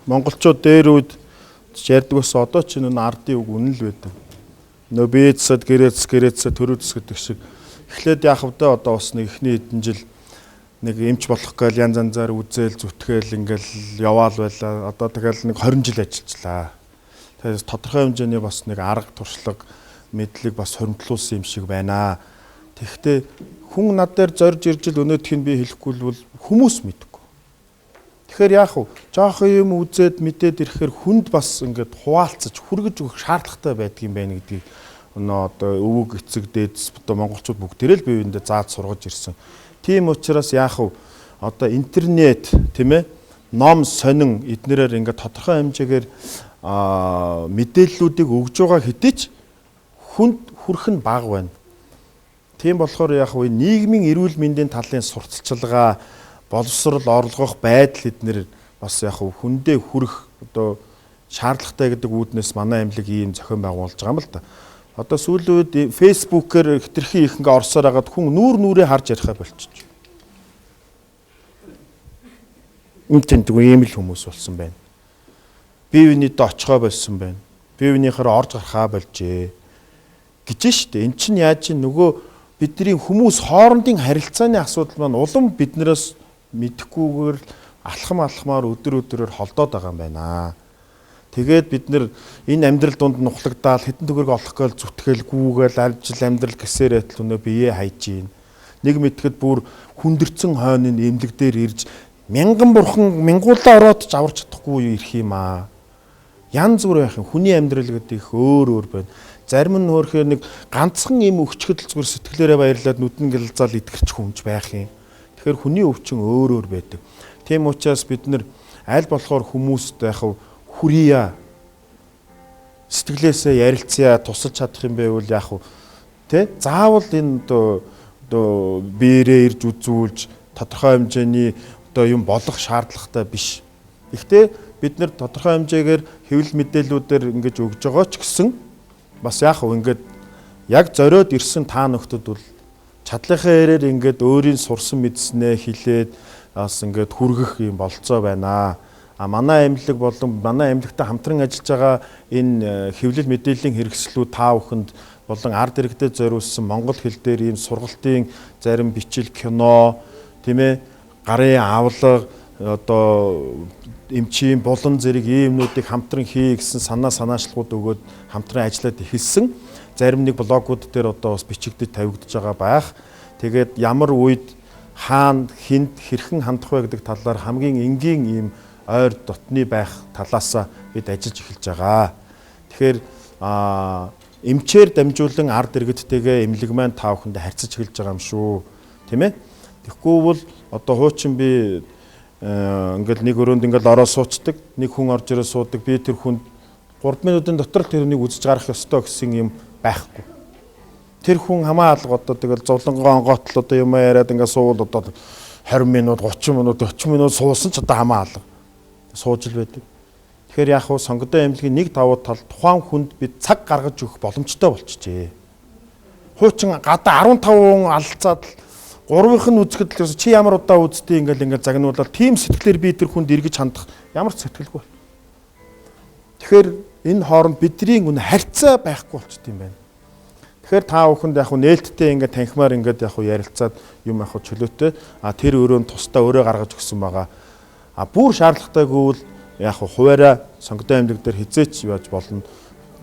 Монголчууд дээр үед ярьдаг бас одоо ч энэ ардын үг үнэн л байдаг. Нөө бийцсад гэрээц гэрээцсад төрөөдс гэдэг шиг. Эхлээд яах вэ одоо бас нэг эхний хэдэн жил нэг эмч болох гээл янз янзаар үзээл зүтгэл ингээл яваал байлаа. Одоо тэгэл нэг 20 жил ажиллажлаа. Тэгэхээр тодорхой хэмжээний бас нэг арга туршлага мэдлэг бас хоригдлуулсан юм шиг байна. Тэгэхдээ хүн над дээр зорж ирж л өнөөдх нь би хэлэхгүй бол хүмүүс мэдгүй. Тэгэхээр яах вэ? Жохон юм үзээд мэдээд ирэхээр хүнд бас ингээд хуваалцаж хүргэж өгөх шаардлагатай байдгийн байх гэдгийг өнөө одоо өвөг эцэг дээдс одоо монголчууд бүгдээрээ л бие биендээ зааж сургаж ирсэн. Тийм учраас яах вэ? Одоо интернет тийм ээ ном сонин эднэрээр ингээд тодорхой хэмжээгээр мэдээллүүдийг өгж байгаа хэдий ч хүнд хүрэх нь бага байна. Тийм болохоор яах вэ? Нийгмийн эрүүл мэндийн талын сурталчилгаа боловсрол орлогох байдал эднэр бас яг хүндээ хүрэх одоо шаардлагатай гэдэг үүднээс манай эмнэлэг ийм зохион байгуулж байгаа юм л да. Одоо сүүлийн үед Facebook-ээр хэтэрхий их ингээ орсоор хагаад хүн нүүр нүрээ харж яриахаа болчих. Үн тэндэг ийм л хүмүүс болсон байна. Бие биенийдээ очихоо болсон байна. Бие биенийхээр орж гарахаа болжээ гэж штэ. Эн чинь яаж нөгөө бидний хүмүүс хоорондын харилцааны асуудал маань улам биднээс мэдэхгүйгээр алхам алхмаар өдөр өдрөөр холдоод байгаа юм байна. Тэгээд бид нэр энэ амьдрал дунд нухлагдаал хэдэн төгрөг олох гээл зүтгэлгүйгээл ажил амьдрал гэсээр байтал өнөө биеэ хайж гин. Нэг мэтгэд бүр хүндэрсэн хойно эмнэлэг дээр ирж мянган бурхан мянгуулаа ороод ч аварч чадахгүй ирэх юм аа. Янз бүр байх юм. Хүний амьдрал гэдэг их өөр өөр байна. Зарим нь хөөрхөө нэг ганцхан юм өгчгөд л зүгээр сэтгэлээрээ баярлаад нүдэн гэлзаал итгэрч хүмж байх юм. Тэгэхээр хүний өвчин өөр өөр байдаг. Тийм учраас бид нэр аль болохоор хүмүүст яг хүрийа сэтгэлээсээ ярилцъя, тусалж чадах юм байвал яг тэ заавал энэ одоо биерээ ирж үзүүлж тодорхой хэмжээний одоо юм болох шаардлагатай биш. Гэхдээ бид нэр тодорхой хэмжээгээр хэвлэл мэдээллүүдээр ингэж өгж байгаа ч гэсэн бас яг ингээд яг зориод ирсэн та нөхдүүд бол чадлынхаа хэрээр ингээд өөрийн сурсан мэдснээ хилээд бас ингээд хүргэх юм болцоо байна. А манай эмнэлэг болон манай эмнэлэгтэй хамтран ажиллаж байгаа энэ хэвлэл мэдээллийн хэрэгслүүд та бүхэнд болон ард иргэдэд зориулсан монгол хэл дээр ийм сургалтын зарим бичил, кино, тийм ээ, гарын авлага, одоо эмчийн булан зэрэг ийм юмнуудыг хамтран хий гэсэн санаа санаачлагууд өгөөд хамтран ажиллаад эхэлсэн. Зарим нэг блогууд дээр одоо бас бичигдэж тавигдж байгаа байх. Тэгээд ямар үед хаана хүнд хэрхэн хандах вэ гэдэг талаар хамгийн энгийн ийм ойр дотны байх талаасаа бид ажиллаж эхэлж байгаа. Тэгэхээр эмчээр дамжуулан ард иргэдтэйгээ эмнэлэг маань та бүхэндээ харьцаж эхэлж байгаа юм шүү. Тийм ээ? Тэгэхгүй бол одоо хуучин би ингээл нэг өрөөнд ингээл ороо суучдаг, нэг хүн орж ирээ суудаг. Би тэр хүнд 3 минутын дотор л тэр хүнийг үзэж гарах ёстой гэсэн юм байхгүй. Тэр хүн хамаа алга одоо тэгэл зовлонгоо онгоотл одоо юм яриад ингээд суувал одоо 20 минут, 30 минут, 40 минут суусан ч одоо хамаа алга. Сууж л байдаг. Тэгэхээр яг хуу сонгодон эмнэлгийн нэг давуу тал тухайн хүнд бид цаг гаргаж өгөх боломжтой болчихжээ. Хуучин гадаа 15 хүн алцаад л гурвынх нь үзэхэд л чи ямар удаа үздэй ингээл ингээл загнуулаад тийм сэтгэлээр би тэр хүнд эргэж хандах ямар ч сэтгэлгүй. Тэгэхээр энэ хооронд бидний үн харьцаа байхгүй болчт юм байна. Тэгэхээр та бүхэнд яг нээлттэй ингээд танхимаар ингээд яг ярилцаад юм яг чөлөөтэй а тэр өрөөнд тусдаа өрөө гаргаж өгсөн байгаа. А бүр шаардлагатайгүй бол яг хуваараа сонгодон эмнэлэг дээр хизээч яаж болно.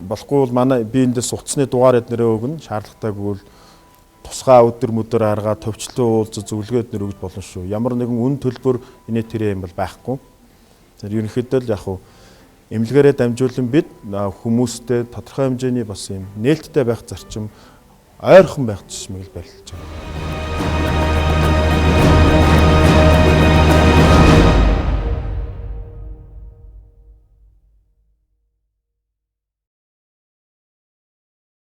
Болохгүй бол манай би эндээс утасны дугаар эднэрээ өгнө. Шаардлагатайгүй бол тусгай өдөр мөдөр аргаа төвчлөө уулзаж зөвлөгөө эднэр өгж болно шүү. Ямар нэгэн үн төлбөр инээ тэрэ юм бол байхгүй. Тэр ерөнхийдөө л яг эмнэлгээрээ дамжуулан бид хүмүүстэй тодорхой хэмжээний бас юм нээлттэй байх зарчим, ойрхон байх зарчмыг л барилж байгаа.